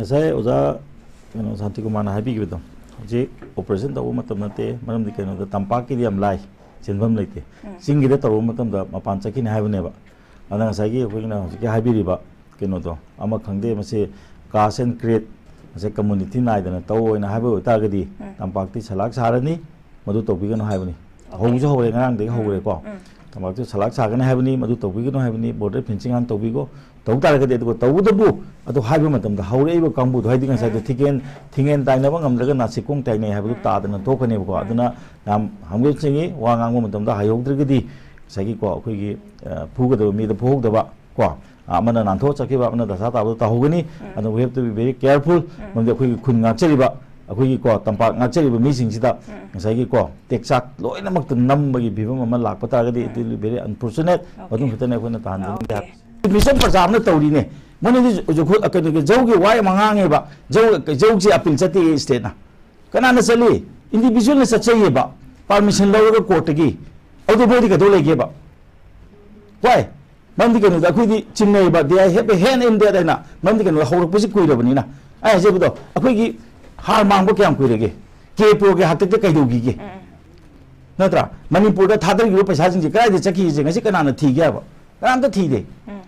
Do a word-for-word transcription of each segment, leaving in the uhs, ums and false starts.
ꯉꯁꯥꯏ ꯑꯣꯖꯥ ꯀꯩꯅꯣ ꯁꯥꯟꯇꯤꯀꯨꯃꯥꯔꯅ ꯍꯥꯏꯕꯤꯈꯤꯕꯗꯣ, ꯍꯧꯖꯤꯛ operation ꯇꯧꯕ ꯃꯇꯝ ꯅꯠꯇꯦ, ꯃꯔꯝꯗꯤ ꯀꯩꯅꯣꯗ ꯇꯝꯄꯥꯛꯀꯤꯗꯤ ꯌꯥꯝ ꯂꯥꯏ, ꯆꯦꯟꯐꯝ ꯂꯩꯇꯦ꯫ ꯎꯝ꯫ ꯆꯤꯡꯒꯤꯗ ꯇꯧꯔꯨꯕ ꯃꯇꯝꯗ ꯃꯄꯥꯟ ꯆꯠꯈꯤꯅꯤ ꯍꯥꯏꯕꯅꯦꯕ꯫ ꯑꯗꯨꯅ ꯉꯁꯥꯏꯒꯤ ꯑꯩꯈꯣꯏꯅ ꯍꯧꯖꯤꯛꯀꯤ ꯍꯥꯏꯕꯤꯔꯤꯕ ꯀꯩꯅꯣꯗꯣ, ꯑꯃ ꯈꯪꯗꯦ, ꯃꯁꯤ caste and creed, ꯃꯁꯤ community ꯅꯥꯏꯗꯅ ꯇꯧ ꯑꯣꯏꯅ ꯍꯥꯏꯕ ꯑꯣꯏꯇꯥꯔꯒꯗꯤ, ꯎꯝ꯫ ꯇꯝꯄꯥꯛꯇꯤ ꯁꯂꯥꯛ ꯁꯥꯔꯅꯤ, ꯃꯗꯨ ꯇꯧꯕꯤꯒꯅꯨ ꯍꯥꯏꯕꯅꯤ꯫ Okay. ꯍꯧꯕꯁꯨ ꯍꯧꯔꯦ, ꯉꯔꯥꯡꯗꯒꯤ ꯎꯝ, ꯍꯧꯔꯦꯀꯣ꯫ ꯎꯝ꯫ ꯇꯝꯄꯥꯛꯇꯨ ꯁꯂꯥꯛ ꯁꯥꯒꯅꯤ ꯍꯥꯏꯕꯅꯤ, ꯃꯗꯨ ꯇꯧꯕꯤꯒꯅꯨ ꯍꯥꯏꯕꯅꯤ, border fencing ꯍꯥꯟꯅ ꯇꯧꯕꯤꯈꯣ꯫ ꯇꯧ ꯇꯥꯔꯒꯗꯤ, ꯑꯗꯨꯒ ꯇꯧꯕꯇꯕꯨ ꯑꯗꯨ ꯍꯥꯏꯕ ꯃꯇꯝꯗ ꯍꯧꯔꯛꯏꯕ ꯀꯥꯡꯕꯨꯗꯣ, ꯍꯥꯏꯗꯤ ꯉꯁꯥꯏꯗꯣ ꯎꯝ꯫ ꯊꯤꯒꯦꯟ, ꯊꯤꯡꯒꯦꯟ ꯇꯥꯏꯅꯕ ꯉꯝꯗ꯭ꯔꯒ ꯅꯥꯁꯤꯛꯈꯣꯡ ꯇꯥꯏꯅꯩ ꯍꯥꯏꯕꯗꯨ ꯎꯝ꯫ ꯇꯥꯗꯅ ꯊꯣꯛꯀꯅꯦꯕꯀꯣ꯫ ꯎꯝ꯫ ꯑꯗꯨꯅ ꯌꯥꯝ ꯍꯪꯒꯣꯏ ꯆꯤꯡꯏ, ꯋꯥ ꯉꯥꯡꯕ ꯃꯇꯝꯗ ꯍꯩꯍꯧꯗ꯭ꯔꯒꯗꯤ ꯉꯁꯥꯏꯒꯤꯀꯣ, ꯑꯩꯈꯣꯏꯒꯤ, ꯑ, ꯐꯨꯒꯗꯕ ꯃꯤꯗ ꯐꯨꯍꯧꯗꯕ ꯀꯣ, ꯑ, ꯑꯃꯅ ꯅꯥꯟꯊꯣꯛꯑ ꯆꯠꯈꯤꯕ, ꯑꯃꯅ ꯗꯁꯥ ꯇꯥꯕꯗ ꯇꯥꯍꯧꯒꯅꯤ꯫ ꯎꯝ꯫ ꯑꯗꯨꯅ we have to be very careful꯫ ꯎꯝ꯫ ꯃꯔꯝꯗꯤ ꯑꯩꯈꯣꯏꯒꯤ ꯈꯨꯟ ꯉꯥꯛꯆꯔꯤꯕ, ꯑꯩꯈꯣꯏꯒꯤ ꯀꯣ, ꯇꯝꯄꯥꯛ ꯉꯥꯛꯆꯔꯤꯕ ꯃꯤꯁꯤꯡꯁꯤꯗ ꯎꯝ꯫ ꯉꯁꯥꯏꯒꯤ ꯀꯣ, ꯇꯦꯛꯆꯥꯛ ꯂꯣꯏꯅꯃꯛꯇ ꯅꯝꯕꯒꯤ ꯐꯤꯕꯝ ꯑꯃ ꯂꯥꯛꯄ ꯇꯥꯔꯒꯗꯤ, ꯎꯝ꯫ It will be very unfortunate꯫ Okay꯫ ꯃꯗꯨ ꯈꯛꯇꯅꯤ ꯑꯩꯈꯣꯏꯅ ꯇꯥꯍꯟꯖꯅꯤꯡꯕ꯫ Okay꯫ ꯃꯤꯁꯝ ꯄ꯭ꯔꯖꯥ ꯑꯃꯅ ꯇꯧꯔꯤꯅꯦ꯫ ꯃꯣꯏꯅꯗꯤ ꯍꯧꯖꯤꯛ ꯈꯨ-, ꯀꯩꯅꯣꯒꯤ ꯖꯧꯒꯤ ꯋꯥ ꯌꯥꯝ ꯉꯥꯡꯉꯦꯕ꯫ ꯖꯧ, ꯖꯧꯁꯦ appeal ꯆꯠꯇꯦ stateꯅ꯫ ꯀꯅꯥꯅ ꯆꯠꯂꯤ? Individualꯅ ꯆꯠꯆꯩꯌꯦꯕ, permission ꯂꯧꯔꯒ courtꯇꯒꯤ꯫ ꯑꯗꯨ ꯃꯣꯏꯗꯤ ꯀꯩꯗꯧ ꯂꯩꯒꯦꯕ? Why? ꯃꯔꯝꯗꯤ ꯀꯩꯅꯣꯗ ꯑꯩꯈꯣꯏꯗꯤ ꯆꯤꯡꯅꯩꯌꯦꯕ, they have a hand in that ꯍꯥꯏꯅ꯫ ꯃꯔꯝꯗꯤ ꯀꯩꯅꯣꯗ ꯍꯧꯔꯛꯄꯁꯤ ꯀꯨꯏꯔꯕꯅꯤꯅ꯫ ꯑꯩ ꯍꯥꯏꯖꯕꯗꯣ, ꯑꯩꯈꯣꯏꯒꯤ ꯍꯥꯔ ꯃꯥꯡꯕ ꯀꯌꯥꯝ ꯀꯨꯏꯔꯒꯦ? ꯀꯦ ꯄ꯭ꯔꯣꯒꯤ ꯍꯥꯛꯇꯛꯇ ꯀꯩꯗꯧꯈꯤꯒꯦ? ꯎꯝ꯫ ꯅꯠꯇ꯭ꯔꯥ? ꯃꯅꯤꯄꯨꯔꯗ ꯊꯥꯗꯔꯤꯕ ꯄꯩꯁꯥꯁꯤꯡꯁꯦ ꯀꯗꯥꯏꯗ ꯆꯠꯈꯤꯒꯦ? ꯉꯁꯤ ꯀꯅꯥꯅ ꯊꯤꯒꯦ ꯍꯥꯏꯕ? ꯀꯅꯥꯝꯇ ꯊꯤꯗꯦ꯫ ꯎꯝ꯫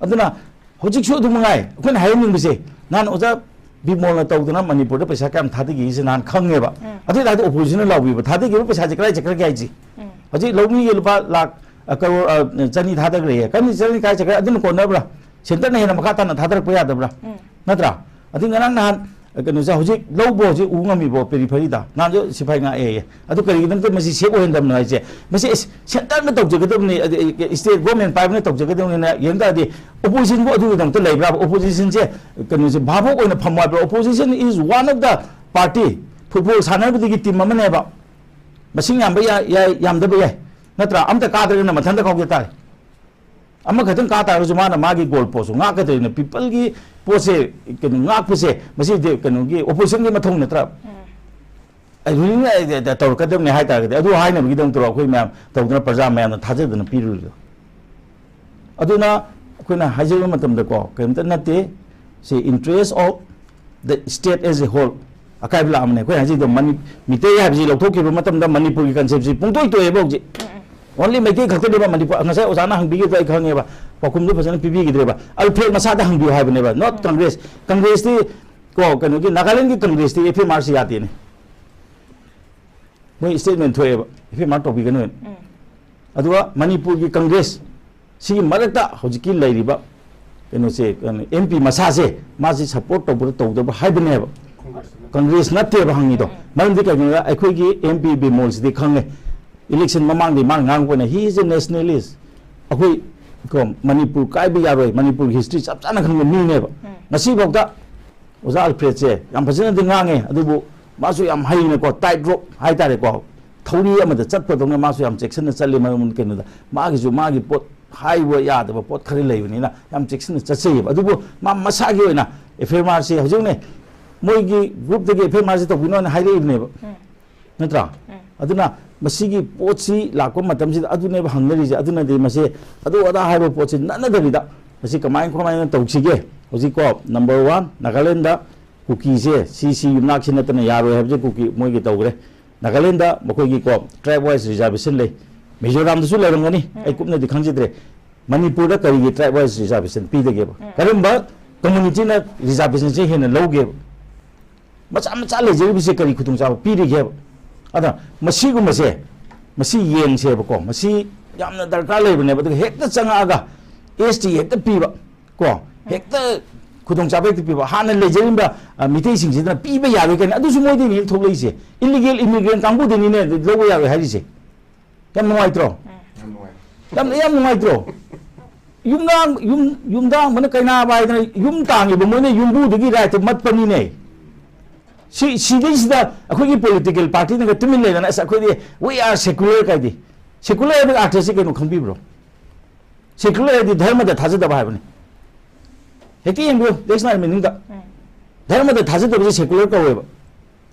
ꯑꯗꯨꯅ ꯍꯧꯖꯤꯛꯁꯨ ꯑꯗꯨ ꯃꯉꯥꯏ ꯑꯩꯈꯣꯏꯅ ꯍꯥꯏꯍꯟꯅꯤꯡꯕꯁꯦ, ꯅꯍꯥꯟ ꯑꯣꯖꯥ ꯕꯤꯃꯣꯜꯅ ꯇꯧꯗꯅ ꯃꯅꯤꯄꯨꯔꯗ ꯄꯩꯁꯥ ꯀꯌꯥꯝ ꯊꯥꯗꯈꯤꯁꯦ ꯅꯍꯥꯟ ꯈꯪꯉꯦꯕ꯫ ꯎꯝ꯫ ꯑꯗꯨ ꯑꯣꯏꯇꯥꯔꯗꯤ oppositionꯅ ꯂꯥꯎꯕꯤꯕ, ꯊꯥꯗꯈꯤꯕ ꯄꯩꯁꯥꯁꯦ ꯀꯗꯥꯏ ꯆꯠꯈ꯭ꯔꯒꯦ ꯍꯥꯏꯁꯦ? ꯎꯝ꯫ ꯍꯧꯖꯤꯛ ꯂꯧꯃꯤꯒꯤ ꯂꯨꯄꯥ ꯂꯥꯛ, ꯑ, ꯀꯔꯣꯔ, ꯑ, ꯆꯅꯤ ꯊꯥꯗꯈ꯭ꯔꯦ꯫ ꯀꯔꯝꯕ ꯆꯅꯤ ꯀꯥꯏ ꯆꯠꯈ꯭ꯔꯦ? ꯑꯗꯨꯅ ꯀꯣꯟꯅꯕ꯭ꯔꯥ? Centreꯅ ꯍꯦꯟꯅ ꯃꯈꯥ ꯇꯥꯅ ꯊꯥꯗꯔꯛꯄ ꯌꯥꯗꯕ꯭ꯔꯥ? ꯎꯝ꯫ ꯅꯠꯇ꯭ꯔꯥ? ꯑꯗꯨ ꯉꯔꯥꯡ ꯅꯍꯥꯟ ꯀꯩꯅꯣꯁꯦ ꯍꯧꯖꯤꯛ ꯂꯧꯕ ꯍꯧꯖꯤꯛ ꯎ ꯉꯝꯃꯤꯕꯣ ꯄꯦꯔꯤꯐꯔꯤꯗ? ꯅꯍꯥꯟꯁꯨ ꯁꯤꯐꯥꯏ ꯉꯥꯛꯑꯦꯌꯦ꯫ ꯑꯗꯨ ꯀꯔꯤꯒꯤꯗꯃꯛꯇ ꯃꯁꯤ safe ꯑꯣꯏꯍꯟꯗꯕꯅꯣ ꯍꯥꯏꯁꯦ? ꯃꯁꯤ ꯑꯦꯁ, centreꯅ ꯇꯧꯖꯒꯗꯕꯅꯤ, ꯑꯗ, state government ꯄꯥꯏꯕꯅ ꯇꯧꯖꯒꯗꯕꯅꯤꯅ ꯌꯦꯡ ꯇꯥꯔꯗꯤ oppositionꯕꯨ ꯑꯗꯨꯒꯤꯗꯃꯛꯇ ꯂꯩꯕ꯭ꯔꯥꯕ? Oppositionꯁꯦ ꯀꯩꯅꯣꯁꯦ ꯚꯥꯕꯣꯛ ꯑꯣꯏꯅ ꯐꯝꯃꯣ ꯍꯥꯏꯕ꯭ꯔꯥ? Opposition is one of the party꯫ Football ꯁꯥꯟꯅꯕꯗꯒꯤ team ꯑꯃꯅꯦꯕ꯫ ꯃꯁꯤꯡ ꯌꯥꯝꯕ ꯌꯥꯏ, ꯌꯥꯏ, ꯌꯥꯝꯗꯕ ꯌꯥꯏ꯫ ꯅꯠꯇ꯭ꯔꯥ? ꯑꯝꯇ ꯀꯥꯗ꯭ꯔꯒꯅ ꯃꯊꯟꯇ ꯀꯥꯎꯖ ꯇꯥꯔꯦ꯫ ꯑꯃꯈꯛꯇꯪ ꯀꯥ ꯇꯥꯔꯒꯁꯨ ꯃꯥꯅ ꯃꯥꯒꯤ goal postꯁꯨ ꯉꯥꯛꯀꯗꯣꯏꯅ, peopleꯒꯤ ꯄꯣꯠꯁꯦ ꯀꯩꯅꯣ ꯉꯥꯛꯄꯁꯦ ꯃꯁꯤꯗꯤ ꯀꯩꯅꯣꯒꯤ oppositionꯒꯤ ꯃꯊꯧ ꯅꯠꯇ꯭ꯔꯥ? ꯎꯝ꯫ ꯑꯩ ruling ꯇꯧꯔꯛꯀꯗꯕꯅꯦ ꯍꯥꯏ ꯇꯥꯔꯒꯗꯤ ꯑꯗꯨ ꯍꯥꯏꯅꯕꯒꯤꯗꯃꯛꯇꯔꯣ ꯑꯩꯈꯣꯏ ꯃꯌꯥꯝ ꯇꯧꯗꯅ ꯄ꯭ꯔꯖꯥ ꯃꯌꯥꯝꯅ ꯊꯥꯖꯗꯅ ꯄꯤꯔꯨꯔꯤꯗꯣ? ꯑꯗꯨꯅ ꯑꯩꯈꯣꯏꯅ ꯍꯥꯏꯖꯕ ꯃꯇꯝꯗꯀꯣ ꯀꯔꯤꯝꯇ ꯅꯠꯇꯦ꯫ ꯁꯤ interest of the state as a whole ꯑꯀꯥꯏꯕ ꯂꯥꯛꯑꯕꯅꯦ꯫ ꯑꯩꯈꯣꯏ ꯍꯥꯏꯖꯩꯗꯣ ꯃꯅꯤ-, ꯃꯤꯇꯩ ꯍꯥꯏꯕꯁꯤ ꯂꯧꯊꯣꯛꯈꯤꯕ ꯃꯇꯝꯗ ꯃꯅꯤꯄꯨꯔꯒꯤ concept ꯁꯤ ꯄꯨꯡꯇꯣꯏ ꯇꯣꯛꯑꯦꯕ ꯍꯧꯖꯤꯛ꯫ Only ꯃꯩꯇꯩ ꯈꯛꯇꯅꯦꯕ ꯃꯅꯤꯄꯨꯔ꯫ ꯉꯁꯥꯏ ꯑꯣꯖꯥꯅ ꯍꯪꯕꯤꯈꯤꯕꯗꯣ ꯑꯩ ꯈꯪꯉꯦꯕ, ꯄꯥꯎꯈꯨꯝꯗꯣ ꯐꯖꯅ ꯄꯤꯕꯤꯈꯤꯗ꯭ꯔꯦꯕ꯫ ꯑꯜꯐ꯭ꯔꯦꯗ ꯃꯁꯥꯗ ꯍꯪꯕꯤꯌꯨ ꯍꯥꯏꯕꯅꯦꯕ, not Congress꯫ Congress ꯇꯤ ꯀꯣ, ꯀꯩꯅꯣꯒꯤ ꯅꯥꯒꯥꯂꯦꯟꯒꯤ Congress T F M R C ꯁꯤ ꯌꯥꯗꯦꯅꯦ꯫ ꯃꯣꯏ statement ꯊꯣꯛꯑꯦꯕ, F M R ꯇꯧꯕꯤꯒꯅꯨ ꯍꯥꯏꯅ꯫ ꯑꯗꯨꯒ ꯃꯅꯤꯄꯨꯔꯒꯤ Congress ꯁꯤꯒꯤ ꯃꯔꯛꯇ ꯍꯧꯖꯤꯛꯀꯤ ꯂꯩꯔꯤꯕ ꯀꯩꯅꯣꯁꯦ, ꯀꯩꯅꯣ, M P ꯃꯁꯥꯁꯦ ꯃꯥꯁꯤ support ꯇꯧꯕ꯭ꯔꯥ ꯇꯧꯗꯕ꯭ꯔꯥ ꯍꯥꯏꯕꯅꯦꯕ꯫ Congress ꯅꯠꯇꯦꯕ ꯍꯪꯉꯤꯗꯣ꯫ ꯃꯔꯝꯗꯤ ꯀꯩꯒꯤꯅꯣꯗ ꯑꯩꯈꯣꯏꯒꯤ M P ꯕꯤꯃꯣꯜꯁꯤꯗꯤ ꯈꯪꯉꯦ, election ꯃꯃꯥꯡꯗꯤ ꯃꯥꯅ ꯉꯥꯡꯕꯅ, "He is a nationalist"꯫ ꯑꯩꯈꯣꯏ ꯀꯣ, ꯃꯅꯤꯄꯨꯔ ꯀꯥꯏꯕ ꯌꯥꯔꯣꯏ, ꯃꯅꯤꯄꯨꯔꯒꯤ history ꯆꯞ ꯆꯥꯅ ꯈꯪꯕ ꯃꯤꯅꯦꯕ꯫ ꯉꯁꯤꯐꯥꯎꯗ ꯑꯣꯖꯥ ꯑꯜꯐ꯭ꯔꯦꯗꯁꯦ ꯌꯥꯝ ꯐꯖꯅꯗꯤ ꯉꯥꯡꯉꯦ, ꯑꯗꯨꯕꯨ ꯃꯥꯁꯨ ꯌꯥꯝ ꯍꯩꯅꯀꯣ, tight rope ꯍꯥꯏꯇꯥꯔꯦꯀꯣ, ꯊꯧꯔꯤ ꯑꯃꯗ ꯆꯠꯄꯗꯧꯅ ꯃꯥꯁꯨ ꯌꯥꯝ ꯆꯦꯛꯁꯤꯟꯅ ꯆꯠꯂꯤ꯫ ꯃꯔꯝ ꯀꯩꯅꯣꯗ, ꯃꯥꯒꯤꯁꯨ ꯃꯥꯒꯤ ꯄꯣꯠ ꯍꯥꯏꯕ ꯌꯥꯗꯕ ꯄꯣꯠ ꯈꯔ ꯂꯩꯕꯅꯤꯅ ꯌꯥꯝ ꯆꯦꯛꯁꯤꯟꯅ ꯆꯠꯆꯩꯌꯦꯕ꯫ ꯑꯗꯨꯕꯨ ꯃꯥ ꯃꯁꯥꯒꯤ ꯑꯣꯏꯅ F M R ꯁꯤ ꯍꯧꯖꯤꯛꯅꯦ, ꯃꯣꯏꯒꯤ group ꯇꯒꯤ F M R ꯁꯤ ꯇꯧꯕꯤꯅꯣ ꯍꯥꯏꯅ ꯍꯥꯏꯔꯛꯏꯕꯅꯦꯕ, ꯅꯠꯇ꯭ꯔꯥ? ꯑꯗꯨꯅ ꯃꯁꯤꯒꯤ ꯄꯣꯠꯁꯤ ꯂꯥꯛꯄ ꯃꯇꯝꯁꯤꯗ ꯑꯗꯨꯅꯦꯕ ꯍꯪꯅꯔꯤꯁꯦ꯫ ꯑꯗꯨꯅꯗꯤ ꯃꯁꯤ ꯑꯗꯨ ꯑꯗꯥ ꯍꯥꯏꯕ ꯄꯣꯠꯁꯤ ꯅꯠꯅꯗꯕꯤꯗ, ꯃꯁꯤ ꯀꯃꯥꯏ ꯀꯃꯥꯏꯅ ꯇꯧꯁꯤꯒꯦ? ꯍꯧꯖꯤꯛꯀꯣ, number one, ꯅꯥꯒꯥꯂꯦꯟꯗ ꯀꯨꯀꯤꯁꯦ, ꯁꯤ, ꯁꯤ ꯌꯨꯝꯅꯥꯛꯁꯤ ꯅꯠꯇꯅ ꯌꯥꯔꯣꯏ ꯍꯥꯏꯕꯁꯦ ꯀꯨꯀꯤ ꯃꯣꯏꯒꯤ ꯇꯧꯈ꯭ꯔꯦ꯫ ꯅꯥꯒꯥꯂꯦꯟꯗ ꯃꯈꯣꯏꯒꯤꯀꯣ, tribe wise reservation ꯂꯩ꯫ ꯃꯤꯖꯣꯔꯥꯝꯗꯁꯨ ꯂꯩꯔꯝꯒꯅꯤ, ꯑꯩ ꯀꯨꯞꯅꯗꯤ ꯈꯪꯖꯗ꯭ꯔꯦ꯫ ꯃꯅꯤꯄꯨꯔꯗ ꯀꯔꯤꯒꯤ tribe wise reservation ꯄꯤꯗꯒꯦꯕ? ꯀꯔꯝꯕ community ꯅ reservation ꯁꯦ ꯍꯦꯟꯅ ꯂꯧꯒꯦꯕ? ꯃꯆꯥ ꯃꯆꯥ ꯂꯩꯖꯔꯤꯕꯁꯦ ꯀꯔꯤ ꯈꯨꯗꯣꯡꯆꯥꯕ ꯄꯤꯔꯤꯒꯦꯕ? ꯑꯗ ꯃꯁꯤꯒꯨꯝꯕꯁꯦ, ꯃꯁꯤ ꯌꯦꯡꯁꯦꯕꯀꯣ, ꯃꯁꯤ ꯌꯥꯝꯅ ꯗꯔꯀꯥꯔ ꯂꯩꯕꯅꯦꯕ꯫ ꯑꯗꯨꯒ ꯍꯦꯛꯇ ꯆꯪꯉꯛꯑꯒ S T ꯍꯦꯛꯇ ꯄꯤꯕ, ꯀꯣ, ꯍꯦꯛꯇ ꯈꯨꯗꯣꯡꯆꯥꯕ ꯍꯦꯛꯇ ꯄꯤꯕ, ꯍꯥꯟꯅ ꯂꯩꯖꯔꯤꯕ, ꯑ, ꯃꯤꯇꯩꯁꯤꯡꯁꯤꯗꯅ ꯄꯤꯕ ꯌꯥꯔꯣꯏ ꯀꯥꯏꯅ, ꯑꯗꯨꯁꯨ ꯃꯣꯏꯗꯒꯤꯅꯦ ꯊꯣꯛꯂꯛꯏꯁꯦ꯫ Illegal immigrant ꯀꯥꯡꯕꯨꯗꯒꯤꯅꯦ ꯂꯧꯕ ꯌꯥꯔꯣꯏ ꯍꯥꯏꯔꯤꯁꯦ꯫ ꯌꯥꯝ ꯅꯨꯡꯉꯥꯏꯇ꯭ꯔꯣ? ꯌꯥꯝ ꯅꯨꯡꯉꯥꯏ꯫ ꯌꯥꯝ, ꯌꯥꯝ ꯅꯨꯡꯉꯥꯏꯇ꯭ꯔꯣ? ꯌꯨꯝꯅꯥꯡ-, ꯌꯨꯝ, ꯌꯨꯝꯗꯥꯡꯕꯅ ꯀꯩꯅꯥꯕ ꯍꯥꯏꯗꯅ ꯌꯨꯝ ꯇꯥꯡꯉꯤꯕ ꯃꯣꯏꯅ ꯌꯨꯝꯕꯨꯗꯒꯤ right ꯇꯣ ꯃꯠꯄꯅꯤꯅꯦ꯫ ꯁꯤ, ꯁꯤꯗꯩꯁꯤꯗ ꯑꯩꯈꯣꯏꯒꯤ political party ꯅꯒ ꯇꯨꯃꯤꯟ ꯂꯩꯗꯅ, "ꯑꯁ, ꯑꯩꯈꯣꯏꯗꯤ we are secular" ꯀꯥꯏꯗꯤ꯫ Secular ꯍꯥꯏꯕꯒꯤ ꯑꯥꯔꯊꯁꯤ ꯀꯩꯅꯣ ꯈꯪꯕꯤꯕ꯭ꯔꯣ? Secular ꯍꯥꯏꯗꯤ ꯙꯔꯃꯗ ꯊꯥꯖꯗꯕ ꯍꯥꯏꯕꯅꯤ꯫ ꯍꯦꯛꯇ ꯌꯦꯡꯕꯤꯌꯨ, text ꯅꯥꯏꯟ meaning ꯗ꯫ ꯙꯔꯃꯗ ꯊꯥꯖꯗꯕꯁꯦ secular ꯀꯧꯋꯦꯕ꯫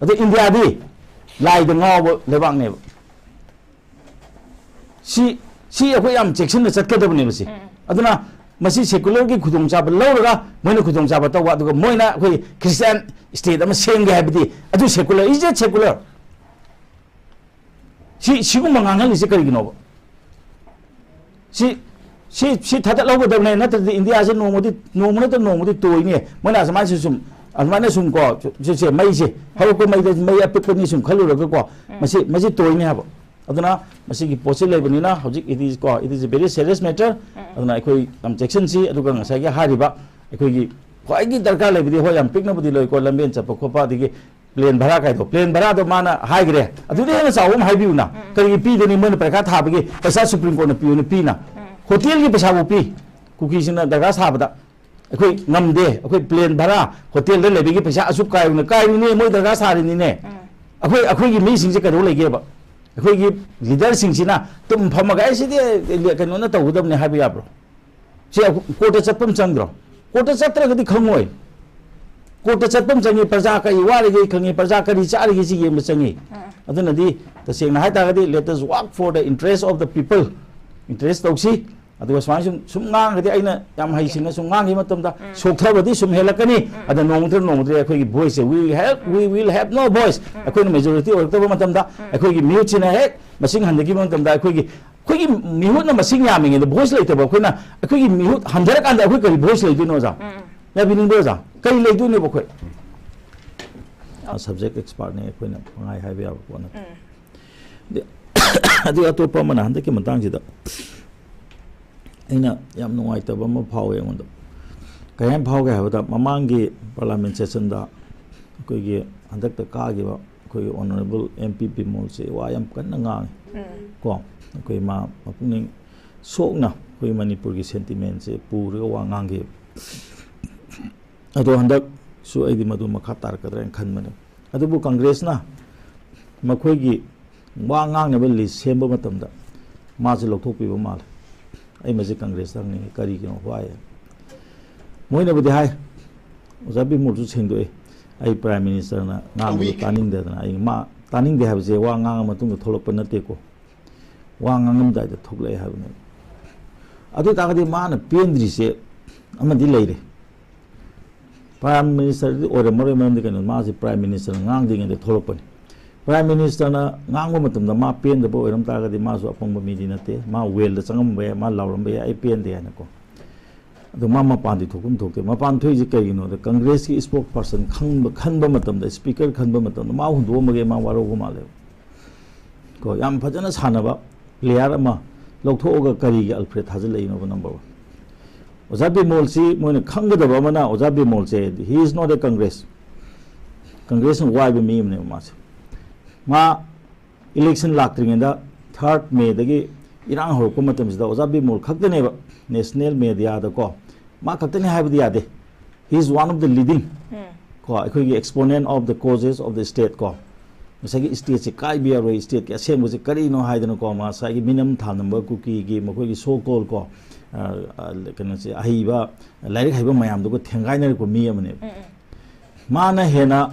ꯑꯗꯣ ꯏꯟꯗꯤꯌꯥꯗꯤ ꯂꯥꯏꯗ ꯉꯥꯎꯕ ꯂꯩꯕꯥꯛꯅꯦꯕ꯫ ꯁꯤ, ꯁꯤ ꯑꯩꯈꯣꯏ ꯌꯥꯝ ꯆꯦꯛꯁꯤꯟꯅ ꯆꯠꯀꯗꯕꯅꯦꯕ ꯁꯤ꯫ ꯑꯗꯨꯅ ꯃꯁꯤ ꯁꯦꯀꯨꯂꯔꯒꯤ ꯈꯨꯗꯣꯡꯆꯥꯕ ꯂꯧꯔꯒ ꯃꯣꯏꯅ ꯈꯨꯗꯣꯡꯆꯥꯕ ꯇꯧꯕ, ꯑꯗꯨꯒ ꯃꯣꯏꯅ ꯑꯩꯈꯣꯏ ꯈ꯭ꯔꯤꯁꯇꯤꯌꯥꯟ ꯁ꯭ꯇꯦꯠ ꯑꯃ ꯁꯦꯝꯒꯦ ꯍꯥꯏꯕꯗꯤ ꯑꯗꯨ ꯁꯦꯀꯨꯂꯔ? Is it secular? ꯁꯤ, ꯁꯤꯒꯨꯝꯕ ꯉꯥꯡꯍꯜꯂꯤꯁꯦ ꯀꯔꯤꯒꯤꯅꯣꯕ? ꯁꯤ, ꯁꯤ, ꯁꯤ ꯊꯥꯗꯠꯍꯧꯒꯗꯕꯅꯦ, ꯅꯠꯇ꯭ꯔꯗꯤ ꯏꯟꯗꯤꯌꯥꯁꯦ ꯅꯣꯡꯃꯗꯤ, ꯅꯣꯡꯃ ꯅꯠꯇ꯭ꯔ ꯅꯣꯡꯃꯗꯤ ꯇꯣꯏꯅꯦ꯫ ꯃꯣꯏꯅ ꯑꯁꯨꯃꯥꯏꯅ ꯁꯨꯝ, ꯑꯗꯨꯃꯥꯏꯅ ꯁꯨꯝ ꯀꯣ, ꯁꯤ, ꯁꯤ, ꯃꯩꯁꯦ, ꯍꯧꯔꯛꯄ ꯃꯩꯗ ꯃꯩ ꯑꯄꯤꯛꯄꯅꯤ ꯁꯨꯝ ꯈꯜꯂꯨꯔꯒꯀꯣ, ꯃꯁꯤ, ꯃꯁꯤ ꯇꯣꯏꯅꯦ ꯍꯥꯏꯕ꯫ ꯑꯗꯨꯅ ꯃꯁꯤꯒꯤ ꯄꯣꯠꯁꯤ ꯂꯩꯕꯅꯤꯅ ꯍꯧꯖꯤꯛ it is ꯀꯣ, it is a very serious matter꯫ ꯑꯗꯨꯅ ꯑꯩꯈꯣꯏ ꯌꯥꯝ ꯆꯦꯛꯁꯤꯟꯁꯤ꯫ ꯑꯗꯨꯒ ꯉꯁꯥꯏꯒꯤ ꯍꯥꯏꯔꯤꯕ ꯑꯩꯈꯣꯏꯒꯤ ꯈ꯭ꯋꯥꯏꯒꯤ ꯗꯔꯀꯥꯔ ꯂꯩꯕꯗꯤ, ꯍꯣꯏ, ꯌꯥꯝ ꯄꯤꯛꯅꯕꯨꯗꯤ ꯂꯩꯀꯣ, ꯂꯝꯕꯦꯟ ꯆꯠꯄ ꯈꯣꯠꯄ, ꯑꯗꯒꯤ ꯄ꯭ꯂꯦꯟ ꯚꯔꯥ ꯀꯥꯏꯗꯣ, ꯄ꯭ꯂꯦꯟ ꯚꯔꯥꯗꯣ ꯃꯥꯅ ꯍꯥꯏꯈ꯭ꯔꯦ, ꯑꯗꯨꯗꯤ ꯍꯦꯟꯅ ꯆꯥꯎꯕ ꯑꯃ ꯍꯥꯏꯕꯤꯌꯨꯅ꯫ ꯀꯔꯤꯒꯤ ꯄꯤꯗꯣꯏꯅꯤ? ꯃꯣꯏꯅ ꯄꯩꯈꯥ ꯊꯥꯕꯒꯤ ꯄꯩꯁꯥ ꯁꯨꯄ꯭ꯔꯤꯝ ꯀꯣꯔꯠꯅ ꯄꯤꯌꯨꯅ ꯄꯤꯅ꯫ ꯍꯣꯇꯦꯜꯒꯤ ꯄꯩꯁꯥꯕꯨ ꯄꯤ꯫ ꯀꯨꯀꯤꯁꯤꯡꯅ ꯗꯔꯀꯥꯔ ꯁꯥꯕꯗ ꯑꯩꯈꯣꯏ ꯉꯝꯗꯦ, ꯑꯩꯈꯣꯏ ꯄ꯭ꯂꯦꯟ ꯚꯔꯥ, ꯍꯣꯇꯦꯜꯗ ꯂꯩꯕꯒꯤ ꯄꯩꯁꯥ ꯑꯁꯨꯛ ꯀꯥꯏꯌꯨꯅ ꯀꯥꯏꯔꯤꯅꯦ, ꯃꯣꯏ ꯗꯔꯀꯥꯔ ꯁꯥꯔꯤꯅꯤꯅꯦ꯫ ꯑꯩꯈꯣꯏ, ꯑꯩꯈꯣꯏꯒꯤ ꯃꯤꯁꯤꯡꯁꯦ ꯀꯩꯗꯧ ꯂꯩꯒꯦꯕ? ꯑꯩꯈꯣꯏꯒꯤ ꯂꯤꯗꯔꯁꯤꯡꯁꯤꯅ ꯇꯨꯝ ꯐꯝꯃꯒ, "ꯑꯩ ꯁꯤꯗꯤ ꯀꯩꯅꯣꯅ ꯇꯧꯒꯗꯕꯅꯦ" ꯍꯥꯏꯕ ꯌꯥꯕ꯭ꯔꯣ? ꯁꯤ ꯀꯣꯔꯠꯇ ꯆꯠꯄ ꯑꯃ ꯆꯪꯗ꯭ꯔꯣ? ꯀꯣꯔꯠꯇ ꯆꯠꯇ꯭ꯔꯒꯗꯤ ꯈꯪꯉꯣꯏ꯫ ꯀꯣꯔꯠꯇ ꯆꯠꯄ ꯑꯃ ꯆꯪꯉꯤ, ꯄ꯭ꯔꯖꯥ ꯀꯔꯤ ꯋꯥꯔꯤꯒꯦ ꯈꯪꯉꯤ, ꯄ꯭ꯔꯖꯥ ꯀꯔꯤ ꯆꯥꯔꯤꯒꯦ ꯁꯤ ꯌꯦꯡꯕ ꯆꯪꯉꯤ꯫ ꯑꯗꯨꯅꯗꯤ ꯇꯁꯦꯡꯅ ꯍꯥꯏꯇꯥꯔꯒꯗꯤ, let us work for the interest of the people꯫ Interest ꯇꯧꯁꯤ꯫ ꯑꯗꯨꯒ ꯁꯨꯃꯥꯏꯅ ꯁꯨꯝ, ꯁꯨꯝ ꯉꯥꯡꯉꯒꯗꯤ, ꯑꯩꯅ ꯌꯥꯝ ꯍꯩꯁꯤꯡꯅ ꯁꯨꯝ ꯉꯥꯡꯈꯤꯕ ꯃꯇꯝꯗ ꯁꯣꯛꯊꯕꯗꯤ ꯁꯨꯝ ꯍꯦꯜꯂꯛꯀꯅꯤ꯫ ꯑꯗ ꯅꯣꯡꯃꯗ ꯅꯣꯡꯃꯗꯤ ꯑꯩꯈꯣꯏꯒꯤ voice say, we will have, we will have no voice꯫ ꯑꯩꯈꯣꯏꯅ majority ꯑꯣꯏꯔꯛꯇꯕ ꯃꯇꯝꯗ, ꯑꯩꯈꯣꯏꯒꯤ ꯃꯤꯍꯨꯠꯁꯤꯅ ꯍꯦꯛ ꯃꯁꯤꯡ ꯍꯟꯊꯈꯤꯕ ꯃꯇꯝꯗ, ꯑꯩꯈꯣꯏꯒꯤ, ꯑꯩꯈꯣꯏꯒꯤ ꯃꯤꯍꯨꯠꯅ ꯃꯁꯤꯡ ꯌꯥꯝꯃꯤꯉꯩꯗ voice ꯂꯩꯇꯕ ꯑꯩꯈꯣꯏꯅ ꯑꯩꯈꯣꯏꯒꯤ ꯃꯤꯍꯨꯠ ꯍꯟꯊꯔꯀꯥꯟꯗ ꯑꯩꯈꯣꯏ ꯀꯔꯤ voice ꯂꯩꯗꯣꯏꯅꯣ, ꯑꯣꯖꯥ? ꯌꯥꯕꯤꯅꯤꯡꯕ꯭ꯔꯣ, ꯑꯣꯖꯥ? ꯀꯔꯤ ꯂꯩꯗꯣꯏꯅꯣꯕ ꯑꯩꯈꯣꯏ? ꯑ, subject expertꯅꯦ, ꯑꯩꯈꯣꯏꯅ ꯄꯪꯍꯥꯏ ꯍꯥꯏꯕ ꯌꯥꯕ ꯄꯣꯠ ꯅꯠꯇꯦ꯫ ꯑꯗ-, ꯑꯗꯨ ꯑꯇꯣꯞꯄ ꯑꯃꯅ ꯍꯟꯗꯛꯀꯤ ꯃꯇꯥꯡꯁꯤꯗ ꯑꯩꯅ ꯌꯥꯝ ꯅꯨꯡꯉꯥꯏꯇꯕ ꯑꯃ ꯐꯥꯎꯋꯦ ꯑꯩꯉꯣꯟꯗ꯫ ꯀꯔꯤ ꯍꯥꯏꯅ ꯐꯥꯎꯒꯦ ꯍꯥꯏꯕꯗ, ꯃꯃꯥꯡꯒꯤ parliament sessionꯗ ꯑꯩꯈꯣꯏꯒꯤ ꯍꯟꯗꯛꯇ ꯀꯥꯈꯤꯕ ꯑꯩꯈꯣꯏꯒꯤ honourable MP ꯕꯤꯃꯣꯜꯁꯦ ꯋꯥ ꯌꯥꯝ ꯀꯟꯅ ꯉꯥꯡꯉꯤ꯫ ꯀꯣ, ꯑꯩꯈꯣꯏ ꯃꯥ ꯃꯄꯨꯛꯅꯤꯡ ꯁꯣꯛꯅ ꯑꯩꯈꯣꯏ ꯃꯅꯤꯄꯨꯔꯒꯤ sentimentꯁꯦ ꯄꯨꯔꯒ ꯋꯥ ꯉꯥꯡꯈꯤꯕ꯫ ꯑꯗꯣ ꯍꯟꯗꯛꯁꯨ ꯑꯩꯗꯤ ꯃꯗꯨ ꯃꯈꯥ ꯇꯥꯔꯛꯀꯗ꯭ꯔꯥ ꯍꯥꯏꯅ ꯈꯟꯕꯅꯦ꯫ ꯑꯗꯨꯕꯨ ꯀꯪꯒ꯭ꯔꯦꯁꯅ ꯃꯈꯣꯏꯒꯤ ꯋꯥ ꯉꯥꯡꯅꯕ list ꯁꯦꯝꯕ ꯃꯇꯝꯗ ꯃꯥꯁꯦ ꯂꯧꯊꯣꯛꯄꯤꯕ ꯃꯥꯜꯂꯦ꯫ ꯑꯩ ꯃꯁꯤ ꯀꯪꯒ꯭ꯔꯦꯁꯇ ꯍꯪꯅꯤꯡꯉꯤ, ꯀꯔꯤꯒꯤꯅꯣ ꯋꯥꯏ? ꯃꯣꯏꯅꯕꯨꯗꯤ ꯍꯥꯏ, ꯑꯣꯖꯥ ꯕꯤꯃꯣꯜꯁꯨ ꯁꯦꯡꯗꯣꯛꯑꯦ, "ꯑꯩ prime ministerꯅ ꯉꯥꯡꯕꯗꯣ ꯇꯥꯅꯤꯡꯗꯗꯅ, ꯑꯩ ꯃꯥ ꯇꯥꯅꯤꯡꯗꯦ ꯍꯥꯏꯕꯁꯦ ꯋꯥ ꯉꯥꯡꯉ ꯃꯇꯨꯡꯗ ꯊꯣꯛꯂꯛꯄ ꯅꯠꯇꯦꯀꯣ, ꯋꯥ ꯉꯥꯡꯉꯝꯗꯥꯏꯗ ꯊꯣꯛꯂꯛꯑꯦ" ꯍꯥꯏꯕꯅꯦꯕ꯫ ꯑꯗꯨ ꯑꯣꯏꯇꯥꯔꯒꯗꯤ ꯃꯥꯅ ꯄꯦꯟꯗ꯭ꯔꯤꯁꯦ ꯑꯃꯗꯤ ꯂꯩꯔꯦ꯫ ꯄ꯭ꯔꯥꯏꯝ ꯃꯤꯅꯤꯁꯇꯔꯗꯤ ꯑꯣꯏꯔꯝꯃꯔꯣꯏ, ꯃꯔꯝꯗꯤ ꯀꯩꯅꯣ, ꯃꯥꯁꯦ ꯄ꯭ꯔꯥꯏꯝ ꯃꯤꯅꯤꯁꯇꯔꯅ ꯉꯥꯡꯗ꯭ꯔꯤꯉꯩꯗ ꯊꯣꯛꯂꯛꯄꯅꯤ꯫ ꯄ꯭ꯔꯥꯏꯝ ꯃꯤꯅꯤꯁꯇꯔꯅ ꯉꯥꯡꯕ ꯃꯇꯝꯗ ꯃꯥ ꯄꯦꯟꯗꯕ ꯑꯣꯏꯔꯝ ꯇꯥꯔꯒꯗꯤ ꯃꯥꯁꯨ ꯑꯄꯪꯕ ꯃꯤꯗꯤ ꯅꯠꯇꯦ, ꯃꯥ ꯋꯦꯜꯗ ꯆꯪꯉꯝꯕ ꯌꯥꯏ, ꯃꯥ ꯂꯥꯎꯔꯝꯕ ꯌꯥꯏ, "ꯑꯩ ꯄꯦꯟꯗꯦ" ꯍꯥꯏꯅꯀꯣ꯫ ꯑꯗꯣ ꯃꯥ ꯃꯄꯥꯟꯗꯤ ꯊꯣꯛꯐꯝ ꯊꯣꯛꯇꯦ꯫ ꯃꯄꯥꯟ ꯊꯣꯛꯏꯁꯦ ꯀꯩꯒꯤꯅꯣꯗ, ꯀꯪꯒ꯭ꯔꯦꯁꯀꯤ ꯏꯁꯄꯣꯛ ꯄꯥꯔꯁꯟ ꯈꯟꯕ, ꯈꯟꯕ ꯃꯇꯝꯗ, ꯏꯁꯄꯤꯀꯔ ꯈꯟꯕ ꯃꯇꯝꯗ ꯃꯥ ꯍꯨꯟꯗꯣꯛꯑꯝꯃꯒꯦ ꯃꯥ ꯋꯥꯔꯧꯕ ꯃꯥꯜꯂꯦꯕ꯫ ꯀꯣ, ꯌꯥꯝ ꯐꯖꯅ ꯁꯥꯟꯅꯕ ꯄ꯭ꯂꯦꯌꯥꯔ ꯑꯃ ꯂꯧꯊꯣꯛꯑꯒ ꯀꯔꯤꯒꯤ ꯑꯜꯐ꯭ꯔꯦꯗ ꯊꯥꯖꯤꯜꯂꯛꯏꯅꯣꯕ? Number one. ꯑꯣꯖꯥ ꯕꯤꯃꯣꯜꯁꯤ ꯃꯣꯏꯅ ꯈꯪꯒꯗꯕ ꯑꯃꯅ, ꯑꯣꯖꯥ ꯕꯤꯃꯣꯜꯁꯦ, he is not a Congress, ꯀꯪꯒ꯭ꯔꯦꯁꯅ ꯋꯥꯏꯕ ꯃꯤ ꯑꯃꯅꯦꯕ ꯃꯥꯁꯦ꯫ ꯃꯥ ꯏꯂꯦꯛꯁꯟ ꯂꯥꯛꯇ꯭ꯔꯤꯉꯩꯗ, ꯊꯥꯔꯠ ꯃꯦꯗꯒꯤ ꯏꯔꯥꯡ ꯍꯧꯔꯛꯄ ꯃꯇꯝꯁꯤꯗ ꯑꯣꯖꯥ ꯕꯤꯃꯣꯜ ꯈꯛꯇꯅꯦꯕ ꯅꯦꯁꯅꯦꯜ ꯃꯦꯗꯤꯌꯥꯗꯀꯣ, ꯃꯥ ꯈꯛꯇꯅꯤ ꯍꯥꯏꯕꯗꯤ ꯌꯥꯗꯦ, he is one of the leading, ꯀꯣ, ꯑꯩꯈꯣꯏꯒꯤ exponent of the causes of the state ꯀꯣ, ꯉꯁꯥꯏꯒꯤ ꯏꯁꯇꯦꯠꯁꯦ ꯀꯥꯏꯕ ꯌꯥꯔꯣꯏ, ꯏꯁꯇꯦꯠꯀꯤ ꯑꯁꯦꯡꯕꯁꯦ ꯀꯔꯤꯅꯣ ꯍꯥꯏꯗꯅꯀꯣ, ꯉꯁꯥꯏꯒꯤ ꯃꯤꯅꯝ ꯊꯥꯅꯝꯕ ꯀꯨꯀꯤꯒꯤ ꯃꯈꯣꯏꯒꯤ so called ꯀꯣ, ꯑ, ꯑ, ꯀꯩꯅꯣꯁꯦ, ꯑꯍꯩꯕ, ꯂꯥꯏꯔꯤꯛ ꯍꯩꯕ ꯃꯌꯥꯝꯗꯨꯒ ꯊꯦꯡꯒꯥꯏꯅꯔꯛꯄ ꯃꯤ ꯑꯃꯅꯦꯕ꯫ ꯃꯥꯅ ꯍꯦꯟꯅ,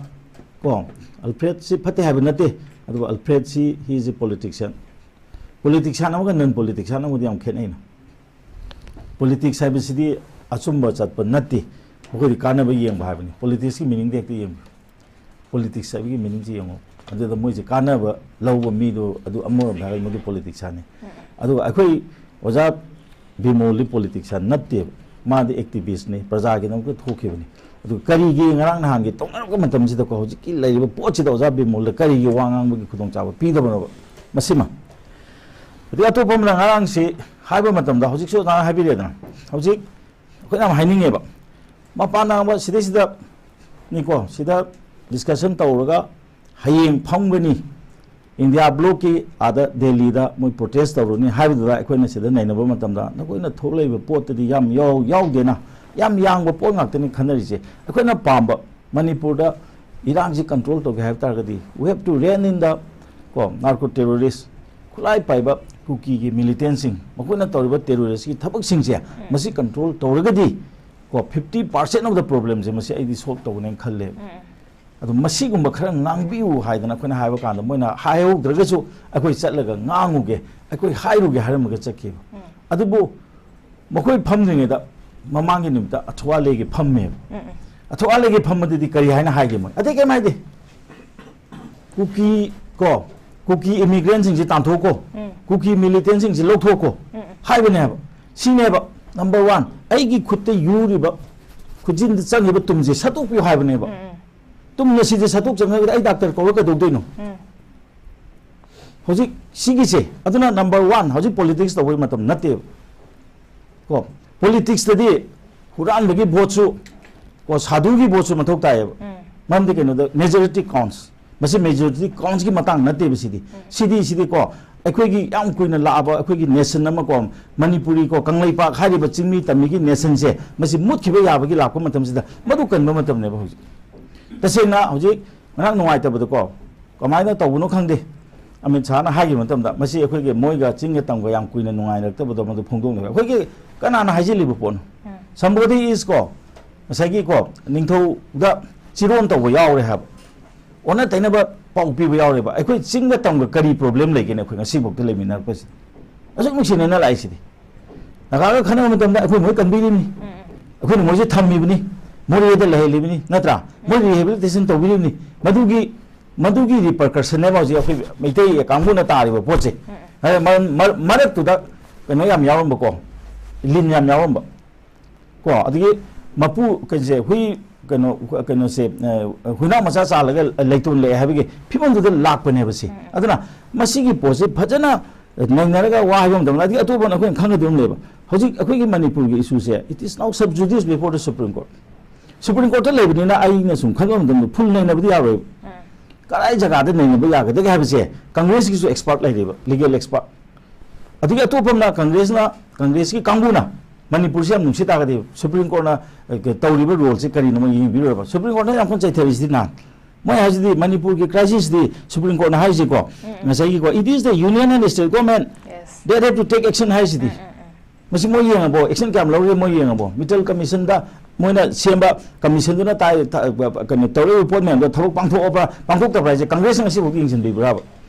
ꯀꯣ, ꯑꯜꯐ꯭ꯔꯦꯗꯁꯤ ꯐꯠꯇꯦ ꯍꯥꯏꯕ ꯅꯠꯇꯦ, ꯑꯗꯨꯕꯨ ꯑꯜꯐ꯭ꯔꯦꯗꯁꯤ, he is a politician꯫ ꯄꯣꯂꯤꯇꯤꯛꯁꯤꯌꯥꯟ ꯑꯃꯒ ꯅꯟ ꯄꯣꯂꯤꯇꯤꯛꯁꯤꯌꯥꯟ ꯑꯃꯒꯗꯤ ꯌꯥꯝ ꯈꯦꯠꯅꯩꯅ꯫ ꯄꯣꯂꯤꯇꯤꯛꯁ ꯍꯥꯏꯕꯁꯤꯗꯤ ꯑꯆꯨꯝꯕ ꯆꯠꯄ ꯅꯠꯇꯦ, ꯃꯈꯣꯏꯗꯤ ꯀꯥꯟꯅꯕ ꯌꯦꯡꯕ ꯍꯥꯏꯕꯅꯤ꯫ ꯄꯣꯂꯤꯇꯤꯛꯁꯀꯤ ꯃꯤꯅꯤꯡꯗꯤ ꯍꯦꯛꯇ ꯌꯦꯡꯕꯤꯌꯨ꯫ ꯄꯣꯂꯤꯇꯤꯛꯁ ꯍꯥꯏꯕꯒꯤ ꯃꯤꯅꯤꯡꯁꯤ ꯌꯦꯡꯉꯨ꯫ ꯑꯗꯨꯗ ꯃꯣꯏꯁꯦ ꯀꯥꯟꯅꯕ ꯂꯧꯕ ꯃꯤꯗꯣ, ꯑꯗꯨ ꯑꯃꯔꯣꯝꯗ ꯍꯥꯏꯔꯒꯗꯤ ꯃꯗꯨ ꯄꯣꯂꯤꯇꯤꯛꯁꯤꯌꯥꯟꯅꯤ꯫ ꯑꯗꯨꯒ ꯑꯩꯈꯣꯏ ꯑꯣꯖꯥ ꯕꯤꯃꯣꯜꯗꯤ ꯄꯣꯂꯤꯇꯤꯛꯁꯤꯌꯥꯟ ꯅꯠꯇꯦꯕ, ꯃꯥꯗꯤ ꯑꯦꯛꯇꯤꯚꯤꯁ꯭ꯠꯅꯤ, ꯄ꯭ꯔꯖꯥꯒꯤꯗꯃꯛꯇ ꯊꯣꯛꯈꯤꯕꯅꯤ꯫ ꯑꯗꯨ ꯀꯔꯤꯒꯤ ꯉꯔꯥꯡ ꯅꯍꯥꯟꯒꯤ ꯇꯧꯅꯔꯛꯄ ꯃꯇꯝꯁꯤꯗꯀꯣ, ꯍꯧꯖꯤꯛꯀꯤ ꯂꯩꯔꯤꯕ ꯄꯣꯠꯁꯤꯗ ꯑꯣꯖꯥ ꯕꯤꯃꯣꯜꯗ ꯀꯔꯤꯒꯤ ꯋꯥ ꯉꯥꯡꯕꯒꯤ ꯈꯨꯗꯣꯡꯆꯥꯕ ꯄꯤꯗꯕꯅꯣꯕ? ꯃꯁꯤꯃ꯫ ꯑꯗꯩ ꯑꯇꯣꯞꯄ ꯑꯃꯅ ꯉꯔꯥꯡꯁꯤ ꯍꯥꯏꯕ ꯃꯇꯝꯗ, ꯍꯧꯖꯤꯛꯁꯨ ꯑꯣꯖꯥꯅ ꯍꯥꯏꯕꯤꯔꯦꯗꯅ, ꯍꯧꯖꯤꯛ ꯑꯩꯈꯣꯏꯅ ꯌꯥꯝ ꯍꯥꯏꯅꯤꯡꯉꯦꯕ, ꯃꯄꯥꯟ ꯅꯥꯕ ꯁꯤꯗꯩꯁꯤꯗꯅꯤꯀꯣ, ꯁꯤꯗ ꯗꯤꯁꯀꯁꯟ ꯇꯧꯔꯒ ꯍꯌꯦꯡ ꯐꯝꯒꯅꯤ, ꯏꯟꯗꯤꯌꯥ ꯕ꯭ꯂꯣꯛꯀꯤ ꯑꯥꯗ ꯗꯦꯜꯂꯤꯗ ꯃꯣꯏ ꯄ꯭ꯔꯣꯇꯦꯁ ꯇꯧꯔꯅꯤ ꯍꯥꯏꯕꯗꯨꯗ ꯑꯩꯈꯣꯏꯅ ꯁꯤꯗ ꯅꯩꯅꯕ ꯃꯇꯝꯗ ꯅꯈꯣꯏꯅ ꯊꯣꯛꯂꯛꯏꯕ ꯄꯣꯠꯇꯗꯤ ꯌꯥꯝ ꯌꯥꯎ-, ꯌꯥꯎꯗꯦꯅ, ꯌꯥꯝ ꯌꯥꯡꯕ ꯄꯣꯠ ꯉꯥꯛꯇꯅꯤ ꯈꯟꯅꯔꯤꯁꯦ꯫ ꯑꯩꯈꯣꯏꯅ ꯄꯥꯝꯕ ꯃꯅꯤꯄꯨꯔꯗ ꯏꯔꯥꯡꯁꯤ ꯀꯟꯇ꯭ꯔꯣꯜ ꯇꯧꯒꯦ ꯍꯥꯏꯕ ꯇꯥꯔꯒꯗꯤ, we have to rein in the, ꯀꯣ, narco terrorist, ꯈꯨꯠꯂꯥꯏ ꯄꯥꯏꯕ ꯀꯨꯀꯤꯒꯤ ꯃꯤꯂꯤꯇꯦꯟꯁꯤꯡ, ꯃꯈꯣꯏꯅ ꯇꯧꯔꯤꯕ ꯇꯦꯔꯣꯔꯤꯁꯀꯤ ꯊꯕꯛꯁꯤꯡꯁꯦ, ꯃꯁꯤ ꯀꯟꯇ꯭ꯔꯣꯜ ꯇꯧꯔꯒꯗꯤ, ꯀꯣ, fifty percent of the problemꯁꯦ ꯃꯁꯤ ꯑꯩꯗꯤ ꯁꯣꯜꯕ ꯇꯧꯒꯅꯦꯅ ꯈꯜꯂꯦꯕ꯫ ꯑꯗꯨ ꯃꯁꯤꯒꯨꯝꯕ ꯈꯔ ꯉꯥꯡꯕꯤꯌꯨ ꯍꯥꯏꯗꯅ ꯑꯩꯈꯣꯏꯅ ꯍꯥꯏꯕ ꯀꯥꯟꯗ, ꯃꯣꯏꯅ ꯍꯥꯏꯍꯧꯗ꯭ꯔꯒꯁꯨ ꯑꯩꯈꯣꯏ ꯆꯠꯂꯒ ꯉꯥꯡꯉꯨꯒꯦ, ꯑꯩꯈꯣꯏ ꯍꯥꯏꯔꯨꯒꯦ ꯍꯥꯏꯔꯝꯃꯒ ꯆꯠꯈꯤꯕ꯫ ꯑꯗꯨꯕꯨ ꯃꯈꯣꯏ ꯐꯝꯗ꯭ꯔꯤꯉꯩꯗ ꯃꯃꯥꯡꯒꯤ ꯅꯨꯃꯤꯠꯇ ꯑꯊꯋꯥꯂꯦꯒꯤ ꯐꯝꯃꯦꯕ꯫ ꯑꯊꯋꯥꯂꯦꯒꯤ ꯐꯝꯕꯗꯗꯤ ꯀꯔꯤ ꯍꯥꯏꯅ ꯍꯥꯏꯒꯦ ꯃꯣꯏ? ꯑꯇꯩ ꯀꯩꯝ ꯍꯥꯏꯗꯦ꯫ ꯀꯨꯀꯤ ꯀꯣ, ꯀꯨꯀꯤ ꯏꯃꯤꯒ꯭ꯔꯦꯟꯁꯤꯡꯁꯦ ꯇꯥꯟꯊꯣꯛꯀꯣ, ꯎꯝ꯫ ꯀꯨꯀꯤ ꯃꯤꯂꯤꯇꯦꯟꯁꯤꯡꯁꯦ ꯂꯧꯊꯣꯛꯀꯣ ꯎꯝ, ꯎꯝ꯫ ꯍꯥꯏꯕꯅꯦꯕ꯫ ꯁꯤꯅꯦꯕ ꯅꯝꯕꯔ ꯋꯥꯟ, ꯑꯩꯒꯤ ꯈꯨꯠꯇ ꯌꯨꯔꯤꯕ, ꯈꯨꯠꯖꯤꯟꯗ ꯆꯪꯉꯤꯕ ꯇꯨꯝꯁꯦ ꯁꯠꯇꯣꯛꯄꯤꯌꯨ ꯍꯥꯏꯕꯅꯦꯕ꯫ ꯎꯝ, ꯎꯝ꯫ ꯇꯨꯝꯅ ꯁꯤꯁꯦ ꯁꯠꯇꯣꯛꯆꯈ꯭ꯔꯒꯗꯤ ꯑꯩ ꯗꯥꯛꯇꯔ ꯀꯧꯔ ꯀꯩꯗꯧꯗꯣꯏꯅꯣ? ꯎꯝ꯫ ꯍꯧꯖꯤꯛ ꯁꯤꯒꯤꯁꯦ ꯑꯗꯨꯅ ꯅꯝꯕꯔ ꯋꯥꯟ, ꯍꯧꯖꯤꯛ ꯄꯣꯂꯤꯇꯤꯛꯁ ꯇꯧꯕꯒꯤ ꯃꯇꯝ ꯅꯠꯇꯦꯕ꯫ ꯀꯣ, ꯄꯣꯂꯤꯇꯤꯛꯁꯇꯗꯤ ꯍꯨꯔꯥꯟꯕꯒꯤ ꯚꯣꯠꯁꯨ, ꯀꯣ, ꯁꯥꯗꯨꯒꯤ ꯚꯣꯠꯁꯨ ꯃꯊꯧ ꯇꯥꯏꯌꯦꯕ꯫ ꯎꯝ꯫ ꯃꯔꯝꯗꯤ ꯀꯩꯅꯣꯗ majority counts꯫ ꯃꯁꯤ majority countsꯀꯤ ꯃꯇꯥꯡ ꯅꯠꯇꯦꯕ ꯁꯤꯗꯤ꯫ ꯎꯝ꯫ ꯁꯤꯗꯤ, ꯁꯤꯗꯤ ꯀꯣ, ꯑꯩꯈꯣꯏꯒꯤ ꯌꯥꯝ ꯀꯨꯏꯅ ꯂꯥꯛꯑꯕ ꯑꯩꯈꯣꯏꯒꯤ nation ꯑꯃ ꯀꯣ, ꯃꯅꯤꯄꯨꯔꯤ ꯀꯣ, ꯀꯪꯂꯩꯄꯥꯛ ꯍꯥꯏꯔꯤꯕ ꯆꯤꯡꯃꯤ ꯇꯝꯃꯤꯒꯤ nationꯁꯦ, ꯃꯁꯤ ꯃꯨꯠꯈꯤꯕ ꯌꯥꯕꯒꯤ ꯂꯥꯛꯄ ꯃꯇꯝꯁꯤꯗ ꯃꯗꯨ ꯀꯟꯕ ꯃꯇꯝꯅꯦꯕ ꯍꯧꯖꯤꯛ꯫ ꯇꯁꯦꯡꯅ ꯍꯧꯖꯤꯛ ꯉꯔꯥꯡ ꯅꯨꯡꯉꯥꯏꯇꯕꯗꯀꯣ, ꯀꯃꯥꯏꯅ ꯇꯧꯕꯅꯣ ꯈꯪꯗꯦ, ꯑꯃꯤꯠ ꯁꯥꯍꯅ ꯍꯥꯏꯈꯤꯕ ꯃꯇꯝꯗ, ꯃꯁꯤ ꯑꯩꯈꯣꯏꯒꯤ ꯃꯣꯏꯒ ꯆꯤꯡꯒ ꯇꯝꯒ ꯌꯥꯝ ꯀꯨꯏꯅ ꯅꯨꯡꯉꯥꯏꯅꯔꯛꯇꯕꯗꯣ ꯃꯗꯨ ꯐꯣꯡꯗꯣꯛꯅꯕ ꯑꯩꯈꯣꯏꯒꯤ ꯀꯅꯥꯅ ꯍꯥꯏꯖꯤꯜꯂꯤꯕ ꯄꯣꯠꯅꯣ? ꯎꯝ꯫ Somebody is ꯀꯣ, ꯉꯁꯥꯏꯒꯤ ꯀꯣ, ꯅꯤꯡꯊꯧꯗ ꯆꯤꯔꯣꯟ ꯇꯧꯕ ꯌꯥꯎꯔꯦ ꯍꯥꯏꯕ, ꯑꯣꯟꯅ ꯇꯩꯅꯕ ꯄꯥꯎ ꯄꯤꯕ ꯌꯥꯎꯔꯦꯕ꯫ ꯑꯩꯈꯣꯏ ꯆꯤꯡꯒ ꯇꯝꯒ ꯀꯔꯤ problem ꯂꯩꯒꯦꯅꯦ ꯑꯩꯈꯣꯏ ꯉꯁꯤꯐꯥꯎꯗ ꯂꯩꯃꯤꯟꯅꯔꯛꯄꯁꯤꯗ? ꯑꯁꯨꯛ ꯅꯨꯡꯁꯤꯅꯅ ꯂꯥꯛꯏꯁꯤꯗꯤ꯫ ꯅꯥꯒꯥꯒ ꯈꯟꯅꯕ ꯃꯇꯝꯗ ꯑꯩꯈꯣꯏ ꯃꯣꯏ ꯀꯟꯕꯤꯔꯤꯕꯅꯤ, ꯎꯝ, ꯎꯝ꯫ ꯑꯩꯈꯣꯏꯅ ꯃꯣꯏꯁꯦ ꯊꯝꯃꯤꯕꯅꯤ, ꯃꯣꯔꯦꯗ ꯂꯩꯍꯜꯂꯤꯕꯅꯤ, ꯅꯠꯇ꯭ꯔꯥ? ꯃꯣꯏ rehabilitation ꯇꯧꯕꯤꯔꯤꯕꯅꯤ꯫ ꯃꯗꯨꯒꯤ, ꯃꯗꯨꯒꯤ repercussionꯅꯦꯕ ꯍꯧꯖꯤꯛ ꯑꯩꯈꯣꯏ ꯃꯩꯇꯩ ꯀꯥꯡꯕꯨꯅ ꯇꯥꯔꯤꯕ ꯄꯣꯠꯁꯦ꯫ ꯎꯝ, ꯎꯝ꯫ ꯍꯥꯏ-, ꯃꯔꯝ-, ꯃꯔ-, ꯃꯔꯛꯇꯨꯗ ꯀꯩꯅꯣ ꯌꯥꯝ ꯌꯥꯎꯔꯝꯕꯀꯣ, ꯂꯤꯟ ꯌꯥꯝ ꯌꯥꯎꯔꯝꯕ꯫ ꯀꯣ, ꯑꯗꯒꯤ ꯃꯄꯨ ꯀꯩꯁꯦ, ꯍꯨꯏ, ꯀꯩꯅꯣ, ꯀꯩꯅꯣꯁꯦ, ꯑ, ꯍꯨꯏꯅꯥꯎ ꯃꯆꯥ ꯆꯥꯜꯂꯒ ꯂꯩꯇꯣꯟ ꯂꯛꯑꯦ ꯍꯥꯏꯕꯒꯤ ꯐꯤꯕꯝꯗꯨꯗ ꯂꯥꯛꯄꯅꯦꯕ ꯁꯤ꯫ ꯎꯝ꯫ ꯑꯗꯨꯅ ꯃꯁꯤꯒꯤ ꯄꯣꯠꯁꯦ ꯐꯖꯅ ꯅꯩꯅꯔꯒ ꯋꯥ ꯍꯥꯏꯕ ꯃꯇꯝꯗ, ꯑꯗꯒꯤ ꯑꯇꯣꯞꯄꯅ ꯑꯩꯈꯣꯏꯅ ꯈꯪꯒꯗꯕ ꯑꯃ ꯂꯩꯕ, ꯍꯧꯖꯤꯛ ꯑꯩꯈꯣꯏꯒꯤ ꯃꯅꯤꯄꯨꯔꯒꯤ issueꯁꯦ, it is now sub judice before the Supreme Court꯫ Supreme Courtꯇ ꯂꯩꯕꯅꯤꯅ ꯑꯩꯅ ꯁꯨꯝ ꯈꯟꯕ ꯃꯇꯝꯗ full ꯅꯩꯅꯕꯗꯤ ꯌꯥꯔꯣꯏꯕ꯫ ꯎꯝ꯫ ꯀꯗꯥꯏ ꯖꯒꯥꯗ ꯅꯩꯅꯕ ꯌꯥꯒꯗꯒꯦ ꯍꯥꯏꯕꯁꯦ Congressꯀꯤꯁꯨ expert ꯂꯩꯔꯤꯕ, legal expert꯫ ꯑꯗꯒꯤ ꯑꯇꯣꯞꯄ ꯑꯃꯅ Congressꯅ, Congressꯀꯤ ꯀꯥꯡꯕꯨꯅ ꯃꯅꯤꯄꯨꯔꯁꯤ ꯌꯥꯝ ꯅꯨꯡꯁꯤ ꯇꯥꯔꯒꯗꯤ Supreme Courtꯅ, ꯑ, ꯇꯧꯔꯤꯕ roleꯁꯤ ꯀꯔꯤꯅꯣ ꯃꯣꯏ ꯌꯦꯡꯕꯤꯔꯣꯏꯕ꯫ Supreme Courtꯅ ꯌꯥꯝ ꯀꯟꯅ ꯆꯩꯊꯔꯤꯁꯤꯗꯤ ꯅꯍꯥꯟ꯫ ꯃꯣꯏ ꯍꯥꯏꯁꯤꯗꯤ ꯃꯅꯤꯄꯨꯔꯒꯤ crisisꯇꯤ Supreme Courtꯅ ꯍꯥꯏꯔꯤꯁꯤꯀꯣ, um, um. ꯉꯁꯥꯏꯒꯤꯀꯣ, "It is the union and state government Yes. that have to take action" ꯍꯥꯏꯁꯤꯗꯤ꯫ ꯎꯝ, ꯎꯝ, ꯎꯝ꯫ ꯃꯁꯤ ꯃꯣꯏ ꯌꯦꯡꯉꯕꯣ? Action ꯀꯌꯥꯝ ꯂꯧꯔꯒꯦ ꯃꯣꯏ ꯌꯦꯡꯉꯕꯣ? Mittal Commissionꯗ ꯃꯣꯏꯅ ꯁꯦꯝꯕ Commissionꯗꯨꯅ ꯇꯥꯏ-, ꯊ-, ꯀꯩꯅꯣ ꯇꯧꯔꯛꯏꯕ ꯄꯣꯠ ꯃꯌꯥꯝꯗꯣ ꯊꯕꯛ ꯄꯥꯡꯊꯣꯛꯑꯕ꯭ꯔꯥ, ꯄꯥꯡꯊꯣꯛꯇꯕ꯭ꯔꯥ ꯍꯥꯏꯁꯦ Congressꯅ ꯉꯁꯤꯐꯥꯎ ꯌꯦꯡꯁꯤꯟꯕꯤꯕ꯭ꯔꯥꯕ?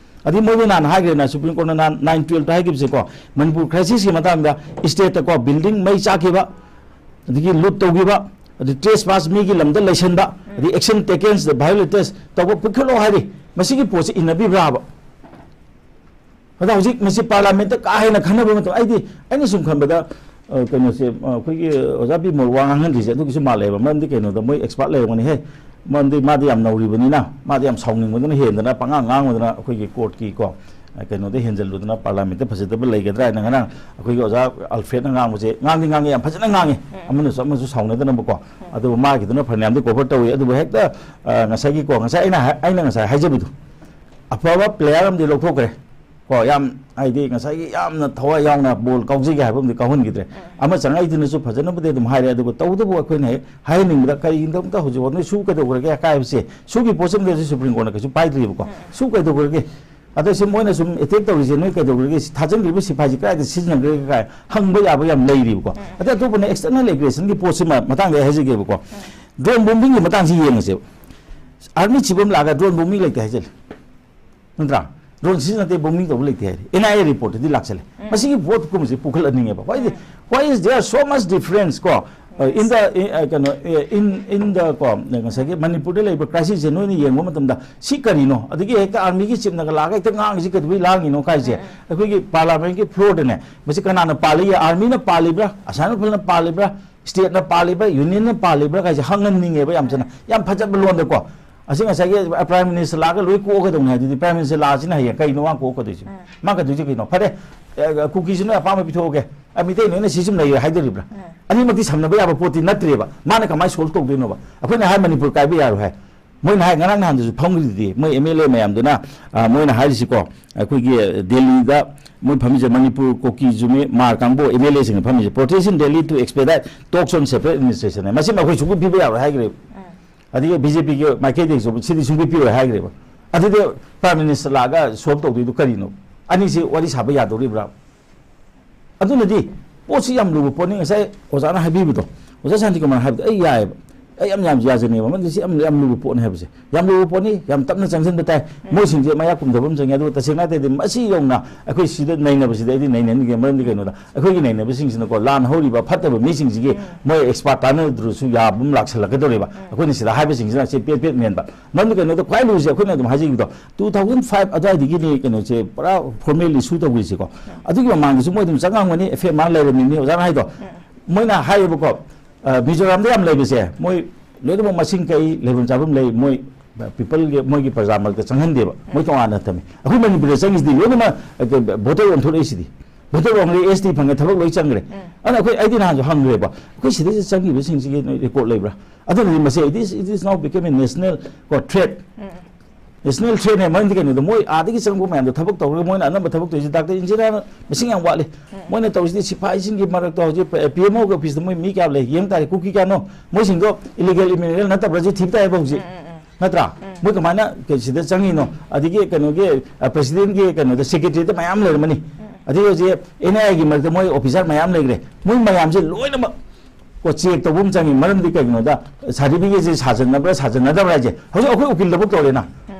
ꯑꯗꯩ ꯃꯣꯏꯅ ꯅꯍꯥꯟ ꯍꯥꯏꯈ꯭ꯔꯦꯅ, ꯁꯨꯄ꯭ꯔꯤꯝ ꯀꯣꯔꯠꯅ ꯅꯍꯥꯟ ꯅꯥꯏꯟ ꯇꯨꯌꯦꯜꯞꯇ ꯍꯥꯏꯈꯤꯕꯁꯦꯀꯣ, ꯃꯅꯤꯄꯨꯔ ꯀ꯭ꯔꯥꯏꯁꯤꯁꯀꯤ ꯃꯇꯥꯡꯗ ꯏꯁꯇꯦꯠꯇꯀꯣ ꯕꯤꯜꯗꯤꯡ ꯃꯩ ꯆꯥꯛꯈꯤꯕ, ꯑꯗꯒꯤ ꯂꯨꯠ ꯇꯧꯈꯤꯕ, ꯑꯗꯩ ꯇ꯭ꯔꯦꯁ ꯄꯥꯁ ꯃꯤꯒꯤ ꯂꯝꯗ ꯂꯩꯁꯟꯕ, ꯑꯗꯩ action taken the violators ꯇꯧꯕ ꯄꯨꯈꯠꯂꯣ ꯍꯥꯏꯔꯤ꯫ ꯃꯁꯤꯒꯤ ꯄꯣꯠꯁꯤ ꯏꯟꯅꯕꯤꯕ꯭ꯔꯥꯕ? ꯑꯗ ꯍꯧꯖꯤꯛ ꯃꯁꯤ ꯄꯥꯔꯂꯥꯃꯦꯟꯠꯇ ꯀꯥ ꯍꯦꯟꯅ ꯈꯟꯅꯕ ꯃꯇꯝ, ꯑꯩꯗꯤ, ꯑꯩꯅ ꯁꯨꯝ ꯈꯟꯕꯗ, ꯑ, ꯀꯩꯅꯣꯁꯦ, ꯑ, ꯑꯩꯈꯣꯏꯒꯤ ꯑꯣꯖꯥ ꯕꯤꯃꯣꯜ ꯋꯥ ꯉꯥꯡꯍꯟꯗ꯭ꯔꯤꯁꯦ ꯑꯗꯨꯒꯤꯁꯨ ꯃꯥꯜꯂꯦꯕ꯫ ꯃꯔꯝꯗꯤ ꯀꯩꯅꯣꯗ ꯃꯣꯏ ꯑꯦꯛꯁꯄꯥꯔꯠ ꯂꯩꯔꯝꯒꯅꯤꯍꯦ꯫ ꯃꯔꯝꯗꯤ ꯃꯥꯗꯤ ꯌꯥꯝ ꯅꯧꯔꯤꯕꯅꯤꯅ, ꯃꯥꯗꯤ ꯌꯥꯝ ꯁꯥꯎꯅꯤꯡꯕꯗꯨꯅ ꯍꯦꯟꯗꯅ ꯄꯉꯥꯡ ꯉꯥꯡꯕꯗꯨꯅ ꯑꯩꯈꯣꯏꯒꯤ ꯀꯣꯔꯠꯀꯤ ꯀꯣ, ꯑ, ꯀꯩꯅꯣꯗ ꯍꯦꯟꯖꯜꯂꯨꯗꯅ ꯄꯥꯔꯂꯥꯃꯦꯟꯠꯇ ꯐꯖꯗꯕ ꯂꯩꯒꯗ꯭ꯔꯥ ꯍꯥꯏꯅ ꯉꯔꯥꯡ ꯑꯩꯈꯣꯏꯒꯤ ꯑꯣꯖꯥ ꯑꯜꯐ꯭ꯔꯦꯗꯅ ꯉꯥꯡꯕꯁꯦ, ꯉꯥꯡꯗꯤ ꯉꯥꯡꯉꯤ, ꯌꯥꯝ ꯐꯖꯅ ꯉꯥꯡꯉꯤ, ꯑꯃꯅꯁꯨ ꯑꯃꯁꯨ ꯁꯥꯎꯅꯗꯅꯕꯀꯣ꯫ ꯑꯗꯨꯕꯨ ꯃꯥꯒꯤꯗꯨꯅ ꯐꯅꯌꯥꯝꯗꯤ ꯀꯣꯚꯔ ꯇꯧꯏ꯫ ꯑꯗꯨꯕꯨ ꯍꯦꯛꯇ, ꯑ, ꯉꯁꯥꯏꯒꯤ ꯀꯣ, ꯉꯁꯥꯏ ꯑꯩꯅ ꯍꯥꯏ-, ꯑꯩꯅ ꯉꯁꯥꯏ ꯍꯥꯏꯖꯕꯗꯣ, ꯑꯐꯕ ꯄ꯭ꯂꯦꯌꯥꯔ ꯑꯃꯗꯤ ꯂꯧꯊꯣꯛꯈ꯭ꯔꯦ꯫ ꯀꯣ, ꯌꯥꯝ, ꯍꯥꯏꯗꯤ, ꯉꯁꯥꯏꯒꯤ ꯌꯥꯝꯅ ꯊꯋꯥꯏ ꯌꯥꯎꯅ ꯕꯣꯜ ꯀꯥꯎꯖꯒꯦ ꯍꯥꯏꯕ ꯑꯃꯗꯤ ꯀꯥꯎꯍꯟꯈꯤꯗ꯭ꯔꯦ꯫ ꯑꯃ ꯆꯪꯉꯛꯏꯗꯨꯅꯁꯨ ꯐꯖꯅꯕꯨꯗꯤ ꯑꯗꯨꯝ ꯍꯥꯏꯔꯦ, ꯑꯗꯨꯕꯨ ꯇꯧꯕꯇꯕꯨ ꯑꯩꯈꯣꯏꯅ ꯍꯦꯛ ꯍꯥꯏꯍꯟꯅꯤꯡꯕꯗ, ꯀꯔꯤꯒꯤꯅꯣ ꯑꯝꯇ ꯍꯧꯖꯤꯛ ꯐꯥꯎ ꯅꯣꯏ ꯁꯨ ꯀꯩꯗꯧꯈ꯭ꯔꯒꯦ ꯑꯀꯥꯏꯕꯁꯦ? ꯁꯨꯒꯤ ꯄꯣꯠꯁꯤꯃꯗꯤ ꯁꯨꯄ꯭ꯔꯤꯝ ꯀꯣꯔꯠꯅ ꯀꯩꯁꯨ ꯄꯥꯏꯗ꯭ꯔꯤꯕꯀꯣ꯫ ꯁꯨ ꯀꯩꯗꯧꯈ꯭ꯔꯒꯦ? ꯑꯗ ꯁꯤ ꯃꯣꯏꯅ ꯁꯨꯝ ꯑꯦꯇꯦꯛ ꯇꯧꯔꯤꯁꯦ, ꯅꯣꯏ ꯀꯩꯗꯧꯈ꯭ꯔꯒꯦ? ꯁꯤ ꯊꯥꯖꯤꯟꯈ꯭ꯔꯤꯕ ꯁꯤꯐꯥꯏꯁꯤ ꯀꯗꯥꯏꯗ ꯁꯤꯖꯤꯟꯅꯈ꯭ꯔꯒꯦ ꯀꯥꯏ ꯍꯪꯕ ꯌꯥꯕ ꯌꯥꯝ ꯂꯩꯔꯤꯕꯀꯣ꯫ ꯑꯗꯩ ꯑꯇꯣꯞꯄꯅ external aggressionꯒꯤ ꯄꯣꯠꯁꯤꯃ ꯃꯇꯥꯡꯗ ꯑꯩ ꯍꯥꯏꯖꯒꯦꯕꯀꯣ꯫ ꯗ꯭ꯔꯣꯟ ꯕꯣꯝꯕꯤꯡꯒꯤ ꯃꯇꯥꯡꯁꯤ ꯌꯦꯡꯉꯁꯦꯕ꯫ ꯑꯥꯔꯃꯤ ꯆꯤꯐ ꯑꯃ ꯂꯥꯛꯑꯒ ꯗ꯭ꯔꯣꯟ ꯕꯣꯝꯕꯤꯡ ꯂꯩꯇꯦ ꯍꯥꯏꯖꯜꯂꯦ꯫ ꯅꯠꯇ꯭ꯔꯥ? ꯗ꯭ꯔꯣꯟ ꯁꯤꯖꯤꯟꯅꯗꯦ, ꯕꯣꯝꯕꯤꯡ ꯇꯧꯕ ꯂꯩꯇꯦ ꯍꯥꯏꯔꯦ꯫ ꯑꯦꯟ ꯑꯥꯏ ꯑꯦ ꯔꯤꯄꯣꯔꯠꯇꯗꯤ ꯂꯥꯛꯁꯜꯂꯦ꯫ ꯃꯁꯤꯒꯤ ꯄꯣꯠ ꯀꯨꯝꯕꯁꯦ ꯄꯨꯈꯠꯍꯟꯅꯤꯡꯉꯦꯕ꯫ Why is, why is there so much difference ꯀꯣ? Uh, in the, uh, ꯀꯩꯅꯣ, uh, in, in the ꯀꯣ, ꯉꯁꯥꯏꯒꯤ ꯃꯅꯤꯄꯨꯔꯗ ꯂꯩꯕ ꯀ꯭ꯔꯥꯏꯁꯤꯁꯁꯦ ꯅꯣꯏꯅ ꯌꯦꯡꯕ ꯃꯇꯝꯗ ꯁꯤ ꯀꯔꯤꯅꯣ? ꯑꯗꯒꯤ ꯍꯦꯛꯇ ꯑꯥꯔꯃꯤꯒꯤ ꯆꯤꯞꯅꯒ ꯂꯥꯛꯑꯒ ꯍꯦꯛꯇ ꯉꯥꯡꯉꯤꯁꯤ ꯀꯩꯗꯧꯕꯩ ꯂꯥꯡꯉꯤꯅꯣ ꯀꯥꯏꯁꯦ? ꯑꯩꯈꯣꯏꯒꯤ ꯄꯥꯔꯂꯥꯃꯦꯟꯒꯤ ꯐ꯭ꯂꯣꯔꯗꯅꯦ, ꯃꯁꯤ ꯀꯅꯥꯅ ꯄꯥꯜꯂꯤ? ꯑꯥꯔꯃꯤꯅ ꯄꯥꯜꯂꯤꯕ꯭ꯔꯥ? ꯑꯁꯥꯝ ꯔꯥꯏꯐꯜꯅ ꯄꯥꯜꯂꯤꯕ꯭ꯔꯥ? ꯁ꯭ꯇꯦꯠꯅ ꯄꯥꯜꯂꯤꯕ꯭ꯔꯥ, ꯌꯨꯅꯤꯌꯟꯅ ꯄꯥꯜꯂꯤꯕ꯭ꯔꯥ ꯀꯥꯏꯁꯦ ꯍꯪꯍꯟꯅꯤꯡꯉꯦꯕ ꯌꯥꯝ ꯆꯟꯅ꯫ ꯌꯥꯝ ꯐꯖꯕ ꯂꯣꯟꯗꯀꯣ꯫ ꯑꯁꯤ ꯉꯁꯥꯏꯒꯤ ꯄ꯭ꯔꯥꯏꯝ ꯃꯤꯅꯤꯁꯇꯔ ꯂꯥꯛꯑꯒ ꯂꯣꯏ ꯀꯣꯛꯀꯗꯧꯅꯤ ꯍꯥꯏꯗꯨꯗꯤ, ꯄ꯭ꯔꯥꯏꯝ ꯃꯤꯅꯤꯁꯇꯔ ꯂꯥꯛꯑꯁꯤꯅ ꯍꯌꯦꯡ ꯀꯩꯅꯣ ꯃꯥ ꯀꯣꯛꯀꯗꯣꯏꯁꯦ? ꯃꯥ ꯀꯩꯗꯧꯁꯦ ꯀꯩꯅꯣ? ꯐꯔꯦ, ꯑꯦ, ꯀꯨꯀꯤꯁꯤ ꯅꯣꯏ ꯑꯄꯥꯝꯕ ꯄꯤꯊꯣꯛꯑꯒꯦ꯫ ꯑ, ꯃꯤꯇꯩ ꯅꯣꯏꯅ ꯁꯤ ꯁꯨꯝ ꯂꯩꯔꯦ ꯍꯥꯏꯗꯣꯔꯤꯕ꯭ꯔꯥ? ꯑꯅꯤꯃꯛꯇꯤ ꯁꯝꯅꯕ ꯌꯥꯕ ꯄꯣꯠꯇꯤ ꯅꯠꯇ꯭ꯔꯦꯕ꯫ ꯃꯥꯅ ꯀꯃꯥꯏꯅ ꯁꯣꯜꯕ ꯇꯧꯗꯣꯏꯅꯣꯕ? ꯑꯩꯈꯣꯏꯅ ꯍꯥꯏ ꯃꯅꯤꯄꯨꯔ ꯀꯥꯏꯕ ꯌꯥꯔꯣꯏ ꯍꯥꯏ꯫ ꯃꯣꯏꯅ ꯍꯥꯏ, ꯉꯔꯥꯡ ꯅꯍꯥꯟꯗꯁꯨ ꯐꯝꯈ꯭ꯔꯤꯗꯨꯗꯤ ꯃꯣꯏ ꯑꯦꯝ ꯑꯦꯜ ꯑꯦ ꯃꯌꯥꯝꯗꯨꯅ, ꯑ, ꯃꯣꯏꯅ ꯍꯥꯏꯔꯤꯁꯤꯀꯣ, ꯑꯩꯈꯣꯏꯒꯤ ꯗꯦꯜꯂꯤꯗ ꯃꯣꯏ ꯐꯝꯃꯤꯁꯦ, ꯃꯅꯤꯄꯨꯔ, ꯀꯨꯀꯤ, ꯖꯨꯃꯦ, ꯃꯥꯔ ꯀꯥꯡꯕꯨ ꯑꯦꯝ ꯑꯦꯜ ꯑꯦꯁꯤꯡꯅ ꯐꯝꯃꯤꯁꯦ, "Protest in Delhi to expedite talks on separate administration" ꯍꯥꯏ꯫ ꯃꯁꯤꯃ ꯑꯩꯈꯣꯏ ꯁꯨꯡꯄꯤ ꯄꯤꯕ ꯌꯥꯔꯣꯏ ꯍꯥꯏꯈ꯭ꯔꯦꯕ꯫ ꯑꯗꯒꯤ ꯕꯤ ꯖꯦ ꯄꯤꯒꯤ ꯃꯥꯏꯀꯩꯗꯒꯤꯁꯨ ꯁꯤꯗꯤ ꯁꯨꯡꯄꯤ ꯄꯤꯔꯣꯏ ꯍꯥꯏꯈ꯭ꯔꯦꯕ꯫ ꯑꯗꯨꯗꯤ ꯄ꯭ꯔꯥꯏꯝ ꯃꯤꯅꯤꯁꯇꯔ ꯂꯥꯛꯑꯒ ꯁꯣꯜꯕ ꯇꯧꯗꯣꯏꯗꯨ ꯀꯔꯤꯅꯣ? ꯑꯅꯤꯁꯤ ꯋꯥꯔꯤ ꯁꯥꯕ ꯌꯥꯗꯧꯔꯤꯕ꯭ꯔꯥ? ꯑꯗꯨꯅꯗꯤ ꯄꯣꯠꯁꯤ ꯌꯥꯝ ꯂꯨꯕ ꯄꯣꯠꯅꯤ꯫ ꯉꯁꯥꯏ ꯑꯣꯖꯥꯅ ꯍꯥꯏꯕꯤꯕꯗꯣ, ꯑꯣꯖꯥ ꯁꯥꯟꯇꯤꯀꯨꯃꯥꯔꯅ ꯍꯥꯏꯕꯗꯣ ꯑꯩ ꯌꯥꯏꯑꯕ꯫ ꯑꯩ ꯌꯥꯝ ꯌꯥꯝ ꯌꯥꯖꯅꯤꯡꯉꯦꯕ, ꯃꯔꯝꯗꯤ ꯁꯤ ꯌꯥꯝ ꯌꯥꯝ ꯂꯨꯕ ꯄꯣꯠꯅꯤ ꯍꯥꯏꯕꯁꯦ꯫ ꯌꯥꯝ ꯂꯨꯕ ꯄꯣꯠꯅꯤ, ꯌꯥꯝ ꯇꯞꯅ ꯆꯪꯁꯤꯟꯕ ꯇꯥꯏ꯫ ꯎꯝ꯫ ꯃꯣꯏꯁꯤꯡꯁꯦ ꯃꯌꯥ ꯀꯨꯝꯊꯕ ꯑꯃ ꯆꯪꯉꯦ꯫ ꯑꯗꯨꯒ ꯇꯁꯦꯡꯅ ꯍꯥꯏꯔꯗꯤ ꯃꯁꯤ ꯌꯧꯅ ꯑꯩꯈꯣꯏ ꯁꯤꯗ ꯅꯩꯅꯕꯁꯤꯗꯤ ꯑꯩꯗꯤ ꯅꯩꯅꯅꯤꯡꯉꯦ꯫ ꯃꯔꯝꯗꯤ ꯀꯩꯅꯣꯗ, ꯑꯩꯈꯣꯏꯒꯤ ꯅꯩꯅꯕꯁꯤꯡꯁꯤꯅꯀꯣ, ꯂꯥꯟ ꯍꯧꯔꯤꯕ ꯐꯠꯇꯕ ꯃꯤꯁꯤꯡꯁꯤꯒꯤ ꯎꯝ꯫ ꯃꯣꯏ expert ꯇꯥꯟꯅꯗ꯭ꯔꯁꯨ ꯌꯥꯕ ꯑꯃ ꯂꯥꯛꯁꯜꯂꯛꯀꯗꯧꯔꯤꯕ꯫ ꯎꯝ꯫ ꯑꯩꯈꯣꯏꯅ ꯁꯤꯗ ꯍꯥꯏꯕꯁꯤꯡꯁꯤꯅ ꯁꯤ ꯄꯦꯠ ꯄꯦꯠ ꯃꯦꯟꯕ꯫ ꯃꯔꯝꯗꯤ ꯀꯩꯅꯣꯗ, ꯈ꯭ꯋꯥꯏ ꯂꯨꯔꯤꯁꯦ ꯑꯩꯈꯣꯏꯅ ꯑꯗꯨꯝ ꯍꯥꯏꯖꯈꯤꯕꯗꯣ, two thousand five ꯑꯗꯨꯋꯥꯏꯗꯒꯤꯅꯤ ꯀꯩꯅꯣꯁꯦ ꯄꯨꯔꯥ formal issue ꯇꯧꯈ꯭ꯔꯤꯁꯦꯀꯣ꯫ ꯎꯝ꯫ ꯑꯗꯨꯒꯤ ꯃꯃꯥꯡꯗꯁꯨ ꯃꯣꯏ ꯑꯗꯨꯝ ꯆꯪꯉꯝꯒꯅꯤ, F I R ꯂꯩꯔꯝꯃꯤꯅꯤ, ꯑꯣꯖꯥꯅ ꯍꯥꯏꯗꯣ꯫ ꯎꯝ꯫ ꯃꯣꯏꯅ ꯍꯥꯏꯌꯦꯕꯀꯣ, ꯑ, ꯃꯤꯖꯣꯔꯥꯝꯗ ꯌꯥꯝ ꯂꯩꯕꯁꯦ, ꯃꯣꯏ ꯂꯣꯏꯅꯃꯛ ꯃꯁꯤꯡ ꯀꯛꯏ, ꯂꯩꯐꯝ ꯆꯥꯐꯝ ꯂꯩ, ꯃꯣꯏ peopleꯒꯤ, ꯃꯣꯏꯒꯤ ꯄ꯭ꯔꯖꯥ ꯃꯔꯛꯇ ꯆꯪꯍꯟꯗꯦꯕ, ꯃꯣꯏ ꯎꯝ꯫ ꯇꯣꯉꯥꯟꯅ ꯊꯝꯃꯤ꯫ ꯑꯩꯈꯣꯏ ꯃꯅꯤꯄꯨꯔꯗ ꯆꯪꯉꯤꯁꯤꯗꯤ ꯂꯣꯏꯅꯃꯛ, ꯑ, voter ꯑꯣꯟꯊꯣꯔꯛꯏꯁꯤꯗꯤ, voter ꯑꯣꯟꯈ꯭ꯔꯦ, S T ꯐꯪꯉꯦ, ꯊꯕꯛ ꯂꯣꯏ ꯆꯪꯈ꯭ꯔꯦ꯫ ꯎꯝ꯫ ꯑꯗꯨꯅ ꯑꯩꯈꯣꯏ, ꯑꯩꯗꯤ ꯅꯍꯥꯟꯁꯨ ꯍꯪꯈ꯭ꯔꯦꯕ, ꯑꯩꯈꯣꯏ ꯁꯤꯗꯩꯁꯤꯗ ꯆꯪꯈꯤꯕꯁꯤꯡꯁꯤꯒꯤ ꯅꯣꯏ record ꯂꯩꯕ꯭ꯔꯥ? ꯑꯗꯨꯅꯗꯤ ꯃꯁꯤ, it is, it is now become a national ꯀꯣ threat꯫ ꯎꯝ꯫ National threatꯅꯦ, ꯃꯔꯝꯗꯤ ꯀꯩꯅꯣꯗ ꯃꯣꯏ ꯑꯥꯗꯒꯤ ꯆꯪꯉꯛꯄ ꯃꯌꯥꯝꯗꯣ ꯊꯕꯛ ꯇꯧꯔꯒ ꯃꯣꯏꯅ ꯑꯅꯝꯕ ꯊꯕꯛ ꯇꯧꯔꯤꯁꯦ꯫ ꯗꯥꯛꯇꯔ ꯏꯟꯖꯤꯅꯤꯌꯥꯔ ꯃꯁꯤꯡ ꯌꯥꯝ ꯋꯥꯠꯂꯤ꯫ ꯎꯝ꯫ ꯃꯣꯏꯅ ꯇꯧꯔꯤꯁꯤꯗꯤ ꯁꯤꯐꯥꯏꯁꯤꯡꯒꯤ ꯃꯔꯛꯇ ꯍꯧꯖꯤꯛ P M Oꯒꯤ officeꯇ ꯃꯣꯏ ꯃꯤ ꯀꯌꯥ ꯂꯩ ꯌꯦꯡ ꯇꯥꯔꯦ, ꯀꯨꯀꯤ ꯀꯌꯥꯅꯣ? ꯃꯣꯏꯁꯤꯡꯗꯣ illegal immigrant ꯅꯠꯇꯕ꯭ꯔꯥ ꯁꯤ ꯊꯤꯕ ꯇꯥꯏꯌꯦꯕ ꯍꯧꯖꯤꯛ꯫ ꯎꯝ, ꯎꯝ, ꯎꯝ꯫ ꯅꯠꯇ꯭ꯔꯥ? ꯎꯝ꯫ ꯃꯣꯏ ꯀꯃꯥꯏꯅ ꯀꯩ-, ꯁꯤꯗ ꯆꯪꯉꯤꯅꯣ? ꯑꯗꯒꯤ ꯀꯩꯅꯣꯒꯤ, ꯑ, presidentꯀꯤ ꯀꯩꯅꯣꯗ, secretariatꯇ ꯃꯌꯥꯝ ꯂꯩꯔꯝꯃꯅꯤ꯫ ꯎꯝ꯫ ꯑꯗꯒꯤ ꯍꯧꯖꯤꯛ N I Aꯒꯤ ꯃꯔꯛꯇ ꯃꯣꯏ officer ꯃꯌꯥꯝ ꯂꯩꯈ꯭ꯔꯦ꯫ ꯃꯣꯏ ꯃꯌꯥꯝꯁꯦ ꯂꯣꯏꯅꯃꯛ ꯀꯣ check ꯇꯧꯕ ꯑꯃ ꯆꯪꯉꯤ꯫ ꯃꯔꯝꯗꯤ ꯀꯩꯒꯤꯅꯣꯗ, certificateꯁꯦ ꯁꯥꯖꯟꯅꯕ꯭ꯔꯥ ꯁꯥꯖꯟꯅꯗꯕ꯭ꯔꯥ ꯍꯥꯏꯁꯦ ꯍꯧꯖꯤꯛ ꯑꯩꯈꯣꯏ ꯎꯀꯤꯜꯗꯐꯥꯎ ꯇꯧꯔꯦꯅ꯫ ꯎꯝ꯫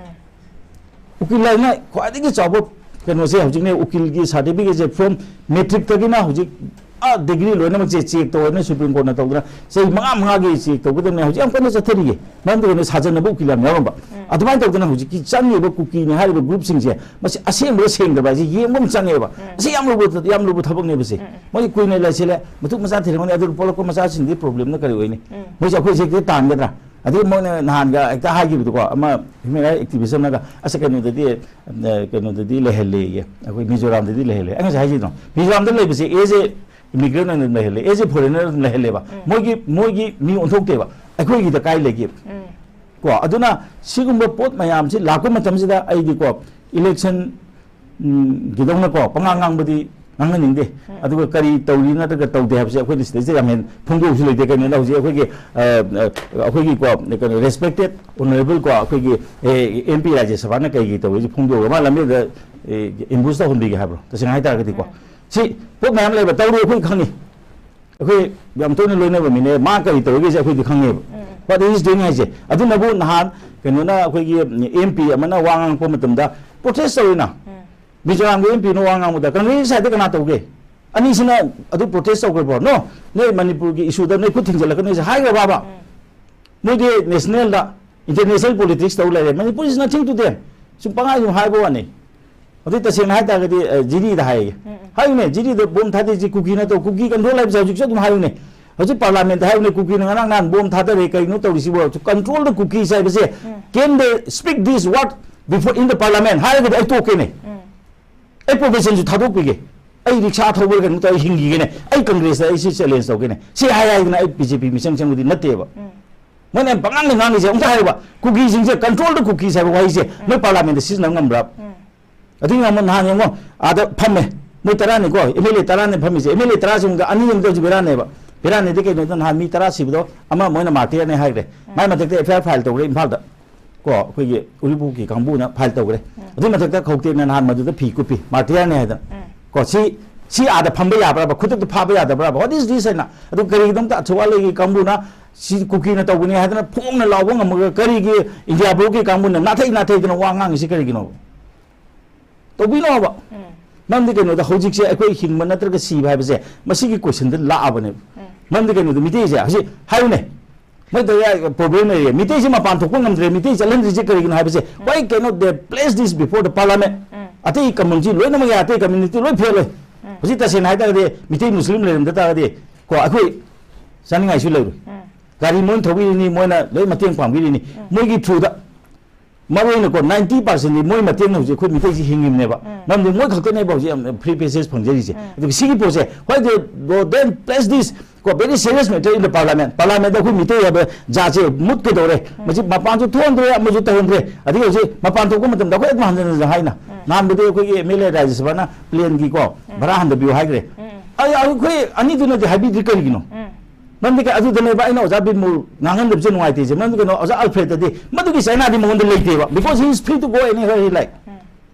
ꯎꯀꯤꯜ ꯍꯥꯏꯅ ꯈ꯭ꯋꯥꯏꯗꯒꯤ ꯆꯥꯎꯕ ꯀꯩꯅꯣꯁꯦ ꯍꯧꯖꯤꯛꯅꯦ, ꯎꯀꯤꯜꯒꯤ certificateꯁꯦ from matricꯇꯒꯤꯅ ꯍꯧꯖꯤꯛ ꯑꯥ degree ꯂꯣꯏꯅꯃꯛꯁꯦ check ꯇꯧꯔꯅꯤ Supreme Courtꯅ ꯇꯧꯗꯅ꯫ ꯆꯍꯤ ꯃꯉꯥ ꯃꯉꯥꯒꯤ check ꯇꯧꯒꯗꯕꯅꯦ꯫ ꯍꯧꯖꯤꯛ ꯌꯥꯝ ꯀꯟꯅ ꯆꯠꯊꯔꯤꯌꯦ꯫ ꯃꯔꯝꯗꯤ ꯀꯩꯅꯣ, ꯁꯥꯖꯟꯅꯕ ꯎꯀꯤꯜ ꯌꯥꯝ ꯌꯥꯎꯔꯝꯕ꯫ ꯎꯝ꯫ ꯑꯗꯨꯃꯥꯏꯅ ꯇꯧꯗꯅ ꯍꯧꯖꯤꯛꯀꯤ ꯆꯪꯉꯤꯕ ꯀꯨꯀꯤꯅꯤ ꯍꯥꯏꯔꯤꯕ groupꯁꯤꯡꯁꯦ, ꯃꯁꯤ ꯑꯁꯦꯡꯕ꯭ꯔꯥ ꯁꯦꯡꯗꯕ꯭ꯔꯥ ꯍꯥꯏꯁꯦ ꯌꯦꯡꯕ ꯑꯃ ꯆꯪꯉꯦꯕ꯫ ꯎꯝ꯫ ꯑꯁꯤ ꯌꯥꯝ ꯂꯨꯕ, ꯌꯥꯝ ꯂꯨꯕ ꯊꯕꯛꯅꯦꯕ ꯁꯤ꯫ ꯎꯝ, ꯎꯝ꯫ ꯃꯣꯏ ꯀꯨꯏꯅ ꯂꯩꯁꯤꯜꯂꯦ, ꯃꯇꯨꯡ ꯃꯆꯥ ꯊꯤꯔꯝꯒꯅꯤ, ꯑꯗꯨ ꯄꯣꯛꯂꯛꯄ ꯃꯆꯥꯁꯤꯡꯗꯤ problemꯅ ꯀꯔꯤ ꯑꯣꯏꯅꯤ? ꯎꯝ꯫ ꯃꯣꯏꯁꯦ ꯑꯩꯈꯣꯏꯁꯦ ꯍꯦꯛꯇ ꯇꯥꯟꯒꯗ꯭ꯔꯥ? ꯑꯗꯒꯤ ꯃꯣꯏꯅ ꯅꯍꯥꯟꯒ ꯍꯦꯛꯇ ꯍꯥꯏꯈꯤꯕꯗꯀꯣ, ꯑꯃ human rights activist ꯑꯃꯅꯒ, "ꯑꯁ, ꯀꯩꯅꯣꯗꯗꯤ, ꯑ, ꯀꯩꯅꯣꯗꯗꯤ ꯂꯩꯍꯜꯂꯦꯌꯦ, ꯑꯩꯈꯣꯏ ꯃꯤꯖꯣꯔꯥꯝꯗꯗꯤ ꯂꯩꯍꯜꯂꯦ"꯫ ꯑꯩ ꯉꯁꯥꯏ ꯍꯥꯏꯖꯩꯗꯣ, ꯃꯤꯖꯣꯔꯥꯝꯗ ꯂꯩꯕꯁꯦ as a immigrant ꯑꯣꯏꯅ ꯑꯗꯨꯝ ꯂꯩꯍꯜꯂꯦ, as a foreigner ꯑꯗꯨꯝ ꯂꯩꯍꯜꯂꯦꯕ꯫ ꯎꯝ꯫ ꯃꯣꯏꯒꯤ, ꯃꯣꯏꯒꯤ ꯃꯤ ꯑꯣꯟꯊꯣꯛꯇꯦꯕ, ꯑꯩꯈꯣꯏꯒꯤꯗ ꯀꯥꯏ ꯂꯩꯒꯦ? ꯎꯝ꯫ ꯀꯣ, ꯑꯗꯨꯅ ꯁꯤꯒꯨꯝꯕ ꯄꯣꯠ ꯃꯌꯥꯝꯁꯤ ꯂꯥꯛꯄ ꯃꯇꯝꯁꯤꯗ ꯑꯩꯗꯤꯀꯣ, election ꯎꯝ, ꯒꯤꯗꯧꯅꯀꯣ, ꯄꯉꯥꯡ ꯉꯥꯡꯕꯗꯤ ꯉꯥꯡꯍꯟꯅꯤꯡꯗꯦ꯫ ꯎꯝ꯫ ꯑꯗꯨꯒ ꯀꯔꯤ ꯇꯧꯔꯤ ꯅꯠꯇ꯭ꯔꯒ ꯇꯧꯗꯦ ꯍꯥꯏꯕꯁꯦ ꯑꯩꯈꯣꯏꯅ ꯁꯤꯗꯩꯁꯤꯗ ꯌꯥꯝ ꯍꯦꯟꯅ ꯐꯣꯡꯗꯣꯛꯄꯁꯨ ꯂꯩꯇꯦ꯫ ꯀꯩꯅꯣꯗ ꯍꯧꯖꯤꯛ ꯑꯩꯈꯣꯏꯒꯤ, ꯑ, ꯑ, ꯑꯩꯈꯣꯏꯒꯤꯀꯣ, ꯀꯩꯅꯣ, respected honorable ꯀꯣ, ꯑꯩꯈꯣꯏꯒꯤ, ꯑꯦ, M P ꯔꯥꯖ꯭ꯌ ꯁꯚꯥꯅ ꯀꯩꯒꯤ ꯇꯧꯔꯤꯁꯦ ꯐꯣꯡꯗꯣꯛꯑꯒ ꯃꯥ ꯂꯝꯕꯤꯗ, ꯑꯦ, ambush ꯇꯧꯍꯟꯕꯤꯒꯦ ꯍꯥꯏꯕ꯭ꯔꯣ? ꯇꯁꯦꯡꯅ ꯍꯥꯏꯇꯥꯔꯒꯗꯤꯀꯣ꯫ ꯎꯝ꯫ ꯁꯤ ꯄꯣꯠ ꯃꯌꯥꯝ ꯂꯩꯕ ꯇꯧꯔꯤ, ꯑꯩꯈꯣꯏ ꯈꯪꯉꯤ꯫ ꯑꯩꯈꯣꯏ ꯌꯥꯝ ꯇꯣꯏꯅ ꯂꯣꯏꯅꯕ ꯃꯤꯅꯦ, ꯃꯥ ꯀꯔꯤ ꯇꯧꯔꯤꯒꯦꯁꯦ ꯑꯩꯈꯣꯏꯗꯤ ꯈꯪꯉꯦꯕ꯫ ꯎꯝ꯫ What is doing ꯍꯥꯏꯁꯦ? ꯑꯗꯨꯅꯕꯨ ꯅꯍꯥꯟ ꯀꯩꯅꯣꯅ, ꯑꯩꯈꯣꯏꯒꯤ M P ꯑꯃꯅ ꯋꯥ ꯉꯥꯡꯉꯛꯄ ꯃꯇꯝꯗ protest ꯇꯧꯔꯤꯅ꯫ ꯎꯝ꯫ ꯃꯤꯖꯣꯔꯥꯝꯒꯤ M P ꯅ ꯋꯥ ꯉꯥꯡꯕꯗ Congress side ꯀꯅꯥ ꯇꯧꯒꯦ? ꯑꯅꯤꯁꯤꯅ ꯑꯗꯨ protest ꯇꯧꯈ꯭ꯔꯕꯣ? No, ꯅꯣꯏ ꯃꯅꯤꯄꯨꯔꯒꯤ issue ꯗ ꯅꯣꯏ ꯈꯨꯠ ꯊꯤꯡꯖꯤꯜꯂꯛꯀꯅꯨ ꯍꯥꯏꯁꯦ ꯍꯥꯏꯈ꯭ꯔꯕꯕ? ꯎꯝ꯫ ꯃꯣꯏꯗꯤ national ꯗ, international politics ꯇꯧ ꯂꯩꯔꯦ꯫ Manipur is nothing to them. ꯁꯨꯝ ꯄꯪꯍꯥꯏ ꯁꯨꯝ ꯍꯥꯏꯕ ꯋꯥꯅꯤ꯫ ꯍꯧꯖꯤꯛ ꯇꯁꯦꯡꯅ ꯍꯥꯏ ꯇꯥꯔꯒꯗꯤ, ꯑ, ꯖꯤꯔꯤꯗ ꯍꯥꯏꯌꯦ꯫ ꯎꯝ, ꯎꯝ꯫ ꯍꯥꯏꯌꯨꯅꯦ, ꯖꯤꯔꯤꯗ bomb ꯊꯥꯗꯩꯁꯤ ꯀꯨꯀꯤ ꯅꯠꯇ꯭ꯔꯣ? ꯀꯨꯀꯤ control ꯍꯥꯏꯕꯁꯦ ꯍꯧꯖꯤꯛꯁꯨ ꯑꯗꯨꯝ ꯍꯥꯏꯌꯨꯅꯦ꯫ ꯍꯧꯖꯤꯛ parliament ꯇ ꯍꯥꯏꯌꯨꯅꯦ, ꯀꯨꯀꯤꯅ ꯉꯔꯥꯡ ꯅꯍꯥꯟ bomb ꯊꯥꯗꯔꯦ, ꯀꯩꯅꯣ ꯇꯧꯔꯤꯁꯤꯕꯣ? Control the Kukis ꯍꯥꯏꯕꯁꯦ, ꯎꯝ꯫ Can they speak this word before in the parliament? ꯍꯥꯏꯔꯒꯗꯤ ꯑꯩ ꯇꯣꯛꯀꯦꯅꯦ꯫ ꯎꯝ꯫ ꯑꯩ profession ꯁꯨ ꯊꯥꯗꯣꯛꯄꯤꯒꯦ꯫ ꯑꯩ ꯔꯤꯛꯁꯥ ꯊꯧꯕ ꯀꯩꯅꯣ ꯇꯧꯔ ꯍꯤꯡꯈꯤꯒꯦꯅꯦ꯫ ꯑꯩ Congress ꯇ ꯑꯩ ꯁꯤ challenge ꯇꯧꯒꯦꯅꯦ꯫ ꯁꯤ ꯍꯥꯏ ꯍꯥꯏꯗꯅ ꯑꯩ B J P ꯃꯤꯆꯪ ꯆꯪꯕꯗꯤ ꯅꯠꯇꯦꯕ꯫ ꯎꯝ꯫ ꯃꯣꯏꯅ ꯌꯥꯝ ꯄꯉꯥꯡꯗ ꯉꯥꯡꯉꯤꯁꯦ ꯑꯝꯇ ꯍꯥꯏꯌꯨꯕ꯫ ꯀꯨꯀꯤꯁꯤꯡꯁꯦ, control the Kukis ꯍꯥꯏꯕ ꯋꯥꯍꯩꯁꯦ ꯅꯣꯏ parliament ꯇ ꯁꯤꯖꯤꯟꯅꯕ ꯉꯝꯕ꯭ꯔꯥ? ꯎꯝ꯫ ꯑꯗꯨꯒꯤ ꯃꯃꯜ ꯅꯍꯥꯟ ꯌꯦꯡꯉꯣ, ꯑꯥꯗ ꯐꯝꯃꯦ, ꯃꯣꯏ ꯇꯔꯥꯅꯤꯀꯣ, M L A ꯇꯔꯥꯅꯦ ꯐꯝꯃꯤꯁꯦ, M L A ꯇꯔꯥꯁꯤꯃꯗ ꯑꯅꯤ ꯑꯃꯗꯤ ꯍꯧꯖꯤꯛ ꯕꯦꯔꯥꯅꯦꯕ꯫ ꯕꯦꯔꯥꯅꯤꯗꯤ ꯀꯩꯅꯣꯗ ꯅꯍꯥꯟ ꯃꯤ ꯇꯔꯥ ꯁꯤꯕꯗꯣ ꯑꯃ ꯃꯣꯏꯅ martyr ꯅꯦ ꯍꯥꯏꯈ꯭ꯔꯦ꯫ ꯎꯝ꯫ ꯃꯥꯏ ꯃꯊꯛꯇ F I R file ꯇꯧꯈ꯭ꯔꯦ ꯏꯝꯐꯥꯜꯗ꯫ ꯀꯣ, ꯑꯩꯈꯣꯏꯒꯤ ꯎꯔꯤꯄꯣꯛꯀꯤ ꯀꯥꯡꯕꯨꯅ file ꯇꯧꯈ꯭ꯔꯦ꯫ ꯎꯝ꯫ ꯑꯗꯨꯏ ꯃꯊꯛꯇ ꯈꯧꯇꯦꯛꯅ ꯅꯍꯥꯟ ꯃꯗꯨꯗ ꯐꯤ ꯀꯨꯞꯄꯤ, martyr ꯅꯦ ꯍꯥꯏꯗꯅ꯫ ꯎꯝ꯫ ꯀꯣ, ꯁꯤ, ꯁꯤ ꯑꯥꯗ ꯐꯝꯕ ꯌꯥꯕ꯭ꯔꯕ? ꯈꯨꯗꯛꯇ ꯐꯥꯕ ꯌꯥꯗꯕ꯭ꯔꯕ? What is this ꯍꯥꯏꯅ? ꯑꯗꯨ ꯀꯔꯤꯒꯤꯗꯃꯛꯇ ꯑꯊꯧꯕꯥꯜꯒꯤ ꯀꯥꯡꯕꯨꯅ ꯁꯤ ꯀꯨꯀꯤꯅ ꯇꯧꯕꯅꯤ ꯍꯥꯏꯗꯅ ꯐꯣꯡꯅ ꯂꯥꯎꯕ ꯉꯝꯃꯒ ꯀꯔꯤꯒꯤ ꯏꯟꯗꯤꯌꯥ ꯕ꯭ꯂꯣꯛꯀꯤ ꯀꯥꯡꯕꯨꯅ ꯅꯥꯊꯩ ꯅꯥꯊꯩꯗꯅ ꯋꯥ ꯉꯥꯡꯉꯤꯁꯤ ꯀꯔꯤꯒꯤꯅꯣꯕ? ꯇꯧꯕꯤꯅꯣꯕ꯫ ꯎꯝ꯫ ꯃꯔꯝꯗꯤ ꯀꯩꯅꯣꯗ ꯍꯧꯖꯤꯛꯁꯦ ꯑꯩꯈꯣꯏ ꯍꯤꯡꯕ ꯅꯠꯇ꯭ꯔꯒ ꯁꯤꯕ ꯍꯥꯏꯕꯁꯦ ꯃꯁꯤꯒꯤ question ꯗ ꯂꯥꯛꯑꯕꯅꯦꯕ꯫ ꯎꯝ꯫ ꯃꯔꯝꯗꯤ ꯀꯩꯅꯣꯗ ꯃꯤꯇꯩꯁꯦ ꯍꯧꯖꯤꯛ ꯍꯥꯏꯌꯨꯅꯦ, ꯃꯣꯏꯗ problem ꯂꯩꯔꯦ, ꯃꯤꯇꯩꯁꯦ ꯃꯄꯥꯟ ꯊꯣꯛꯄ ꯉꯝꯗ꯭ꯔꯦ, ꯃꯤꯇꯩ ꯆꯠꯍꯟꯗ꯭ꯔꯤꯁꯦ ꯀꯔꯤꯒꯤꯅꯣ ꯍꯥꯏꯕꯁꯦ, ꯎꯝ꯫ Why cannot they place this before the parliament? ꯎꯝ꯫ ꯑꯇꯩ community ꯂꯣꯏꯅꯃꯛ ꯌꯥꯏ, ꯑꯇꯩ community ꯂꯣꯏ ꯐꯦꯜ ꯑꯣꯏ꯫ ꯎꯝ꯫ ꯍꯧꯖꯤꯛ ꯇꯁꯦꯡꯅ ꯍꯥꯏꯇꯥꯔꯒꯗꯤ ꯃꯤꯇꯩ ꯃꯨꯁꯂꯤꯝ ꯂꯩꯔꯝꯗ ꯇꯥꯔꯒꯗꯤ ꯀꯣ, ꯑꯩꯈꯣꯏ ꯆꯥꯅꯤꯡꯉꯥꯏꯁꯨ ꯂꯩꯔꯣꯏ꯫ ꯎꯝ꯫ ꯒꯥꯔꯤ ꯃꯣꯏꯅ ꯊꯧꯕꯤꯔꯤꯅꯤ, ꯃꯣꯏꯅ ꯂꯣꯏ ꯃꯇꯦꯡ ꯄꯥꯡꯕꯤꯔꯤꯅꯤ꯫ ꯎꯝ꯫ ꯃꯣꯏꯒꯤ through ꯗ ꯃꯔꯨ ꯑꯣꯏꯅꯀꯣ, ninety percent ꯗꯤ ꯃꯣꯏ ꯃꯇꯦꯡꯅ ꯍꯧꯖꯤꯛ ꯑꯩꯈꯣꯏ ꯃꯤꯇꯩꯁꯤ ꯍꯤꯡꯉꯤꯕꯅꯦꯕ꯫ ꯎꯝ꯫ ꯃꯔꯝꯗꯤ ꯃꯣꯏ ꯈꯛꯇꯅꯦꯕ ꯍꯧꯖꯤꯛ ꯌꯥꯝ free passage ꯐꯪꯖꯔꯤꯁꯦ꯫ ꯎꯝ꯫ ꯑꯗꯨꯒ ꯁꯤꯒꯤ ꯄꯣꯠꯁꯦ, why they don't place this ꯀꯣ, very serious matter in the parliament? Parliament ꯗ ꯑꯩꯈꯣꯏ ꯃꯤꯇꯩ ꯍꯥꯏꯕ ꯖꯥꯠꯁꯦ ꯃꯨꯠꯀꯗꯧꯔꯦ꯫ ꯎꯝ꯫ ꯃꯁꯤ ꯃꯄꯥꯟꯁꯨ ꯊꯣꯛꯍꯟꯗ꯭ꯔꯦ, ꯑꯃꯁꯨ ꯇꯧꯍꯟꯗ꯭ꯔꯦ꯫ ꯑꯗꯒꯤ ꯍꯧꯖꯤꯛ ꯃꯄꯥꯟ ꯊꯣꯛꯄ ꯃꯇꯝꯗ ꯑꯩꯈꯣꯏ ꯑꯗꯨꯝ ꯍꯟꯖꯤꯟ ꯍꯟꯖꯤꯟ ꯍꯥꯏꯅ, ꯎꯝ꯫ ꯅꯍꯥꯟꯕꯗꯤ ꯑꯩꯈꯣꯏꯒꯤ M L A ꯔꯥꯖ꯭ꯌ ꯁꯚꯥꯅ plane ꯒꯤ ꯀꯣ, ꯎꯝ꯫ ꯚꯔꯥ ꯍꯟꯊꯕꯤꯌꯨ ꯍꯥꯏꯈ꯭ꯔꯦ꯫ ꯎꯝ꯫ ꯑꯩ, ꯑꯩꯈꯣꯏ ꯑꯅꯤꯗꯨꯅꯗꯤ ꯍꯥꯏꯕꯤꯗ꯭ꯔꯤ ꯀꯔꯤꯒꯤꯅꯣ? ꯎꯝ꯫ ꯃꯔꯝꯗꯤ ꯀꯩ-, ꯑꯗꯨꯗꯅꯦꯕ ꯑꯩꯅ ꯑꯣꯖꯥ ꯕꯤꯃꯣꯜ ꯉꯥꯡꯍꯟꯗꯕꯁꯦ ꯅꯨꯡꯉꯥꯏꯇꯦꯁꯦ꯫ ꯃꯔꯝꯗꯤ ꯀꯩꯅꯣ, ꯑꯣꯖꯥ ꯑꯜꯐ꯭ꯔꯦꯗꯇꯗꯤ ꯃꯗꯨꯒꯤ ꯆꯩꯅꯥꯗꯤ ꯃꯉꯣꯟꯗ ꯂꯩꯇꯦꯕ, because he is free to go anywhere he like꯫ ꯎꯝ꯫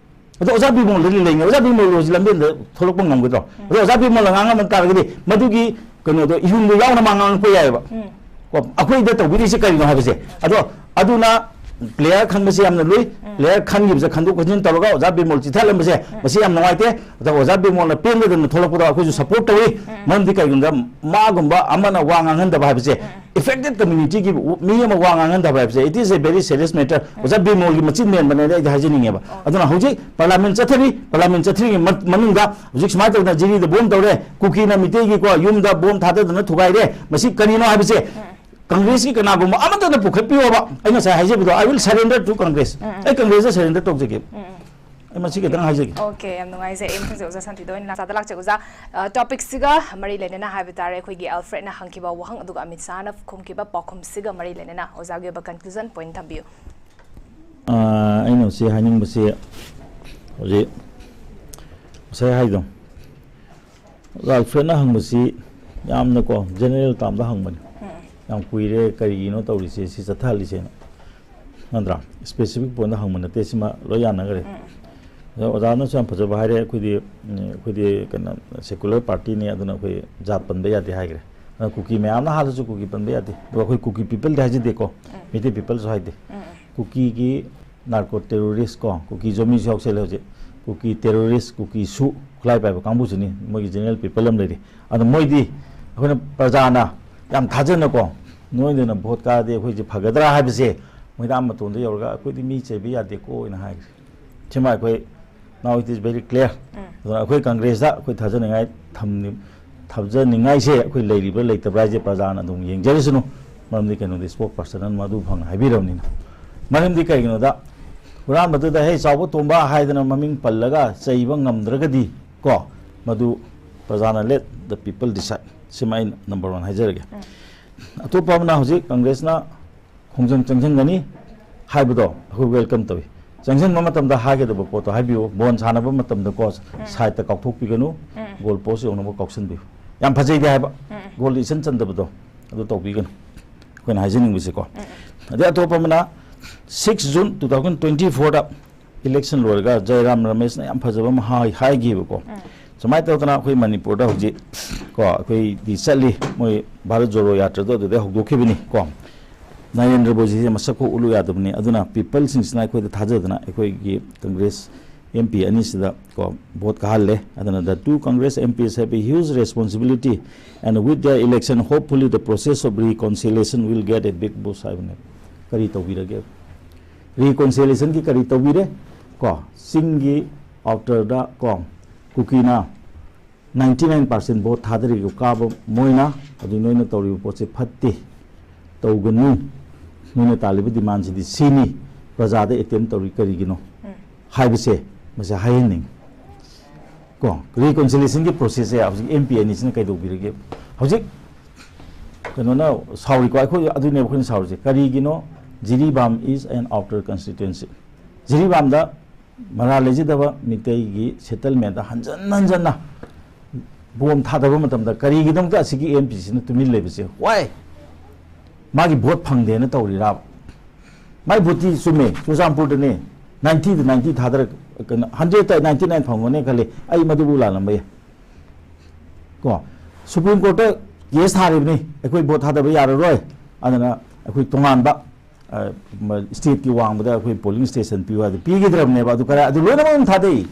ꯑꯗꯣ ꯑꯣꯖꯥ ꯕꯤꯃꯣꯜꯗꯗꯤ ꯂꯩꯅꯤ꯫ ꯑꯣꯖꯥ ꯕꯤꯃꯣꯜ ꯍꯧꯖꯤꯛ ꯂꯝꯕꯦꯟꯗ ꯊꯣꯛꯂꯛꯄ ꯉꯝꯒꯗ꯭ꯔꯣ? ꯎꯝ꯫ ꯑꯗꯣ ꯑꯣꯖꯥ ꯕꯤꯃꯣꯜꯅ ꯉꯥꯡꯉꯝꯕ ꯇꯥꯔꯒꯗꯤ ꯃꯗꯨꯒꯤ ꯀꯩꯅꯣꯗꯣ, ꯏꯍꯨꯜꯗꯣ ꯌꯥꯎꯅ ꯃꯥ ꯉꯥꯡꯉꯛꯄ ꯌꯥꯏꯑꯕ꯫ ꯎꯝ꯫ ꯀꯣ, ꯑꯩꯈꯣꯏꯗ ꯇꯧꯕꯤꯔꯤꯁꯦ ꯀꯔꯤꯅꯣ ꯍꯥꯏꯕꯁꯦ꯫ ꯑꯗꯣ ꯑꯗꯨꯅ player ꯈꯟꯕꯁꯦ ꯌꯥꯝꯅ ꯂꯨꯏ꯫ Player ꯈꯟꯈꯤꯕꯁꯦ, ꯈꯟꯗꯣꯛ ꯈꯟꯖꯤꯟ ꯇꯧꯔꯒ ꯑꯣꯖꯥ ꯕꯤꯃꯣꯜ ꯆꯤꯊꯍꯜꯂꯝꯕꯁꯦ, ꯃꯁꯤ ꯌꯥꯝ ꯅꯨꯡꯉꯥꯏꯇꯦ꯫ ꯑꯗ ꯑꯣꯖꯥ ꯕꯤꯃꯣꯜꯅ ꯄꯦꯟꯗꯗꯅ ꯊꯣꯛꯂꯛꯄꯗ ꯑꯩꯈꯣꯏꯁꯨ support ꯇꯧꯏ꯫ ꯃꯔꯝꯗꯤ ꯀꯩꯒꯤꯅꯣꯗ, ꯃꯥꯒꯨꯝꯕ ꯑꯃꯅ ꯋꯥ ꯉꯥꯡꯍꯟꯗꯕ ꯍꯥꯏꯕꯁꯦ, affected communityꯒꯤ ꯃꯤ ꯑꯃ ꯋꯥ ꯉꯥꯡꯍꯟꯗꯕ ꯍꯥꯏꯕꯁꯦ, it is a very serious matter꯫ ꯑꯣꯖꯥ ꯕꯤꯃꯣꯜꯒꯤ ꯃꯆꯤꯟ ꯃꯦꯟꯕꯅꯦꯅ ꯑꯩꯗꯤ ꯍꯥꯏꯖꯅꯤꯡꯉꯦꯕ꯫ ꯑꯗꯨꯅ ꯍꯧꯖꯤꯛ parliament ꯆꯠꯊꯔꯤ, parliament ꯆꯠꯊꯔꯤꯉꯩ ꯃ-, ꯃꯅꯨꯡꯗ ꯍꯧꯖꯤꯛ ꯁꯨꯃꯥꯏꯅ ꯇꯧꯗꯅ ꯖꯤꯔꯤꯗ bomb ꯇꯧꯔꯦ, ꯀꯨꯀꯤꯅ ꯃꯤꯇꯩꯒꯤꯀꯣ ꯌꯨꯝꯗ bomb ꯊꯥꯗꯗꯅ ꯊꯨꯒꯥꯏꯔꯦ, ꯃꯁꯤ ꯀꯔꯤꯅꯣ ꯍꯥꯏꯕꯁꯦ꯫ ꯀꯪꯒ꯭ꯔꯦꯁꯀꯤ ꯀꯅꯥꯒꯨꯝꯕ ꯑꯃꯠꯇꯅ ꯄꯨꯈꯠꯄꯤꯌꯣꯕ꯫ ꯑꯩ ꯉꯁꯥꯏ ꯍꯥꯏꯖꯕꯗꯣ, "I will surrender to Congress"꯫ ꯑꯩ ꯀꯪꯒ꯭ꯔꯦꯁꯇ surrender ꯇꯧꯖꯒꯦ꯫ ꯑꯩ ꯃꯁꯤ ꯈꯤꯇꯪ ꯍꯥꯏꯖꯒꯦ꯫ ꯑꯣꯀꯦ, ꯌꯥꯝ ꯅꯨꯡꯉꯥꯏꯖꯩ꯫ ꯑꯩ ꯃꯊꯪꯁꯦ ꯑꯣꯖꯥ ꯁꯥꯟꯇꯤꯗ ꯑꯣꯏꯅ ꯂꯥꯛꯆꯗ ꯂꯥꯛꯆꯩ꯫ ꯑꯣꯖꯥ, ꯇꯣꯄꯤꯛꯁꯤꯒ ꯃꯔꯤ ꯂꯩꯅꯅ ꯍꯥꯏꯕ ꯇꯥꯔꯦ, ꯑꯩꯈꯣꯏꯒꯤ ꯑꯜꯐ꯭ꯔꯦꯗꯅ ꯍꯪꯈꯤꯕ ꯋꯥꯍꯪ ꯑꯗꯨꯒ ꯑꯃꯤꯠ ꯁꯥꯍꯅ ꯈꯨꯝꯈꯤꯕ ꯄꯥꯎꯈꯨꯝꯁꯤꯒ ꯃꯔꯤ ꯂꯩꯅꯅ ꯑꯣꯖꯥꯒꯤ ꯑꯣꯏꯕ conclusion point ꯊꯝꯕꯤꯌꯨ꯫ ꯑꯥ, ꯑꯩꯅ ꯉꯁꯤ ꯍꯥꯏꯅꯤꯡꯕꯁꯤ, ꯍꯧꯖꯤꯛ ꯉꯁꯥꯏ ꯍꯥꯏꯗꯣ, ꯑꯣꯖꯥ ꯑꯜꯐ꯭ꯔꯦꯗꯅ ꯍꯪꯕꯁꯤ ꯌꯥꯝꯅꯀꯣ general termꯗ ꯍꯪꯕꯅꯤ꯫ ꯌꯥꯝ ꯀꯨꯏꯔꯦ, ꯀꯔꯤꯒꯤꯅꯣ ꯇꯧꯔꯤꯁꯦ, ꯁꯤ ꯆꯠꯊꯍꯜꯂꯤꯁꯦꯅ, ꯅꯠꯇ꯭ꯔꯥ? Specific pointꯇ ꯍꯪꯕ ꯅꯠꯇꯦ, ꯁꯤꯃ ꯂꯣꯏ ꯌꯥꯅꯈ꯭ꯔꯦ꯫ ꯑꯗꯣ ꯑꯣꯖꯥꯅꯁꯨ ꯌꯥꯝ ꯐꯖꯕ ꯍꯥꯏꯔꯦ, ꯑꯩꯈꯣꯏꯗꯤ, ꯎꯝ, ꯑꯩꯈꯣꯏꯗꯤ ꯀꯩꯅꯣ, secular partyꯅꯤ, ꯑꯗꯨꯅ ꯑꯩꯈꯣꯏ ꯖꯥꯠ ꯄꯟꯕ ꯌꯥꯗꯦ ꯍꯥꯏꯈ꯭ꯔꯦ꯫ ꯑꯗꯨꯅ ꯀꯨꯀꯤ ꯃꯌꯥꯝꯅ ꯍꯥꯠꯂꯁꯨ ꯀꯨꯀꯤ ꯄꯟꯕ ꯌꯥꯗꯦ꯫ ꯑꯗꯨꯒ ꯑꯩꯈꯣꯏ ꯀꯨꯀꯤ peopleꯗꯤ ꯍꯥꯏꯖꯗꯦꯀꯣ, ꯃꯩꯇꯩ peopleꯁꯨ ꯍꯥꯏꯗꯦ꯫ ꯀꯨꯀꯤꯒꯤ narco terrorist ꯀꯣ, ꯀꯨꯀꯤ ꯖꯣꯃꯤꯁꯨ ꯌꯥꯎꯁꯜꯂꯦ ꯍꯧꯖꯤꯛ꯫ ꯀꯨꯀꯤ terrorist, ꯀꯨꯀꯤ ꯁꯨ, ꯈꯨꯠꯂꯥꯏ ꯄꯥꯏꯕ ꯀꯥꯡꯕꯨꯁꯤꯅꯤ, ꯃꯣꯏꯒꯤ general people ꯑꯃ ꯂꯩꯔꯤ꯫ ꯑꯗꯣ ꯃꯣꯏꯗꯤ ꯑꯩꯈꯣꯏꯅ ꯄ꯭ꯔꯖꯥꯅ ꯌꯥꯝ ꯊꯥꯖꯅꯀꯣ, ꯅꯣꯏꯗꯅ vote ꯀꯥꯔꯗꯤ ꯑꯩꯈꯣꯏꯁꯦ ꯐꯒꯗ꯭ꯔꯥ ꯍꯥꯏꯕꯁꯦ ꯃꯣꯏꯗꯥꯡ ꯃꯇꯣꯟꯗ ꯌꯧꯔꯒ ꯑꯩꯈꯣꯏꯗꯤ ꯃꯤ ꯆꯩꯕ ꯌꯥꯗꯦꯀꯣ ꯍꯥꯏꯅ ꯍꯥꯏꯈ꯭ꯔꯦ꯫ ꯁꯤꯃ ꯑꯩꯈꯣꯏ, now it is very clear꯫ ꯑꯗꯨꯅ ꯑꯩꯈꯣꯏ ꯀꯪꯒ꯭ꯔꯦꯁꯇ ꯑꯩꯈꯣꯏ ꯊꯥꯖꯅꯤꯡꯉꯥꯏ ꯊꯝꯅꯤ-, ꯊꯥꯖꯅꯤꯡꯉꯥꯏꯁꯦ ꯑꯩꯈꯣꯏ ꯂꯩꯔꯤꯕ꯭ꯔꯥ ꯂꯩꯇꯕ꯭ꯔꯥ ꯍꯥꯏꯁꯦ ꯄ꯭ꯔꯖꯥꯅ ꯑꯗꯨꯝ ꯌꯦꯡꯖꯔꯁꯅꯨ꯫ ꯃꯔꯝꯗꯤ ꯀꯩꯅꯣꯗꯤ spokespersonꯅ ꯃꯗꯨ ꯐꯪꯅ ꯍꯥꯏꯕꯤꯔꯕꯅꯤꯅ꯫ ꯃꯔꯝꯗꯤ ꯀꯩꯒꯤꯅꯣꯗ, ꯍꯨꯔꯥꯟꯕꯗꯨꯗ "ꯍꯦ ꯆꯥꯎꯕ ꯇꯣꯝꯕ" ꯍꯥꯏꯗꯅ ꯃꯃꯤꯡ ꯄꯜꯂꯒ ꯆꯩꯕ ꯉꯝꯗ꯭ꯔꯒꯗꯤ ꯀꯣ, ꯃꯗꯨ ꯄ꯭ꯔꯖꯥꯅ let the people decide꯫ ꯁꯤꯃ ꯑꯩꯅ number one ꯍꯥꯏꯖꯔꯒꯦ꯫ ꯑꯇꯣꯞꯄ ꯑꯃꯅ ꯍꯧꯖꯤꯛ ꯀꯪꯒ꯭ꯔꯦꯁꯅ ꯈꯣꯡꯖꯪ ꯆꯪꯁꯤꯟꯒꯅꯤ ꯍꯥꯏꯕꯗꯣ ꯑꯩꯈꯣꯏ welcome ꯇꯧꯏ꯫ ꯆꯪꯁꯤꯟꯕ ꯃꯇꯝꯗ ꯍꯥꯏꯒꯗꯕ ꯄꯣꯠꯇꯣ ꯍꯥꯏꯕꯤꯌꯨ꯫ ꯕꯣꯜ ꯁꯥꯟꯅꯕ ꯃꯇꯝꯗꯀꯣ, sideꯇ ꯀꯥꯎꯊꯣꯛꯄꯤꯒꯅꯨ, goal post ꯌꯧꯅꯕ ꯀꯥꯎꯁꯟꯕꯤꯌꯨ꯫ ꯌꯥꯝ ꯐꯖꯩꯗꯤ ꯍꯥꯏꯕ, goalꯗꯤ ꯏꯆꯟ ꯆꯟꯗꯕꯗꯣ ꯑꯗꯨ ꯇꯧꯕꯤꯒꯅꯨ, ꯑꯩꯈꯣꯏꯅ ꯍꯥꯏꯖꯅꯤꯡꯕꯁꯦꯀꯣ꯫ ꯑꯗꯩ ꯑꯇꯣꯞꯄ ꯑꯃꯅ, six June two thousand twenty fourꯗ election ꯂꯣꯏꯔꯒ ꯖꯌꯔꯥꯝ ꯔꯃꯦꯁꯅ ꯌꯥꯝ ꯐꯖꯕ ꯑꯃ ꯍꯥꯏ-, ꯍꯥꯏꯈꯤꯕꯀꯣ꯫ ꯁꯨꯃꯥꯏꯅ ꯇꯧꯗꯅ ꯑꯩꯈꯣꯏ ꯃꯅꯤꯄꯨꯔꯗ ꯍꯧꯖꯤꯛ ꯀꯣ ꯑꯩꯈꯣꯏꯗꯤ ꯆꯠꯂꯤ, ꯃꯣꯏ ꯚꯥꯔꯠ ꯖꯣꯔꯣ ꯌꯥꯇ꯭ꯔꯥꯗꯣ ꯑꯗꯨꯗꯩ ꯍꯧꯗꯣꯛꯈꯤꯕꯅꯤ ꯀꯣ꯫ ꯅꯔꯦꯟꯗ꯭ꯔ ꯃꯣꯗꯤꯁꯦ ꯃꯁꯛ ꯈꯔ ꯎꯠꯂꯨ ꯌꯥꯗꯕꯅꯤ꯫ ꯑꯗꯨꯅ ꯄꯤꯄꯜꯁꯤꯡꯁꯤꯅ ꯑꯩꯈꯣꯏꯗ ꯊꯥꯖꯗꯅ ꯑꯩꯈꯣꯏꯒꯤ ꯀꯪꯒ꯭ꯔꯦꯁ ꯑꯦꯝ ꯄꯤ ꯑꯅꯤꯁꯤꯗ ꯀꯣ ꯚꯣꯠ ꯀꯥꯍꯜꯂꯦ꯫ ꯑꯗꯨꯅ the two Congress M Ps have a huge responsibility and with their election hopefully the process of reconciliation will get a big boost ꯍꯥꯏꯕꯅꯦ꯫ ꯀꯔꯤ ꯇꯧꯕꯤꯔꯒꯦ? ꯔꯤꯀꯣꯟꯁꯤꯂꯦꯁꯟꯒꯤ ꯀꯔꯤ ꯇꯧꯕꯤꯔꯦ? ꯀꯣ ꯆꯤꯡꯒꯤ ꯑꯥꯎꯇꯔꯗ ꯀꯣ ꯀꯨꯀꯤꯅ ꯅꯥꯏꯟꯇꯤ ꯅꯥꯏꯟ ꯄꯥꯔꯁꯦꯟ ꯚꯣꯠ ꯊꯥꯗꯔꯤꯕ ꯀꯥꯕ ꯃꯣꯏꯅ꯫ ꯑꯗꯨ ꯅꯣꯏꯅ ꯇꯧꯔꯤꯕ ꯄꯣꯠꯁꯦ ꯐꯠꯇꯦ, ꯇꯧꯒꯅꯨ, ꯅꯣꯏꯅ ꯇꯥꯜꯂꯤꯕ ꯗꯤꯃꯥꯟꯁꯤꯗꯤ ꯁꯤꯅꯤ, ꯄ꯭ꯔꯖꯥꯗ ꯑꯦꯇꯦꯝ ꯇꯧꯔꯤ ꯀꯔꯤꯒꯤꯅꯣ ꯍꯥꯏꯕꯁꯦ ꯃꯁꯤ ꯍꯥꯏꯍꯟꯅꯤꯡꯉꯤ꯫ ꯀꯣ ꯔꯤꯀꯣꯟꯁꯤꯂꯦꯁꯟꯒꯤ ꯄ꯭ꯔꯣꯁꯦꯁꯁꯦ ꯍꯧꯖꯤꯛ ꯑꯦꯝ ꯄꯤ ꯑꯅꯤꯁꯤꯅ ꯀꯩꯗꯧꯕꯤꯔꯒꯦ? ꯍꯧꯖꯤꯛ ꯀꯩꯅꯣꯅ ꯁꯥꯎꯔꯤꯀꯣ, ꯑꯩꯈꯣꯏ ꯑꯗꯨꯅꯦꯕ ꯑꯩꯈꯣꯏꯅ ꯁꯥꯎꯔꯤꯁꯦ꯫ ꯀꯔꯤꯒꯤꯅꯣ? Jiribam is an outer constituency꯫ ꯖꯤꯔꯤꯕꯥꯝꯗ ꯃꯔꯥꯜ ꯂꯩꯖꯗꯕ ꯃꯤꯇꯩꯒꯤ ꯁꯦꯇꯜꯃꯦꯟꯗ ꯍꯟꯖꯟ ꯍꯟꯖꯟꯅ ꯕꯣꯝ ꯊꯥꯗꯕ ꯃꯇꯝꯗ ꯀꯔꯤꯒꯤꯗꯃꯛꯇ ꯑꯁꯤꯒꯤ ꯑꯦꯝ ꯄꯤꯁꯤꯅ ꯇꯨꯃꯤꯟ ꯂꯩꯕꯁꯦ? ꯋꯥꯏ? ꯃꯥꯒꯤ ꯚꯣꯠ ꯐꯪꯗꯦꯅ ꯇꯧꯔꯤꯔꯥꯕ? ꯃꯥꯏ ꯚꯣꯠꯇꯤ ꯆꯨꯝꯃꯦ, ꯆꯨꯔꯆꯥꯟꯄꯨꯔꯗꯅꯦ ꯅꯥꯏꯟꯇꯤꯗ ꯅꯥꯏꯟꯇꯤ ꯊꯥꯗꯔ ꯀꯩꯅꯣ ꯍꯟꯗ꯭ꯔꯦꯠꯇ ꯅꯥꯏꯟꯇꯤ ꯅꯥꯏꯟ ꯐꯪꯕꯅꯦ ꯈꯜꯂꯤ꯫ ꯑꯩ ꯃꯗꯨꯕꯨ ꯂꯥꯜꯂꯝꯕ ꯌꯥꯏ꯫ ꯀꯣ ꯁꯨꯄ꯭ꯔꯤꯝ ꯀꯣꯔꯠꯇ ꯀꯦꯁ ꯊꯥꯔꯤꯕꯅꯤ, ꯑꯩꯈꯣꯏ ꯚꯣꯠ ꯊꯥꯗꯕ ꯌꯥꯔꯔꯣꯏ, ꯑꯗꯨꯅ ꯑꯩꯈꯣꯏ ꯇꯣꯉꯥꯟꯕ ꯁ꯭ꯇꯦꯠꯀꯤ ꯋꯥꯡꯃꯗ ꯑꯩꯈꯣꯏ ꯄꯣꯂꯤꯡ ꯁ꯭ꯇꯦꯁꯟ ꯄꯤꯌꯨ ꯍꯥꯏꯗ ꯄꯤꯈꯤꯗ꯭ꯔꯕꯅꯦꯕ꯫ ꯑꯗꯨ ꯀꯔꯥꯏ, ꯑꯗꯨ ꯂꯣꯏꯅꯃꯛ ꯑꯗꯨꯝ ꯊꯥꯗꯩ꯫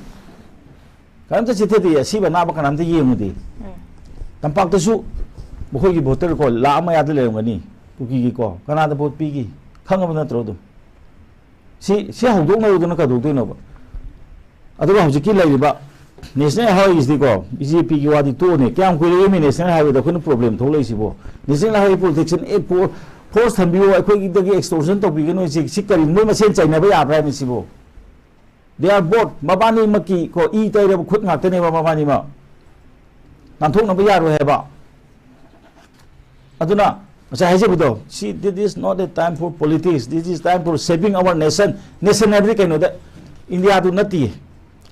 ꯀꯔꯤꯝꯇ ꯆꯤꯊꯗꯦ, ꯑꯁꯤꯕ ꯑꯅꯥꯕ ꯀꯅꯥꯝꯇ ꯌꯦꯡꯉꯨꯗꯦ꯫ ꯇꯝꯄꯥꯛꯇꯁꯨ ꯃꯈꯣꯏꯒꯤ ꯚꯣꯇꯔ ꯀꯣ ꯂꯥꯛ ꯑꯃ ꯃꯌꯥꯗ ꯂꯩꯔꯝꯒꯅꯤ ꯀꯨꯀꯤꯒꯤ ꯀꯣ꯫ ꯀꯅꯥꯗ ꯚꯣꯠ ꯄꯤꯒꯤ? ꯈꯪꯉꯕ ꯅꯠꯇ꯭ꯔꯣ ꯑꯗꯨꯝ? ꯁꯤ ꯁꯤ ꯍꯧꯗꯣꯛꯅꯔꯨꯗꯅ ꯀꯩꯗꯧꯗꯣꯏꯅꯣꯕ? ꯑꯗꯨꯒ ꯍꯧꯖꯤꯛꯀꯤ ꯂꯩꯔꯤꯕ ꯅꯦꯁꯅꯦꯜ ꯍꯥꯏꯋꯦꯁꯤꯗꯤꯀꯣ, ꯕꯤ ꯖꯦ ꯄꯤꯒꯤ ꯋꯥꯗꯤ ꯇꯣꯛꯑꯅꯤ꯫ ꯀꯌꯥꯝ ꯀꯨꯏꯔꯒꯦ ꯃꯤ ꯅꯦꯁꯅꯦꯜ ꯍꯥꯏꯋꯦꯗ ꯑꯩꯈꯣꯏꯅ ꯄ꯭ꯔꯣꯕ꯭ꯂꯦꯝ ꯊꯣꯛꯂꯛꯏꯁꯤꯕꯣ? ꯅꯦꯁꯅꯦꯜ ꯍꯥꯏꯋꯦ ꯄ꯭ꯔꯣꯇꯦꯛꯁꯟ ꯑꯦꯛ ꯐꯣꯔꯁ ꯊꯝꯕꯤꯌꯣ, ꯑꯩꯈꯣꯏꯒꯤꯗꯒꯤ ꯑꯦꯛꯁꯇꯣꯔꯁꯟ ꯇꯧꯕꯤꯒꯅꯨ꯫ ꯁꯤ ꯁꯤ ꯀꯔꯤ ꯃꯣꯏ ꯃꯁꯦꯟ ꯆꯩꯅꯕ ꯌꯥꯕ꯭ꯔꯥ ꯍꯥꯏꯕꯅꯤ ꯁꯤꯕꯣ? They are both, ꯃꯕꯥꯅꯤꯃꯛꯀꯤ ꯀꯣ ꯏ ꯇꯩꯔꯕ ꯈꯨꯠ ꯉꯥꯛꯇꯅꯦꯕ ꯃꯕꯥꯅꯤꯃꯛ꯫ ꯅꯥꯟꯊꯣꯛꯅꯕ ꯌꯥꯔꯣꯏ ꯍꯥꯏꯕ꯫ ꯑꯗꯨꯅ ꯉꯁꯥꯏ ꯍꯥꯏꯖꯕꯗꯣ, see, this is not a time for politics, this is time for saving our nation. Nation ꯍꯥꯏꯕꯗꯤ ꯀꯩꯅꯣꯗ, ꯏꯟꯗꯤꯌꯥꯗꯨ ꯅꯠꯇꯦ,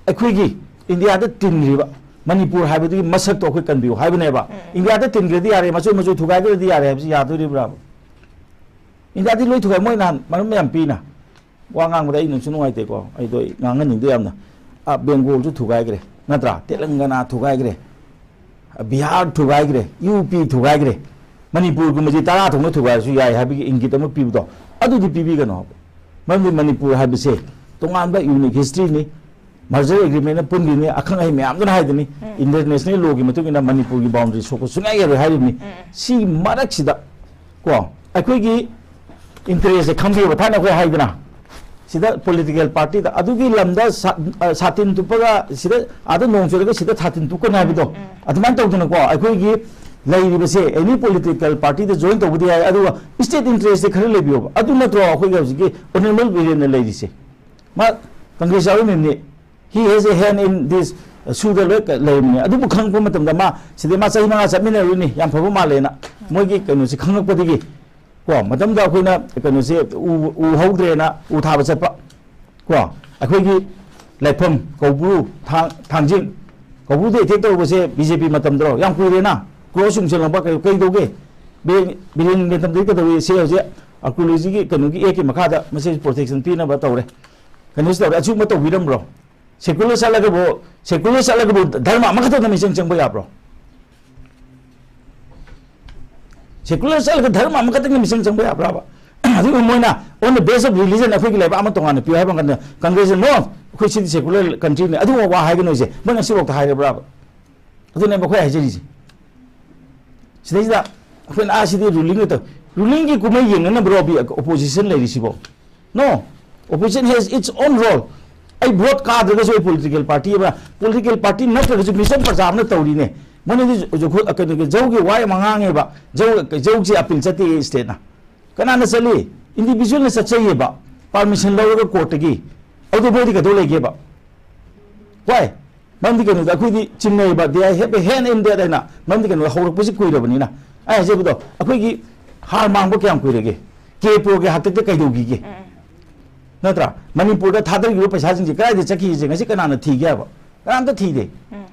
ꯑꯩꯈꯣꯏꯒꯤ ꯏꯟꯗꯤꯌꯥꯗ ꯇꯤꯟꯈ꯭ꯔꯤꯕ ꯃꯅꯤꯄꯨꯔ ꯍꯥꯏꯕꯗꯨꯒꯤ ꯃꯁꯛꯇꯣ ꯑꯩꯈꯣꯏ ꯀꯟꯕꯤꯌꯨ ꯍꯥꯏꯕꯅꯦꯕ꯫ ꯏꯟꯗꯤꯌꯥꯗ ꯇꯤꯟꯈ꯭ꯔꯗꯤ ꯌꯥꯔꯦ, ꯃꯆꯨ ꯃꯆꯨ ꯊꯨꯒꯥꯏꯈ꯭ꯔꯗꯤ ꯌꯥꯔꯦ ꯍꯥꯏꯕꯁꯤ ꯌꯥꯗꯣꯔꯤꯕ꯭ꯔꯥꯕ? ꯏꯟꯗꯤꯌꯥꯗꯤ ꯂꯣꯏ ꯊꯨꯒꯥꯏ꯫ ꯃꯣꯏ ꯅꯍꯥꯟ ꯃꯔꯝ ꯌꯥꯝ ꯄꯤꯅ ꯋꯥ ꯉꯥꯡꯕꯗ ꯑꯩ ꯅꯨꯡꯁꯨ ꯅꯨꯡꯉꯥꯏꯇꯦꯀꯣ, ꯑꯩꯗꯣ ꯑꯩ ꯉꯥꯡꯍꯟꯅꯤꯡꯗꯦ ꯌꯥꯝꯅ꯫ ꯑꯥ, ꯕꯦꯡꯒꯣꯜꯁꯨ ꯊꯨꯒꯥꯏꯈ꯭ꯔꯦ꯫ ꯅꯠꯇ꯭ꯔꯥ? ꯇꯦꯂꯪꯒꯅꯥ ꯊꯨꯒꯥꯏꯈ꯭ꯔꯦ, ꯕꯤꯍꯥꯔ ꯊꯨꯒꯥꯏꯈ꯭ꯔꯦ, ꯌꯨ ꯄꯤ ꯊꯨꯒꯥꯏꯈ꯭ꯔꯦ, ꯃꯅꯤꯄꯨꯔꯒꯨꯝꯕꯁꯤ ꯇꯔꯥ ꯊꯣꯛꯅ ꯊꯨꯒꯥꯏꯔꯁꯨ ꯌꯥꯏ ꯍꯥꯏꯕꯒꯤ ꯏꯪꯒꯤꯠ ꯑꯃ ꯄꯤꯕꯗꯣ, ꯑꯗꯨꯗꯤ ꯄꯤꯕꯤꯒꯅꯣ ꯍꯥꯏꯕ꯫ ꯃꯔꯝꯗꯤ ꯃꯅꯤꯄꯨꯔ ꯍꯥꯏꯕꯁꯦ ꯇꯣꯉꯥꯟꯕ ꯌꯨꯅꯤꯛ ꯍꯤꯁꯇ꯭ꯔꯤꯅꯤ, ꯃꯔꯖꯔ ꯑꯦꯒ꯭ꯔꯤꯃꯦꯟꯅ ꯄꯨꯟꯈꯤꯕꯅꯤ, ꯑꯈꯪ ꯑꯍꯩ ꯃꯌꯥꯝꯗꯨꯅ ꯍꯥꯏꯗꯨꯅꯤ, ꯎꯝ꯫ ꯏꯟꯇꯔꯅꯦꯁꯅꯦꯜ ꯂꯣꯒꯤ ꯃꯇꯨꯡ ꯏꯟꯅ ꯃꯅꯤꯄꯨꯔꯒꯤ ꯕꯥꯎꯟꯗꯔꯤ ꯁꯣꯛꯄ ꯁꯨꯡꯌꯥ ꯌꯥꯔꯣꯏ ꯍꯥꯏꯔꯤꯕꯅꯤ꯫ ꯎꯝ꯫ ꯁꯤ ꯃꯔꯛꯁꯤꯗ ꯀꯣ, ꯑꯩꯈꯣꯏꯒꯤ ꯏꯟꯇꯔꯦꯁꯁꯦ ꯈꯪꯕꯤꯌꯣꯕ꯫ ꯊꯥꯏꯅ ꯑꯩꯈꯣꯏ ꯍꯥꯏꯗꯅ, ꯁꯤꯗ ꯄꯣꯂꯤꯇꯤꯀꯦꯜ ꯄꯥꯔꯇꯤꯗ ꯑꯗꯨꯒꯤ ꯂꯝꯗ ꯁꯥ-, ꯑ, ꯁꯥꯇꯤꯟ ꯇꯨꯞꯄꯒ ꯁꯤꯗ ꯑꯥꯗ ꯅꯣꯡ ꯆꯨꯔꯒ ꯁꯤꯗ ꯁꯥꯇꯤꯟ ꯇꯨꯞꯀꯅꯤ ꯍꯥꯏꯕꯗꯣ, ꯎꯝ, ꯎꯝ꯫ ꯑꯗꯨꯃꯥꯏꯅ ꯇꯧꯗꯅꯀꯣ, ꯑꯩꯈꯣꯏꯒꯤ ꯂꯩꯔꯤꯕꯁꯦ ꯑꯦꯅꯤ ꯄꯣꯂꯤꯇꯤꯀꯦꯜ ꯄꯥꯔꯇꯤꯗ ꯖꯣꯏꯟ ꯇꯧꯕꯗꯤ ꯌꯥꯏ, ꯑꯗꯨꯒ ꯁ꯭ꯇꯦꯠ ꯏꯟꯇꯔꯦꯁꯁꯦ ꯈꯔ ꯂꯩꯕꯤꯌꯣꯕ꯫ ꯑꯗꯨ ꯅꯠꯇ꯭ꯔꯣ ꯑꯩꯈꯣꯏꯒꯤ ꯍꯧꯖꯤꯛꯀꯤ ꯑꯣꯅꯔꯦꯕꯜ ꯕꯤꯔꯦꯟꯅ ꯂꯩꯔꯤꯁꯦ? ꯃꯥ Congress ꯌꯥꯎꯔꯝꯃꯤꯕꯅꯤ, he has a hand in this, ꯁꯨꯗ ꯂꯣꯏ ꯂꯩꯔꯝꯃꯤꯅꯤ꯫ ꯑꯗꯨꯕꯨ ꯈꯪꯉꯛꯄ ꯃꯇꯝꯗ ꯃꯥ ꯁꯤꯗꯩ ꯃꯥ ꯆꯍꯤ ꯃꯉꯥ ꯆꯠꯃꯤꯟꯅꯔꯨꯅꯤ, ꯌꯥꯝ ꯐꯕ ꯃꯥꯜꯂꯦꯅ꯫ ꯃꯣꯏꯒꯤ ꯀꯩꯅꯣꯁꯦ ꯈꯪꯉꯛꯄꯗꯒꯤ ꯀꯣ, ꯃꯇꯝꯗ ꯑꯩꯈꯣꯏꯅ ꯀꯩꯅꯣꯁꯦ ꯎ, ꯎ ꯍꯧꯗ꯭ꯔꯦꯅ ꯎ ꯊꯥꯕ ꯆꯠꯄ ꯀꯣ, ꯑꯩꯈꯣꯏꯒꯤ ꯂꯥꯏꯐꯝ, ꯀꯧꯕ꯭ꯔꯨ, ꯊꯥꯡ-, ꯊꯥꯡꯖꯤꯡ, ꯀꯧꯕ꯭ꯔꯨꯗ ꯑꯦꯇꯦꯛ ꯇꯧꯔꯨꯕꯁꯦ ꯕꯤ ꯖꯦ ꯄꯤ ꯃꯇꯝꯗꯔꯣ? ꯌꯥꯝ ꯀꯨꯏꯔꯦꯅ꯫ ꯀ꯭ꯔꯣꯁ ꯌꯨꯡꯁꯤꯜꯂꯛꯄ ꯀꯩ-, ꯀꯩꯗꯧꯒꯦ? ꯕꯤꯔꯦꯟ, ꯕꯤꯔꯦꯟꯒꯤ ꯃꯇꯝꯗꯗꯤ ꯀꯩꯗꯧꯏ? ꯁꯤ ꯍꯧꯖꯤꯛ ꯑꯥꯔꯀꯤꯑꯣꯂꯣꯖꯤꯒꯤ ꯀꯩꯅꯣꯒꯤ ꯑꯦꯛꯀꯤ ꯃꯈꯥꯗ ꯃꯁꯤ ꯄ꯭ꯔꯣꯇꯦꯛꯁꯟ ꯄꯤꯅꯕ ꯇꯧꯔꯦ꯫ ꯀꯩꯅꯣꯁꯤ ꯇꯧꯔꯦ, ꯑꯁꯤꯒꯨꯝꯕ ꯇꯧꯕꯤꯔꯝꯕ꯭ꯔꯣ? ꯁꯦꯀꯨꯂꯔ ꯆꯠꯂꯒꯕꯨ, ꯁꯦꯀꯨꯂꯔ ꯆꯠꯂꯒꯕꯨ ꯙꯔꯃ ꯑꯃꯈꯛꯇꯗ ꯃꯤꯆꯪ ꯆꯪꯕ ꯌꯥꯕ꯭ꯔꯣ? ꯁꯦꯀꯨꯂꯔ ꯆꯠꯂꯒ ꯙꯔꯃ ꯑꯃꯈꯛꯇꯪꯒꯤ ꯃꯤꯆꯪ ꯆꯪꯕ ꯌꯥꯕ꯭ꯔꯥꯕ? ꯑꯗꯨꯒ ꯃꯣꯏꯅ on the base of religion ꯑꯩꯈꯣꯏꯒꯤ ꯂꯩꯕꯥꯛ ꯑꯃ ꯇꯣꯉꯥꯟꯅ ꯄꯤꯌꯨ ꯍꯥꯏꯕ ꯀꯥꯟꯗ ꯀꯪꯒ꯭ꯔꯦꯁꯅ "No, ꯑꯩꯈꯣꯏ ꯁꯤꯗꯤ ꯁꯦꯀꯨꯂꯔ ꯀꯟꯇ꯭ꯔꯤꯅꯤ", ꯑꯗꯨꯒꯨꯝꯕ ꯋꯥ ꯍꯥꯏꯒꯅꯣꯏꯁꯦ ꯃꯣꯏ ꯉꯁꯤꯐꯥꯎꯗ ꯍꯥꯏꯔꯕ꯭ꯔꯥꯕ? ꯑꯗꯨꯅꯦꯕ ꯑꯩꯈꯣꯏ ꯍꯥꯏꯖꯔꯤꯁꯦ꯫ ꯁꯤꯗꯩꯁꯤꯗ ꯑꯩꯈꯣꯏꯅ, "ꯑꯥ, ꯁꯤꯗꯤ ꯔꯨꯂꯤꯡ ꯅꯠꯇꯕ", ꯔꯨꯂꯤꯡꯒꯤ ꯀꯨꯝꯍꯩ ꯌꯦꯡꯅꯅꯕ꯭ꯔꯣ ꯑꯣꯄꯣꯖꯤꯁꯟ ꯂꯩꯔꯤꯁꯤꯕꯣ? No, opposition has its own role. ꯑꯩ ꯚꯣꯠ ꯀꯥꯗ꯭ꯔꯒꯁꯨ ꯑꯩ ꯄꯣꯂꯤꯇꯤꯀꯦꯜ ꯄꯥꯔꯇꯤ ꯑꯃ, ꯄꯣꯂꯤꯇꯤꯀꯦꯜ ꯄꯥꯔꯇꯤ ꯅꯠꯇ꯭ꯔꯒꯁꯨ ꯃꯤꯆꯝ ꯄ꯭ꯔꯖꯥ ꯑꯃꯅ ꯇꯧꯔꯤꯅꯦ꯫ ꯃꯣꯏꯅꯗꯤ ꯖ-, ꯖ-, ꯀꯩꯅꯣꯒꯤ ꯖꯧꯒꯤ ꯋꯥ ꯌꯥꯝ ꯉꯥꯡꯉꯦꯕ꯫ ꯖꯧ, ꯖꯧꯁꯦ ꯑꯄꯤꯜ ꯆꯠꯇꯦ ꯁ꯭ꯇꯦꯠꯅ꯫ ꯀꯅꯥꯅ ꯆꯠꯂꯤ? ꯏꯟꯗꯤꯕꯤꯖꯨꯋꯦꯜꯅ ꯆꯠꯆꯩꯌꯦꯕ, ꯄꯥꯔꯃꯤꯁꯟ ꯂꯧꯔꯒ ꯀꯣꯔꯠꯇꯒꯤ꯫ ꯑꯗꯨ ꯃꯣꯏꯗꯤ ꯀꯩꯗꯧ ꯂꯩꯒꯦꯕ? Why? ꯃꯔꯝꯗꯤ ꯀꯩꯅꯣꯗ ꯑꯩꯈꯣꯏꯗꯤ ꯆꯤꯡꯅꯩꯌꯦꯕ, they have a hand in that ꯍꯥꯏꯅ꯫ ꯃꯔꯝꯗꯤ ꯀꯩꯅꯣꯗ ꯍꯧꯔꯛꯄꯁꯤ ꯀꯨꯏꯔꯕꯅꯤꯅ꯫ ꯑꯩ ꯍꯥꯏꯖꯕꯗꯣ, ꯑꯩꯈꯣꯏꯒꯤ ꯍꯥꯔ ꯃꯥꯡꯕ ꯀꯌꯥꯝ ꯀꯨꯏꯔꯒꯦ? ꯀꯦ ꯄ꯭ꯔꯣꯒꯤ ꯍꯥꯛꯇꯛꯇ ꯀꯩꯗꯧꯈꯤꯒꯦ? ꯎꯝ꯫ ꯅꯠꯇ꯭ꯔꯥ? ꯃꯅꯤꯄꯨꯔꯗ ꯊꯥꯗꯈꯤꯕ ꯄꯩꯁꯥꯁꯤꯡꯁꯦ ꯀꯗꯥꯏꯗ ꯆꯠꯈꯤꯒꯦ? ꯉꯁꯤ ꯀꯅꯥꯅ ꯊꯤꯒꯦ ꯍꯥꯏꯕ? ꯀꯅꯥꯝꯇ ꯊꯤꯗꯦ꯫ ꯎꯝ꯫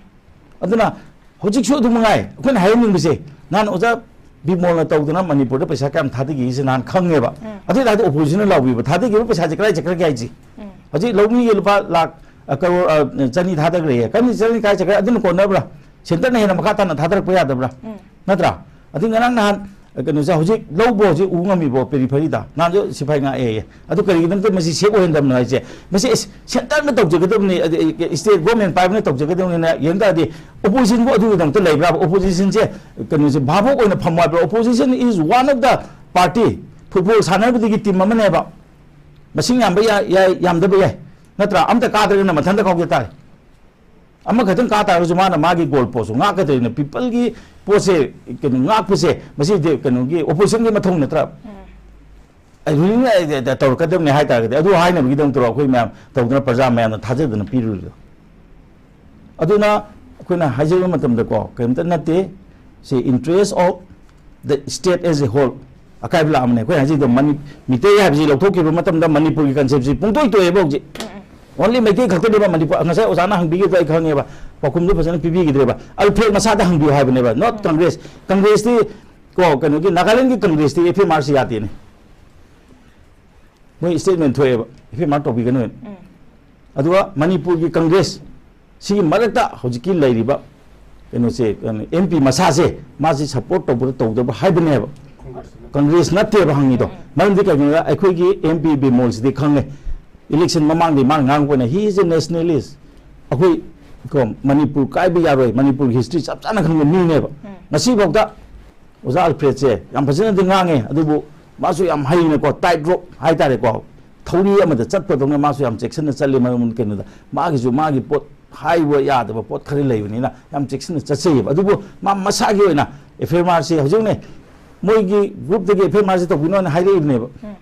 ꯑꯗꯨꯅ ꯍꯧꯖꯤꯛꯁꯨ ꯑꯗꯨ ꯃꯉꯥꯏ ꯑꯩꯈꯣꯏꯅ ꯍꯥꯏꯍꯟꯅꯤꯡꯕꯁꯦ, ꯅꯍꯥꯟ ꯑꯣꯖꯥ ꯕꯤꯃꯣꯜꯅ ꯇꯧꯗꯅ ꯃꯅꯤꯄꯨꯔꯗ ꯄꯩꯁꯥ ꯀꯌꯥꯝ ꯊꯥꯗꯈꯤꯒꯦꯁꯦ ꯅꯍꯥꯟ ꯈꯪꯉꯦꯕ꯫ ꯎꯝ꯫ ꯑꯗꯨ ꯑꯣꯏ ꯇꯥꯔꯗꯤ ꯑꯣꯄꯣꯖꯤꯁꯟꯅ ꯂꯥꯎꯕꯤꯕ, ꯊꯥꯗꯈꯤꯕ ꯄꯩꯁꯥꯁꯦ ꯀꯗꯥꯏ ꯆꯠꯈ꯭ꯔꯒꯦ ꯍꯥꯏꯁꯦ? ꯎꯝ꯫ ꯍꯧꯖꯤꯛ ꯂꯧꯃꯤꯒꯤ ꯂꯨꯄꯥ ꯂꯥꯛ ꯑ, ꯀꯔꯣꯔ, ꯑ, ꯆꯅꯤ ꯊꯥꯗꯈ꯭ꯔꯦ꯫ ꯀꯔꯝꯕ ꯆꯅꯤ ꯀꯥꯏ ꯆꯠꯈ꯭ꯔꯦ? ꯑꯗꯨꯅ ꯀꯣꯟꯅꯕ꯭ꯔꯥ? ꯁꯦꯟꯇꯔꯅ ꯍꯦꯟꯅ ꯃꯈꯥ ꯇꯥꯅ ꯊꯥꯗꯔꯛꯄ ꯌꯥꯗꯕ꯭ꯔꯥ? ꯎꯝ꯫ ꯅꯠꯇ꯭ꯔꯥ? ꯑꯗꯨ ꯉꯔꯥꯡ ꯅꯍꯥꯟ, ꯑ, ꯀꯩꯅꯣꯁꯦ ꯍꯧꯖꯤꯛ ꯂꯧꯕ ꯍꯧꯖꯤꯛ ꯎ ꯉꯝꯃꯤꯕꯣ ꯄꯦꯔꯤꯐꯦꯔꯤꯗ? ꯅꯍꯥꯟꯁꯨ ꯁꯤꯐꯥꯏ ꯉꯥꯛꯑꯦꯌꯦ꯫ ꯑꯗꯨ ꯀꯔꯤꯒꯤꯗꯃꯛꯇ ꯃꯁꯤ ꯁꯦꯞ ꯑꯣꯏꯍꯟꯗꯕꯅꯣ ꯍꯥꯏꯁꯦ? ꯃꯁꯤ ꯑꯦꯁ, ꯁꯦꯟꯇꯔꯅ ꯇꯧꯖꯒꯗꯕꯅꯤ, ꯑꯗꯩ ꯁ꯭ꯇꯦꯠ ꯒꯣꯔꯃꯦꯟ ꯄꯥꯏꯕꯅ ꯇꯧꯖꯒꯗꯕꯅꯤꯅ ꯌꯦꯡ ꯇꯥꯔꯗꯤ ꯑꯣꯄꯣꯖꯤꯁꯟꯕꯨ ꯑꯗꯨꯒꯤꯗꯃꯛꯇ ꯂꯩꯕ꯭ꯔꯥꯕ? ꯑꯣꯄꯣꯖꯤꯁꯟꯁꯦ ꯀꯩꯅꯣꯁꯦ ꯚꯥꯕꯣꯛ ꯑꯣꯏꯅ ꯐꯝꯃꯣ ꯍꯥꯏꯕ꯭ꯔꯥ? Opposition is one of the party, football ꯁꯥꯟꯅꯕꯗꯒꯤ ꯇꯤꯝ ꯑꯃꯅꯦꯕ꯫ ꯃꯁꯤꯡ ꯌꯥꯝꯕ ꯌꯥꯏ, ꯌꯥꯏ, ꯌꯥꯝꯗꯕ ꯌꯥꯏ꯫ ꯅꯠꯇ꯭ꯔꯥ? ꯑꯝꯇ ꯀꯥꯗ꯭ꯔꯒꯅ ꯃꯊꯟꯇ ꯀꯥꯎꯖ ꯇꯥꯔꯦ꯫ ꯑꯃꯈꯛꯇꯪ ꯀꯥ ꯇꯥꯔꯒꯁꯨ ꯃꯥꯅ ꯃꯥꯒꯤ ꯒꯣꯜ ꯄꯣꯁꯁꯨ ꯉꯥꯛꯀꯗꯣꯏꯅꯤ꯫ ꯄꯤꯄꯜꯒꯤ ꯄꯣꯠꯁꯦ ꯀꯩꯅꯣ ꯉꯥꯛꯄꯁꯦ ꯃꯁꯤꯗꯤ ꯀꯩꯅꯣꯒꯤ ꯑꯣꯄꯣꯖꯤꯁꯟꯒꯤ ꯃꯊꯧ ꯅꯠꯇ꯭ꯔꯥ? ꯎꯝ꯫ ꯑꯩ ꯔꯨꯂꯤꯡ ꯇꯧꯔꯛꯀꯗꯕꯅꯤ ꯍꯥꯏ ꯇꯥꯔꯒꯗꯤ ꯑꯗꯨ ꯍꯥꯏꯅꯕꯒꯤꯗꯃꯛꯇꯔꯣ ꯑꯩꯈꯣꯏ ꯃꯌꯥꯝ ꯇꯧꯗꯅ ꯄ꯭ꯔꯖꯥ ꯃꯌꯥꯝꯅ ꯊꯥꯖꯗꯅ ꯄꯤꯔꯨꯔꯤꯗꯣ? ꯑꯗꯨꯅ ꯑꯩꯈꯣꯏꯅ ꯍꯥꯏꯖꯕ ꯃꯇꯝꯗꯀꯣ ꯀꯔꯤꯝꯇ ꯅꯠꯇꯦ꯫ ꯁꯤ interest of the state as a whole ꯑꯀꯥꯏꯕ ꯂꯥꯛꯑꯕꯅꯦ꯫ ꯑꯩꯈꯣꯏ ꯍꯥꯏꯖꯩꯗꯣ ꯃꯅꯤ-, ꯃꯤꯇꯩ ꯍꯥꯏꯕꯁꯤ ꯂꯧꯊꯣꯛꯈꯤꯕ ꯃꯇꯝꯗ ꯃꯅꯤꯄꯨꯔꯒꯤ concept ꯁꯤ ꯄꯨꯡꯇꯣꯏ ꯇꯣꯛꯑꯦꯕ ꯍꯧꯖꯤꯛ꯫ ꯎꯝ, ꯎꯝ꯫ Only ꯃꯩꯇꯩ ꯈꯛꯇꯅꯦꯕ ꯃꯅꯤꯄꯨꯔ, ꯉꯁꯥꯏ ꯑꯣꯖꯥꯅ ꯍꯪꯕꯤꯈꯤꯕꯗꯣ ꯑꯩ ꯈꯪꯉꯦꯕ, ꯄꯥꯎꯈꯨꯝꯗꯨ ꯐꯖꯅ ꯄꯤꯕꯤꯈꯤꯗ꯭ꯔꯦꯕ꯫ ꯑꯜꯐ꯭ꯔꯦꯗ ꯃꯁꯥꯗ ꯍꯪꯕꯤꯌꯨ ꯍꯥꯏꯕꯅꯦꯕ, not um. Congress꯫ Congress T ꯀꯣ, ꯀꯩꯅꯣꯒꯤ ꯅꯥꯒꯥꯂꯦꯟꯒꯤ Congress T F M R ꯁꯤ ꯌꯥꯗꯦꯅꯦ꯫ ꯃꯣꯏ statement ꯊꯣꯛꯑꯦꯕ, F M R ꯇꯧꯕꯤꯒꯅꯨ ꯍꯥꯏꯅ꯫ ꯎꯝ꯫ ꯑꯗꯨꯒ ꯃꯅꯤꯄꯨꯔꯒꯤ Congress ꯁꯤꯒꯤ ꯃꯔꯛꯇ ꯍꯧꯖꯤꯛꯀꯤ ꯂꯩꯔꯤꯕ ꯀꯩꯅꯣꯁꯦ, ꯀꯩꯅꯣ, M P ꯃꯁꯥꯁꯦ ꯃꯥꯁꯤ support ꯇꯧꯕ꯭ꯔꯥ ꯇꯧꯗꯕ꯭ꯔꯥ ꯍꯥꯏꯕꯅꯦꯕ꯫ Congress ꯅꯠꯇꯦꯕ ꯍꯪꯉꯤꯗꯣ꯫ ꯎꯝ꯫ ꯃꯔꯝꯗꯤ ꯀꯩꯒꯤꯅꯣꯗ ꯑꯩꯈꯣꯏꯒꯤ M P ꯕꯤꯃꯣꯜꯁꯤꯗꯤ ꯈꯪꯉꯦ꯫ Election ꯃꯃꯥꯡꯗꯤ ꯃꯥꯅ ꯉꯥꯡꯉꯛꯄꯅ, "He is a nationalist." ꯑꯩꯈꯣꯏ ꯀꯣ, ꯃꯅꯤꯄꯨꯔ ꯀꯥꯏꯕ ꯌꯥꯔꯣꯏ, ꯃꯅꯤꯄꯨꯔꯒꯤ history ꯆꯞ ꯆꯥꯅ ꯈꯪꯕ ꯃꯤꯅꯦꯕ꯫ ꯎꯝ꯫ ꯉꯁꯤꯐꯥꯎꯗ ꯑꯣꯖꯥ ꯑꯜꯐ꯭ꯔꯦꯗꯁꯦ ꯌꯥꯝ ꯐꯖꯅꯗꯤ ꯉꯥꯡꯉꯦ, ꯑꯗꯨꯕꯨ ꯃꯥꯁꯨ ꯌꯥꯝ ꯍꯩꯅꯀꯣ, tight rope ꯍꯥꯏꯇꯥꯔꯦꯀꯣ, ꯊꯧꯔꯤ ꯑꯃꯗ ꯆꯠꯄꯗꯧꯅ ꯃꯥꯁꯨ ꯌꯥꯝ ꯆꯦꯛꯁꯤꯟꯅ ꯆꯠꯂꯤ꯫ ꯃꯔꯝ ꯀꯩꯅꯣꯗ ꯃꯥꯒꯤꯁꯨ ꯃꯥꯒꯤ ꯄꯣꯠ ꯍꯥꯏꯕ ꯌꯥꯗꯕ ꯄꯣꯠ ꯈꯔ ꯂꯩꯕꯅꯤꯅ ꯌꯥꯝ ꯆꯦꯛꯁꯤꯟꯅ ꯆꯠꯆꯩꯌꯦꯕ꯫ ꯑꯗꯨꯕꯨ ꯃꯥ ꯃꯁꯥꯒꯤ ꯑꯣꯏꯅ F M R ꯁꯤ ꯍꯧꯖꯤꯛꯅꯦ ꯃꯣꯏꯒꯤ group ꯇꯒꯤ F M R ꯁꯤ ꯇꯧꯕꯤꯅꯣꯅ ꯍꯥꯏꯔꯛꯏꯕꯅꯦꯕ꯫ ꯎꯝ꯫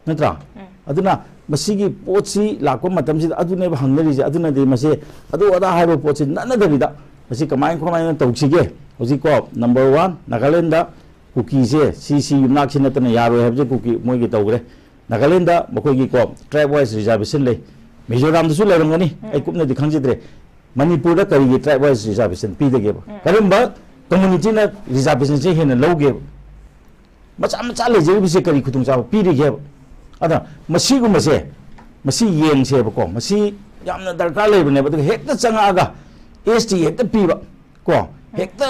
ꯅꯠꯇ꯭ꯔꯥ? ꯎꯝ꯫ ꯑꯗꯨꯅ ꯃꯁꯤꯒꯤ ꯄꯣꯠꯁꯤ ꯂꯥꯛꯄ ꯃꯇꯝꯁꯤꯗ ꯑꯗꯨꯅꯦꯕ ꯍꯪꯅꯔꯤꯁꯦ꯫ ꯑꯗꯨꯅꯗꯤ ꯃꯁꯤ ꯑꯗꯨ ꯑꯗꯥ ꯍꯥꯏꯕ ꯄꯣꯠꯁꯤ ꯅꯠꯅꯗꯕꯤꯗ ꯃꯁꯤ ꯀꯃꯥꯏ ꯀꯃꯥꯏꯅ ꯇꯧꯁꯤꯒꯦ? ꯍꯧꯖꯤꯛꯀꯣ, number one, ꯅꯥꯒꯥꯂꯦꯟꯗ ꯀꯨꯀꯤꯁꯦ ꯁꯤ, ꯁꯤ ꯌꯨꯝꯅꯥꯛꯁꯤ ꯅꯠꯇꯅ ꯌꯥꯔꯣꯏ ꯍꯥꯏꯕꯁꯦ ꯀꯨꯀꯤ ꯃꯣꯏꯒꯤ ꯇꯧꯈ꯭ꯔꯦ꯫ ꯅꯥꯒꯥꯂꯦꯟꯗ ꯃꯈꯣꯏꯒꯤꯀꯣ tribe wise reservation ꯂꯩ꯫ ꯃꯤꯖꯣꯔꯥꯝꯗꯁꯨ ꯂꯩꯔꯝꯒꯅꯤ, ꯑꯩ ꯎꯝ꯫ ꯀꯨꯞꯅꯗꯤ ꯈꯪꯖꯗ꯭ꯔꯦ꯫ ꯃꯅꯤꯄꯨꯔꯗ ꯀꯔꯤꯒꯤ tribe wise reservation ꯄꯤꯗꯒꯦꯕ? ꯎꯝ꯫ ꯀꯔꯝꯕ community ꯅ reservation ꯁꯦ ꯍꯦꯟꯅ ꯂꯧꯒꯦꯕ? ꯃꯆꯥ ꯃꯆꯥ ꯂꯩꯖꯔꯤꯕꯁꯦ ꯀꯔꯤ ꯈꯨꯗꯣꯡꯆꯥꯕ ꯄꯤꯔꯤꯒꯦꯕ? ꯑꯗ ꯃꯁꯤꯒꯨꯝꯕꯁꯦ, ꯃꯁꯤ ꯌꯦꯡꯁꯦꯕꯀꯣ, ꯃꯁꯤ ꯌꯥꯝꯅ ꯗꯔꯀꯥꯔ ꯂꯩꯕꯅꯦꯕ꯫ ꯑꯗꯨꯒ ꯍꯦꯛꯇ ꯆꯪꯉꯛꯑꯒ ꯑꯦꯁ ꯇꯤ ꯍꯦꯛꯇ ꯄꯤꯕ, ꯀꯣ, ꯍꯦꯛꯇ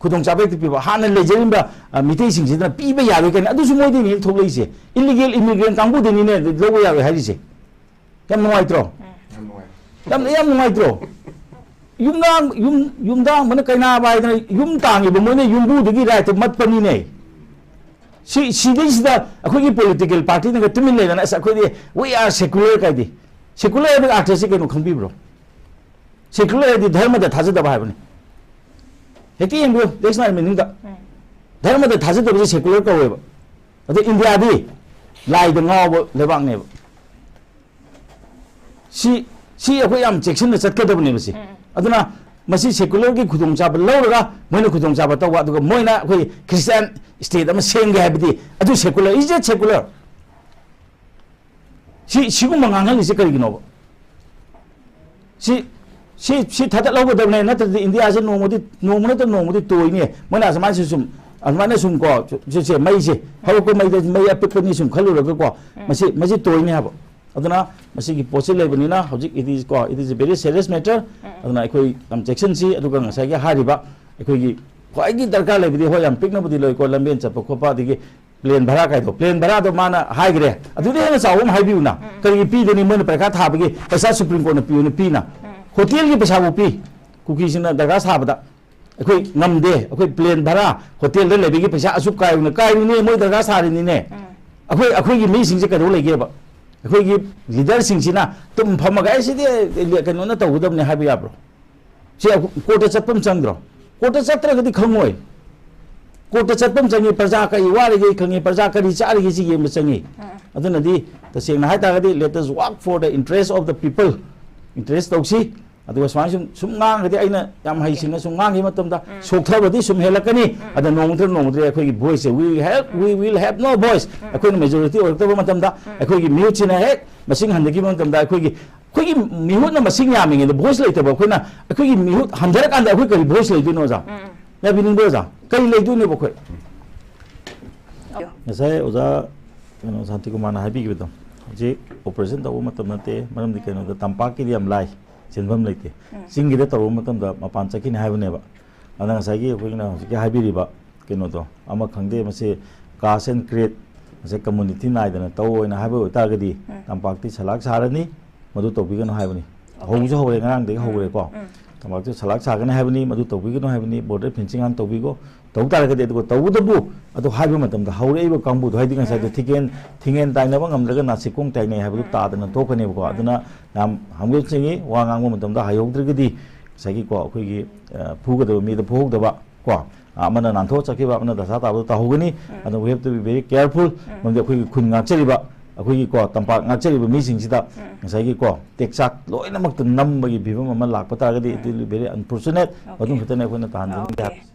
ꯈꯨꯗꯣꯡꯆꯥꯕ ꯍꯦꯛꯇ ꯄꯤꯕ, ꯍꯥꯟꯅ ꯂꯩꯖꯔꯤꯕ, ꯑ, ꯃꯤꯇꯩꯁꯤꯡꯁꯤꯗꯅ ꯄꯤꯕ ꯌꯥꯔꯣꯏ ꯀꯥꯏꯅ, ꯑꯗꯨꯁꯨ ꯃꯣꯏꯗꯩꯅꯦ ꯊꯣꯛꯂꯛꯏꯁꯦ꯫ ꯏꯂꯤꯒꯦꯜ ꯏꯃꯤꯒ꯭ꯔꯦꯟ ꯀꯥꯡꯕꯨꯗꯩꯅꯤꯅꯦ ꯂꯧꯕ ꯌꯥꯔꯣꯏ ꯍꯥꯏꯔꯤꯁꯦ꯫ ꯌꯥꯝ ꯅꯨꯡꯉꯥꯏꯇ꯭ꯔꯣ? ꯌꯥꯝ ꯅꯨꯡꯉꯥꯏ꯫ ꯌꯥꯝ, ꯌꯥꯝ ꯅꯨꯡꯉꯥꯏꯇ꯭ꯔꯣ? ꯌꯨꯝꯅꯥꯡ-, ꯌꯨꯝ-, ꯌꯨꯝꯗꯥꯡꯕꯅ ꯀꯩꯅꯥꯕ ꯍꯥꯏꯗꯅ ꯌꯨꯝ ꯇꯥꯡꯉꯤꯕ ꯃꯣꯏꯅ ꯌꯨꯝꯕꯨꯗꯨꯒꯤ ꯔꯥꯏꯠꯇ ꯃꯠꯄꯅꯤꯅꯦ꯫ ꯁꯤ, ꯁꯤꯗꯩꯁꯤꯗ ꯑꯩꯈꯣꯏꯒꯤ ꯄꯣꯂꯤꯇꯤꯀꯦꯜ ꯄꯥꯔꯇꯤꯅꯒ ꯇꯨꯃꯤꯟ ꯂꯩꯗꯅ, "ꯑꯁ, ꯑꯩꯈꯣꯏꯗꯤ we are secular" ꯀꯥꯏꯗꯤ꯫ ꯁꯦꯀꯨꯂꯔ ꯍꯥꯏꯕꯒꯤ ꯑꯥꯔꯊꯁꯤ ꯀꯩꯅꯣ ꯈꯪꯕꯤꯕ꯭ꯔꯣ? ꯁꯦꯀꯨꯂꯔ ꯍꯥꯏꯗꯤ ꯙꯔꯃꯗ ꯊꯥꯖꯗꯕ ꯍꯥꯏꯕꯅꯤ꯫ ꯍꯦꯛꯇ ꯌꯦꯡꯕꯤꯌꯨ, dictionary meaning ꯗ꯫ ꯎꯝ꯫ ꯙꯔꯃꯗ ꯊꯥꯖꯗꯕꯁꯦ ꯁꯦꯀꯨꯂꯔ ꯀꯧꯋꯦꯕ꯫ ꯑꯗꯣ ꯏꯟꯗꯤꯌꯥꯗꯤ ꯂꯥꯏꯗ ꯉꯥꯎꯕ ꯂꯩꯕꯥꯛꯅꯦꯕ꯫ ꯁꯤ, ꯁꯤ ꯑꯩꯈꯣꯏ ꯌꯥꯝ ꯆꯦꯛꯁꯤꯟꯅ ꯆꯠꯀꯗꯕꯅꯦꯕ ꯁꯤ꯫ ꯎꯝ꯫ ꯑꯗꯨꯅ ꯃꯁꯤ ꯁꯦꯀꯨꯂꯔꯒꯤ ꯈꯨꯗꯣꯡꯆꯥꯕ ꯂꯧꯔꯒ ꯃꯣꯏꯅ ꯈꯨꯗꯣꯡꯆꯥꯕ ꯇꯧꯕ, ꯑꯗꯨꯒ ꯃꯣꯏꯅ ꯑꯩꯈꯣꯏ ꯈ꯭ꯔꯤꯁꯇꯤꯌꯥꯟ ꯁ꯭ꯇꯦꯠ ꯑꯃ ꯁꯦꯝꯒꯦ ꯍꯥꯏꯕꯗꯤ ꯑꯗꯨ ꯁꯦꯀꯨꯂꯔ, is it secular? ꯁꯤ, ꯁꯤꯒꯨꯝꯕ ꯉꯥꯡꯍꯜꯂꯤꯁꯦ ꯀꯔꯤꯒꯤꯅꯣꯕ? ꯁꯤ, ꯁꯤ, ꯁꯤ ꯊꯥꯗꯠꯍꯧꯒꯗꯕꯅꯦ, ꯅꯠꯇ꯭ꯔꯗꯤ ꯏꯟꯗꯤꯌꯥꯁꯦ ꯅꯣꯡꯃꯗꯤ, ꯅꯣꯡꯃ ꯅꯠꯇ꯭ꯔ ꯅꯣꯡꯃꯗꯤ ꯇꯣꯏꯅꯦ꯫ ꯃꯣꯏꯅ ꯑꯁꯨꯃꯥꯏꯅ ꯁꯨꯝ, ꯑꯁꯨꯃꯥꯏꯅ ꯁꯨꯝ ꯀꯣ, ꯁꯤ, ꯁꯤ ꯃꯩꯁꯦ, ꯍꯧꯔꯛꯄ ꯃꯩꯗ ꯃꯩ ꯑꯄꯤꯛꯄꯅꯤ ꯁꯨꯝ ꯈꯜꯂꯨꯔꯒꯀꯣ, ꯎꯝ꯫ ꯃꯁꯤ, ꯃꯁꯤ ꯇꯣꯏꯅꯦ ꯍꯥꯏꯕ꯫ ꯑꯗꯨꯅ ꯃꯁꯤꯒꯤ ꯄꯣꯠꯁꯤ ꯂꯩꯕꯅꯤꯅ ꯍꯧꯖꯤꯛ it is ꯀꯣ, it is a very serious matter꯫ ꯎꯝ꯫ ꯑꯗꯨꯅ ꯑꯩꯈꯣꯏ ꯌꯥꯝ ꯆꯦꯛꯁꯤꯟꯁꯤ꯫ ꯑꯗꯨꯒ ꯉꯁꯥꯏꯒꯤ ꯍꯥꯏꯔꯤꯕ ꯑꯩꯈꯣꯏꯒꯤ ꯈ꯭ꯋꯥꯏꯗꯒꯤ ꯗꯔꯀꯥꯔ ꯂꯩꯕꯗꯤ, ꯍꯣꯏ, ꯌꯥꯝ ꯄꯤꯛꯅꯕꯨꯗꯤ ꯂꯩꯀꯣ, ꯂꯝꯕꯦꯟ ꯆꯠꯄ ꯈꯣꯠꯄ, ꯑꯗꯒꯤ ꯄ꯭ꯂꯦꯟ ꯚꯔꯥ ꯀꯥꯏꯗꯣ, ꯄ꯭ꯂꯦꯟ ꯚꯔꯥꯗꯣ ꯃꯥꯅ ꯍꯥꯏꯈ꯭ꯔꯦ, ꯑꯗꯨꯗꯤ ꯍꯦꯟꯅ ꯆꯥꯎꯕ ꯑꯃ ꯍꯥꯏꯕꯤꯌꯨꯅ꯫ ꯎꯝ꯫ ꯀꯔꯤꯒꯤ ꯄꯤꯗꯅꯤ? ꯃꯣꯏꯅ ꯄꯔꯤꯈꯥ ꯊꯥꯕꯒꯤ ꯄꯩꯁꯥ ꯁꯨꯄ꯭ꯔꯤꯝ ꯀꯣꯔꯠꯅ ꯄꯤꯌꯨꯅ ꯄꯤꯅ꯫ ꯎꯝ꯫ ꯍꯣꯇꯦꯜꯒꯤ ꯄꯩꯁꯥꯕꯨ ꯄꯤ꯫ ꯀꯨꯀꯤꯁꯤꯡꯅ ꯗꯔꯀꯥꯔ ꯁꯥꯕꯗ ꯑꯩꯈꯣꯏ ꯉꯝꯗꯦ, ꯑꯩꯈꯣꯏ ꯄ꯭ꯂꯦꯟ ꯚꯔꯥ, ꯍꯣꯇꯦꯜꯗ ꯂꯩꯕꯒꯤ ꯄꯩꯁꯥ ꯑꯁꯨꯛ ꯀꯥꯏꯌꯨꯅ ꯀꯥꯏꯔꯤꯅꯦ, ꯃꯣꯏ ꯗꯔꯀꯥꯔ ꯁꯥꯔꯤꯅꯤꯅꯦ꯫ ꯎꯝ꯫ ꯑꯩꯈꯣꯏ, ꯑꯩꯈꯣꯏꯒꯤ ꯃꯤꯁꯤꯡꯁꯦ ꯀꯩꯗꯧ ꯂꯩꯒꯦꯕ? ꯑꯩꯈꯣꯏꯒꯤ ꯂꯤꯗꯔꯁꯤꯡꯁꯤꯅ ꯇꯨꯝ ꯐꯝꯃꯒ, "ꯑꯩ ꯁꯤꯗꯤ ꯀꯩꯅꯣꯅ ꯇꯧꯒꯗꯕꯅꯤ" ꯍꯥꯏꯕ ꯌꯥꯕ꯭ꯔꯣ? ꯁꯤ ꯀꯣꯔꯠꯇ ꯆꯠꯄ ꯑꯃ ꯆꯪꯗ꯭ꯔꯣ? ꯀꯣꯔꯠꯇ ꯆꯠꯇ꯭ꯔꯒꯗꯤ ꯈꯪꯉꯣꯏ꯫ ꯀꯣꯔꯠꯇ ꯆꯠꯄ ꯑꯃ ꯆꯪꯉꯤ, ꯄ꯭ꯔꯖꯥ ꯀꯔꯤ ꯋꯥꯔꯤꯒꯦ ꯈꯪꯉꯤ, ꯄ꯭ꯔꯖꯥ ꯀꯔꯤ ꯆꯥꯔꯤꯒꯦ ꯁꯤ ꯌꯦꯡꯕ ꯆꯪꯉꯤ꯫ ꯎꯝ꯫ ꯑꯗꯨꯅꯗꯤ ꯇꯁꯦꯡꯅ ꯍꯥꯏꯇꯥꯔꯒꯗꯤ, let us work for the interest of the people, interest ꯇꯧꯁꯤ꯫ ꯑꯗꯨꯒ ꯁꯨꯃꯥꯏꯅ ꯁꯨꯝ, ꯁꯨꯝ ꯉꯥꯡꯉꯒꯗꯤ, ꯑꯩꯅ ꯌꯥꯝ ꯍꯩꯁꯤꯡꯅ ꯁꯨꯝ ꯉꯥꯡꯈꯤꯕ ꯃꯇꯝꯗ ꯎꯝ꯫ ꯁꯣꯛꯊꯕꯗꯤ ꯁꯨꯝ ꯍꯦꯜꯂꯛꯀꯅꯤ꯫ ꯎꯝ꯫ ꯑꯗ ꯅꯣꯡꯃꯗꯤ ꯅꯣꯡꯃꯗꯤ ꯑꯩꯈꯣꯏꯒꯤ ꯚꯣꯏꯁꯁꯦ, we will have, we will have no voice꯫ ꯎꯝ꯫ ꯑꯩꯈꯣꯏꯅ ꯃꯦꯖꯣꯔꯤꯇꯤ ꯑꯣꯏꯔꯛꯇꯕ ꯃꯇꯝꯗ ꯎꯝ꯫ ꯑꯩꯈꯣꯏꯒꯤ ꯃꯤꯍꯨꯠꯁꯤꯅ ꯍꯦꯛ ꯃꯁꯤꯡ ꯍꯟꯊꯈꯤꯕ ꯃꯇꯝꯗ ꯑꯩꯈꯣꯏꯒꯤ ꯑꯩꯈꯣꯏꯒꯤ ꯃꯤꯍꯨꯠꯅ ꯃꯁꯤꯡ ꯌꯥꯝꯃꯤꯉꯩꯗ ꯚꯣꯏꯁ ꯂꯩꯇꯕ ꯑꯩꯈꯣꯏꯅ, ꯑꯩꯈꯣꯏꯒꯤ ꯃꯤꯍꯨꯠ ꯍꯟꯊꯔꯀꯥꯟꯗ ꯑꯩꯈꯣꯏ ꯀꯔꯤ ꯚꯣꯏꯁ ꯂꯩꯗꯣꯏꯅꯣ, ꯑꯣꯖꯥ? ꯎꯝ, ꯎꯝ꯫ ꯌꯥꯕꯤꯅꯤꯡꯕ꯭ꯔꯣ, ꯑꯣꯖꯥ? ꯀꯔꯤ ꯂꯩꯗꯣꯏꯅꯣꯕ ꯑꯩꯈꯣꯏ? ꯎꯝ꯫ ꯉꯁꯥꯏ ꯑꯣꯖꯥ ꯀꯩꯅꯣ ꯁꯥꯟꯇꯤꯀꯨꯃꯥꯔꯅ ꯍꯥꯏꯕꯤꯈꯤꯕꯗꯣ, ꯍꯧꯖꯤꯛ ꯑꯣꯄꯔꯦꯁꯟ ꯇꯧꯕ ꯃꯇꯝ ꯅꯠꯇꯦ, ꯃꯔꯝꯗꯤ ꯀꯩꯅꯣꯗ ꯇꯝꯄꯥꯛꯀꯤꯗꯤ ꯌꯥꯝ ꯂꯥꯏ, ꯆꯦꯟꯐꯝ ꯂꯩꯇꯦ꯫ ꯆꯤꯡꯒꯤꯗ ꯇꯧꯔꯨꯕ ꯃꯇꯝꯗ ꯃꯄꯥꯟ ꯆꯠꯈꯤꯅꯤ ꯍꯥꯏꯕꯅꯦꯕ꯫ ꯑꯗꯨꯅ ꯉꯁꯥꯏꯒꯤ ꯑꯩꯈꯣꯏꯅ ꯍꯧꯖꯤꯛꯀꯤ ꯍꯥꯏꯕꯤꯔꯤꯕ ꯀꯩꯅꯣꯗꯣ ꯑꯃ ꯈꯪꯗꯦ, ꯃꯁꯤ ꯀꯥꯁ ꯑꯦꯟ ꯀ꯭ꯔꯦꯠ, ꯃꯁꯤ ꯀꯝꯃꯨꯅꯤꯇꯤ ꯅꯥꯏꯗꯅ ꯇꯧ ꯍꯥꯏꯅ ꯍꯥꯏꯕ ꯑꯣꯏꯇꯥꯔꯒꯗꯤ ꯇꯝꯄꯥꯛꯇꯤ ꯁꯂꯥꯛ ꯁꯥꯔꯅꯤ, ꯃꯗꯨ ꯇꯧꯕꯤꯒꯅꯨ ꯍꯥꯏꯕꯅꯤ꯫ ꯍꯧꯁꯨ ꯍꯧꯔꯦ, ꯉꯔꯥꯡꯗꯒꯤ ꯍꯧꯔꯦꯀꯣ꯫ ꯇꯝꯄꯥꯛꯇꯨ ꯁꯂꯥꯛ ꯁꯥꯒꯅꯤ ꯍꯥꯏꯕꯅꯤ, ꯃꯗꯨ ꯇꯧꯕꯤꯒꯅꯨ ꯍꯥꯏꯕꯅꯤ, ꯕꯣꯔꯗꯔ ꯐꯦꯟꯁꯤꯡ ꯍꯥꯟꯅ ꯇꯧꯕꯤꯈꯣ꯫ ꯇꯧ ꯇꯥꯔꯒꯗꯤ, ꯑꯗꯨꯒ ꯇꯧꯕꯇꯕꯨ ꯑꯗꯨ ꯍꯥꯏꯕ ꯃꯇꯝꯗ ꯍꯧꯔꯛꯏꯕ ꯀꯥꯡꯕꯨꯗꯣ, ꯍꯥꯏꯗꯤ ꯉꯁꯥꯏꯗꯣ ꯊꯤꯡꯒꯦꯟ, ꯊꯤꯡꯒꯦꯟ ꯇꯥꯏꯅꯕ ꯉꯝꯗ꯭ꯔꯒꯅ ꯆꯤꯛꯀꯣꯡ ꯇꯥꯏꯅꯩ ꯍꯥꯏꯕꯗꯨ ꯇꯥꯗꯅ ꯊꯣꯛꯀꯅꯦꯕꯀꯣ꯫ ꯑꯗꯨꯅ ꯌꯥꯝ ꯍꯪꯒꯣꯏꯕ ꯆꯤꯡꯏ, ꯋꯥ ꯉꯥꯡꯕ ꯃꯇꯝꯗ ꯍꯥꯏꯍꯧꯗ꯭ꯔꯒꯗꯤ ꯉꯁꯥꯏꯒꯤꯀꯣ, ꯑꯩꯈꯣꯏꯒꯤ, ꯑ, ꯐꯨꯒꯗꯕ ꯃꯤꯗ ꯐꯨꯍꯧꯗꯕ ꯀꯣ, ꯑ, ꯑꯃꯅ ꯅꯥꯟꯊꯣꯛꯑ ꯆꯠꯈꯤꯕ, ꯑꯃꯅ ꯗꯁꯥ ꯇꯥꯕꯗ ꯇꯥꯍꯧꯒꯅꯤ꯫ ꯑꯗꯨꯅ we have to be very careful꯫ ꯃꯔꯝꯗꯤ ꯑꯩꯈꯣꯏꯒꯤ ꯈꯨꯟ ꯉꯥꯛꯆꯔꯤꯕ, ꯑꯩꯈꯣꯏꯒꯤꯀꯣ, ꯇꯝꯄꯥꯛ ꯉꯥꯛꯆꯔꯤꯕ ꯃꯤꯁꯤꯡꯁꯤꯗ ꯉꯁꯥꯏꯒꯤꯀꯣ, ꯇꯦꯛꯆꯥꯛ ꯂꯣꯏꯅꯃꯛꯇ ꯅꯝꯕꯒꯤ ꯐꯤꯕꯝ ꯑꯃ ꯂꯥꯛꯄ ꯇꯥꯔꯒꯗꯤ, it will be very unfortunate꯫ ꯑꯗꯨꯝ ꯈꯛꯇꯅꯤ ꯑꯩꯈꯣꯏꯅ ꯇꯥꯍꯟꯖꯅꯤꯡꯕ꯫